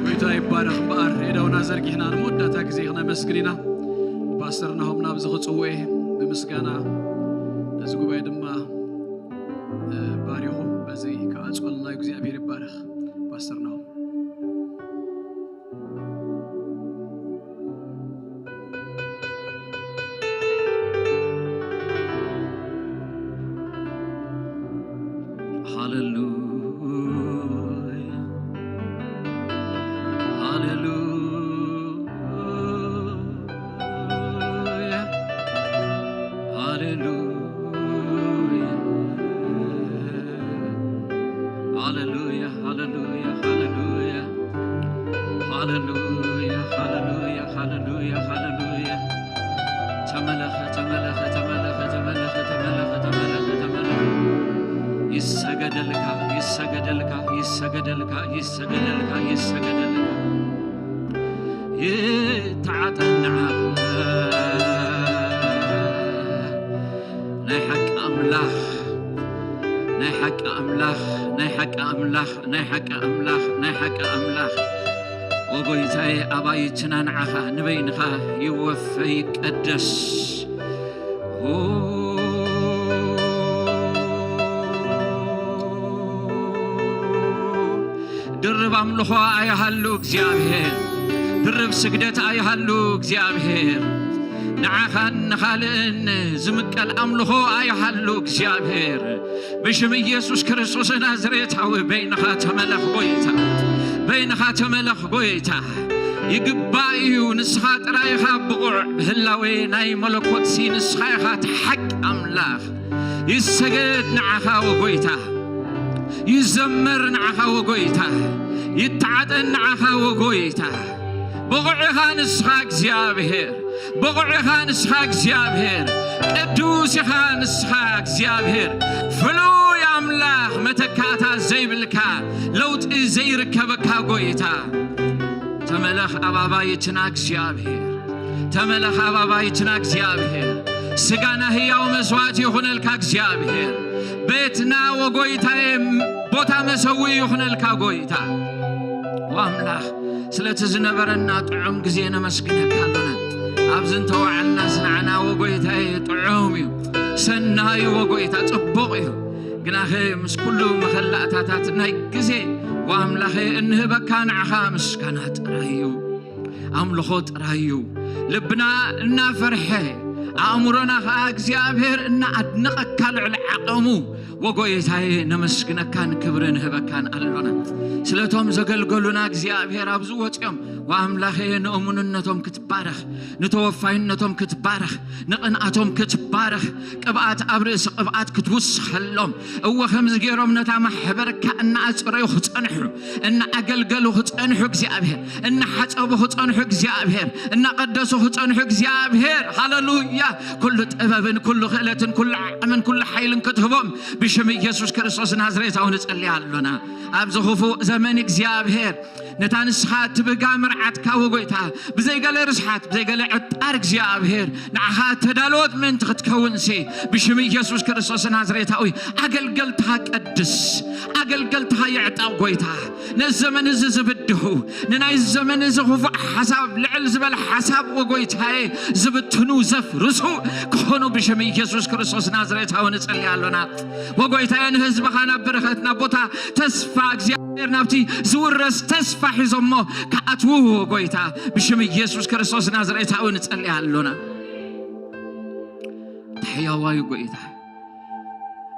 ጎይታ ይባረኽ። እምበኣር ኢዳውና ዘርጊሕና ንመወዳእታ ግዜ ክነመስግን ኢና። ፓስተር ናሆም ናብዚ ክጽውዕ እየ ብምስጋና፣ ነዚ ጉባኤ ድማ፣ እ፣ ባሪኹ በዚ ክዓጽወልና እግዚኣብሔር ይባረኽ። ፓስተር ናሆም። ሃሌሉያ፣ ሃሌሉያ፣ ሃሌሉያ፣ ሃሌሉያ፣ ሃሌሉያ፣ ሃሌሉያ። ሃሌሉያ፣ ሃሌሉያ፣ ሃሌሉያ፣ ሃሌሉያ። ተመለኸ፣ ተመለኸ፣ ተመለኸ፣ ተመለኸ፣ ተመለኸ፣ ተመለኸ፣ ተመለኸ። ይሰገደልካ፣ ይሰገደልካ፣ ይሰገደልካ፣ ይሰገደልካ፣ ይሰገደልካ። ይተዓጠን ንዓኻ። ናይ ሓቂ ኣምላኽ፣ ናይ ሓቂ ኣምላኽ፣ ናይ ሓቂ ኣምላኽ፣ ናይ ሓቂ ኣምላኽ፣ ናይ ሓቂ ኣምላኽ። ኦ ጎይታዬ፣ ኣባይትና ንዓኻ ንበይንኻ ይወፈ ይቀደስ። ድርብ ኣምልኾ ኣይሃሉ እግዚኣብሔር፣ ድርብ ስግደት ኣይሃሉ እግዚኣብሔር። ንዓኻን ንኻልእን ዝምቀል ኣምልኾ ኣይሃሉ እግዚኣብሔር። ብሽም ኢየሱስ ክርስቶስ ናዝሬታዊ በይንኻ ተመለኽ ጎይታ፣ በይንኻ ተመለኽ ጎይታ። ይግባእ እዩ፣ ንስኻ ጥራይ ኢኻ ብቑዕ። ብህላዌ ናይ መለኮትሲ ንስኻ ኢኻ እቲ ሓቂ ኣምላኽ። ይሰገድ ንዓኻ ወጎይታ፣ ይዘመር ንዓኻ ወጎይታ፣ ይተዓጠን ንዓኻ ወጎይታ። ብቑዕ ኢኻ ንስኻ እግዚኣብሔር፣ ብቑዕ ኢኻ ንስኻ እግዚኣብሔር፣ ቅዱስ ኢኻ ንስኻ እግዚኣብሔር። ፍሉይ ኣምላኽ፣ መተካእታ ዘይብልካ፣ ለውጢ ዘይርከበካ ጎይታ። ተመለኽ ኣባባይትና እግዚኣብሔር፣ ተመለኽ ኣባባይትና እግዚኣብሔር። ስጋና ህያው መስዋዕቲ ይኹነልካ እግዚኣብሔር። ቤትና ወጎይታዬ ቦታ መሰዊ ይኹነልካ ጎይታ። ወኣምላኽ፣ ስለቲ ዝነበረና ጥዑም ግዜ ነመስግነካ ኣሎና። ኣብዚ እንተወዓልናስ ንዓና ወጎይታዬ ጥዑም እዩ፣ ሰናይ እዩ ወጎይታ፣ ጽቡቕ እዩ። ግናኸ ምስ ኩሉ መኸላእታታት ናይ ግዜ ወኣምላኸ እንህበካ ንዓኻ ምስጋና ጥራይ እዩ። ኣምልኾ ጥራይ እዩ። ልብና እናፈርሐ፣ ኣእምሮና ኸኣ እግዚኣብሔር እናኣድነቐካ ልዕሊ ዓቐሙ፣ ወጎይታዬ ነመስግነካን ክብሪ ንህበካን ኣሎና። ስለቶም ዘገልገሉና እግዚኣብሔር ኣብዚ ወፂኦም፣ ወኣምላኸ ንእሙንነቶም ክትባረኽ፣ ንተወፋይነቶም ክትባረኽ፣ ንቕንኣቶም ክትባረኽ፣ ቅብኣት ኣብ ርእሲ ቅብኣት ክትውስኸሎም፣ እወ ከምዚ ገይሮም ነታ ማሕበርካ እናኣጽረዩ ክጸንሑ፣ እናኣገልገሉ ክጸንሑ እግዚኣብሔር፣ እናሓጸቡ ክጸንሑ እግዚኣብሔር፣ እናቐደሱ ክጸንሑ እግዚኣብሔር። ሃለሉያ! ኩሉ ጥበብን ኩሉ ክእለትን ኩሉ ዓቕምን ኩሉ ሓይልን ክትህቦም ብሽም ኢየሱስ ክርስቶስ ናዝሬታዊ ንጸሊ ኣሎና። ኣብዚ ክፉእ ዘመን እግዚኣብሔር ነታ ንስኻ እትብህጋ መርዓትካ ወጎይታ፣ ብዘይገለ ርስሓት፣ ብዘይገለ ዕጣር እግዚኣብሔር ንዓኻ ተዳለወት ምእንቲ ክትከውንሲ፣ ብሽም ኢየሱስ ክርስቶስ ናዝሬታዊ ኣገልገልትኻ ቀድስ፣ ኣገልገልትኻ ይዕጠቕ ጎይታ። ነዚ ዘመን እዚ ዝብድሁ፣ ንናይ ዘመን እዚ ክፉእ ሓሳብ፣ ልዕል ዝበለ ሓሳብ ወጎይታዬ ዝብትኑ፣ ዘፍርሱ ክኾኑ ብሽም ኢየሱስ ክርስቶስ ናዝሬታዊ ንጸሊ ኣሎና። ወጎይታዬ ንህዝብኻ ናብ በረኸት፣ ናብ ቦታ ተስፋ እግዚኣብሔር፣ ናብቲ ዝውረስ ተስፋ ሒዞሞ ክኣትዉ ጎይታ ብሽም ኢየሱስ ክርስቶስ ናዝሬታዊ ንጸሊ ኣሎና። ሕያዋዩ ጎይታ፣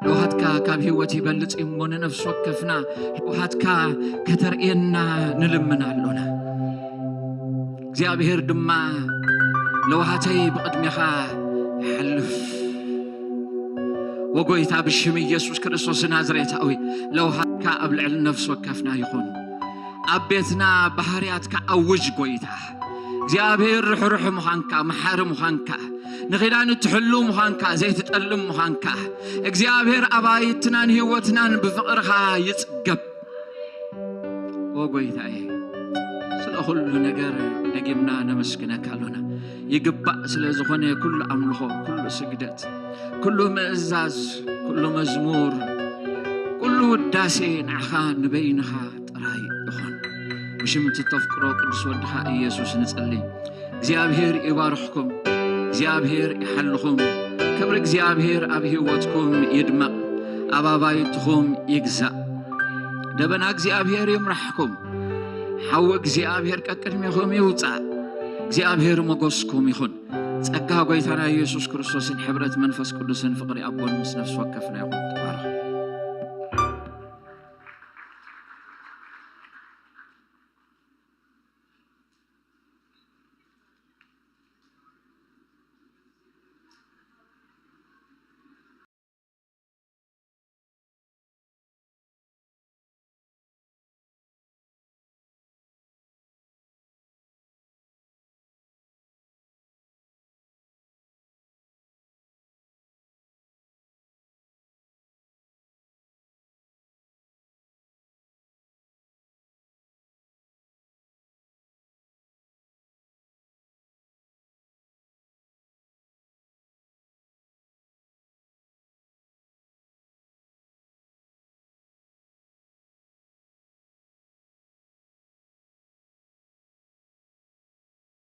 ለውሃትካ ካብ ህይወት ይበልጽ እዩ እሞ ንነፍሲ ወከፍና ለውሃትካ ከተርእየና ንልምን ኣሎና። እግዚኣብሔር ድማ ለውሃተይ ብቕድሜኻ ይሓልፍ። ወጎይታ ብሽም ኢየሱስ ክርስቶስ ናዝሬታዊ ለውሃትካ ኣብ ልዕሊ ነፍሲ ወከፍና ይኹን። ኣብ ቤትና ባህርያትካ ኣውጅ ጎይታ። እግዚኣብሔር ርሕሩሕ ምዃንካ፣ መሓሪ ምዃንካ፣ ንኺዳን እትሕሉ ምዃንካ፣ ዘይትጠልም ምዃንካ፣ እግዚኣብሔር ኣባይትናን ህይወትናን ብፍቕርኻ ይጽገብ። ኦ ጎይታዬ፣ ስለ ኩሉ ነገር ደጊምና ነመስግነካ ኣሎና። ይግባእ ስለ ዝኾነ ኩሉ ኣምልኾ፣ ኩሉ ስግደት፣ ኩሉ ምእዛዝ፣ ኩሉ መዝሙር፣ ኩሉ ውዳሴ ንዓኻ ንበይንኻ ጥራይ ይኹን። ብሽም እቲ ተፍቅሮ ቅዱስ ወድኻ ኢየሱስ ንጸሊ። እግዚኣብሔር ይባርኽኩም፣ እግዚኣብሔር ይሓልኹም። ክብሪ እግዚኣብሔር ኣብ ህይወትኩም ይድመቕ፣ ኣብ ኣባይትኹም ይግዛእ። ደበና እግዚኣብሔር ይምራሕኩም፣ ሓዊ እግዚኣብሔር ቀቅድሜኹም ይውጻእ። እግዚኣብሔር ሞገስኩም ይኹን። ጸጋ ጐይታና ኢየሱስ ክርስቶስን ሕብረት መንፈስ ቅዱስን ፍቕሪ ኣቦን ምስ ነፍሲ ወከፍና ይኹን። ተባረኹ።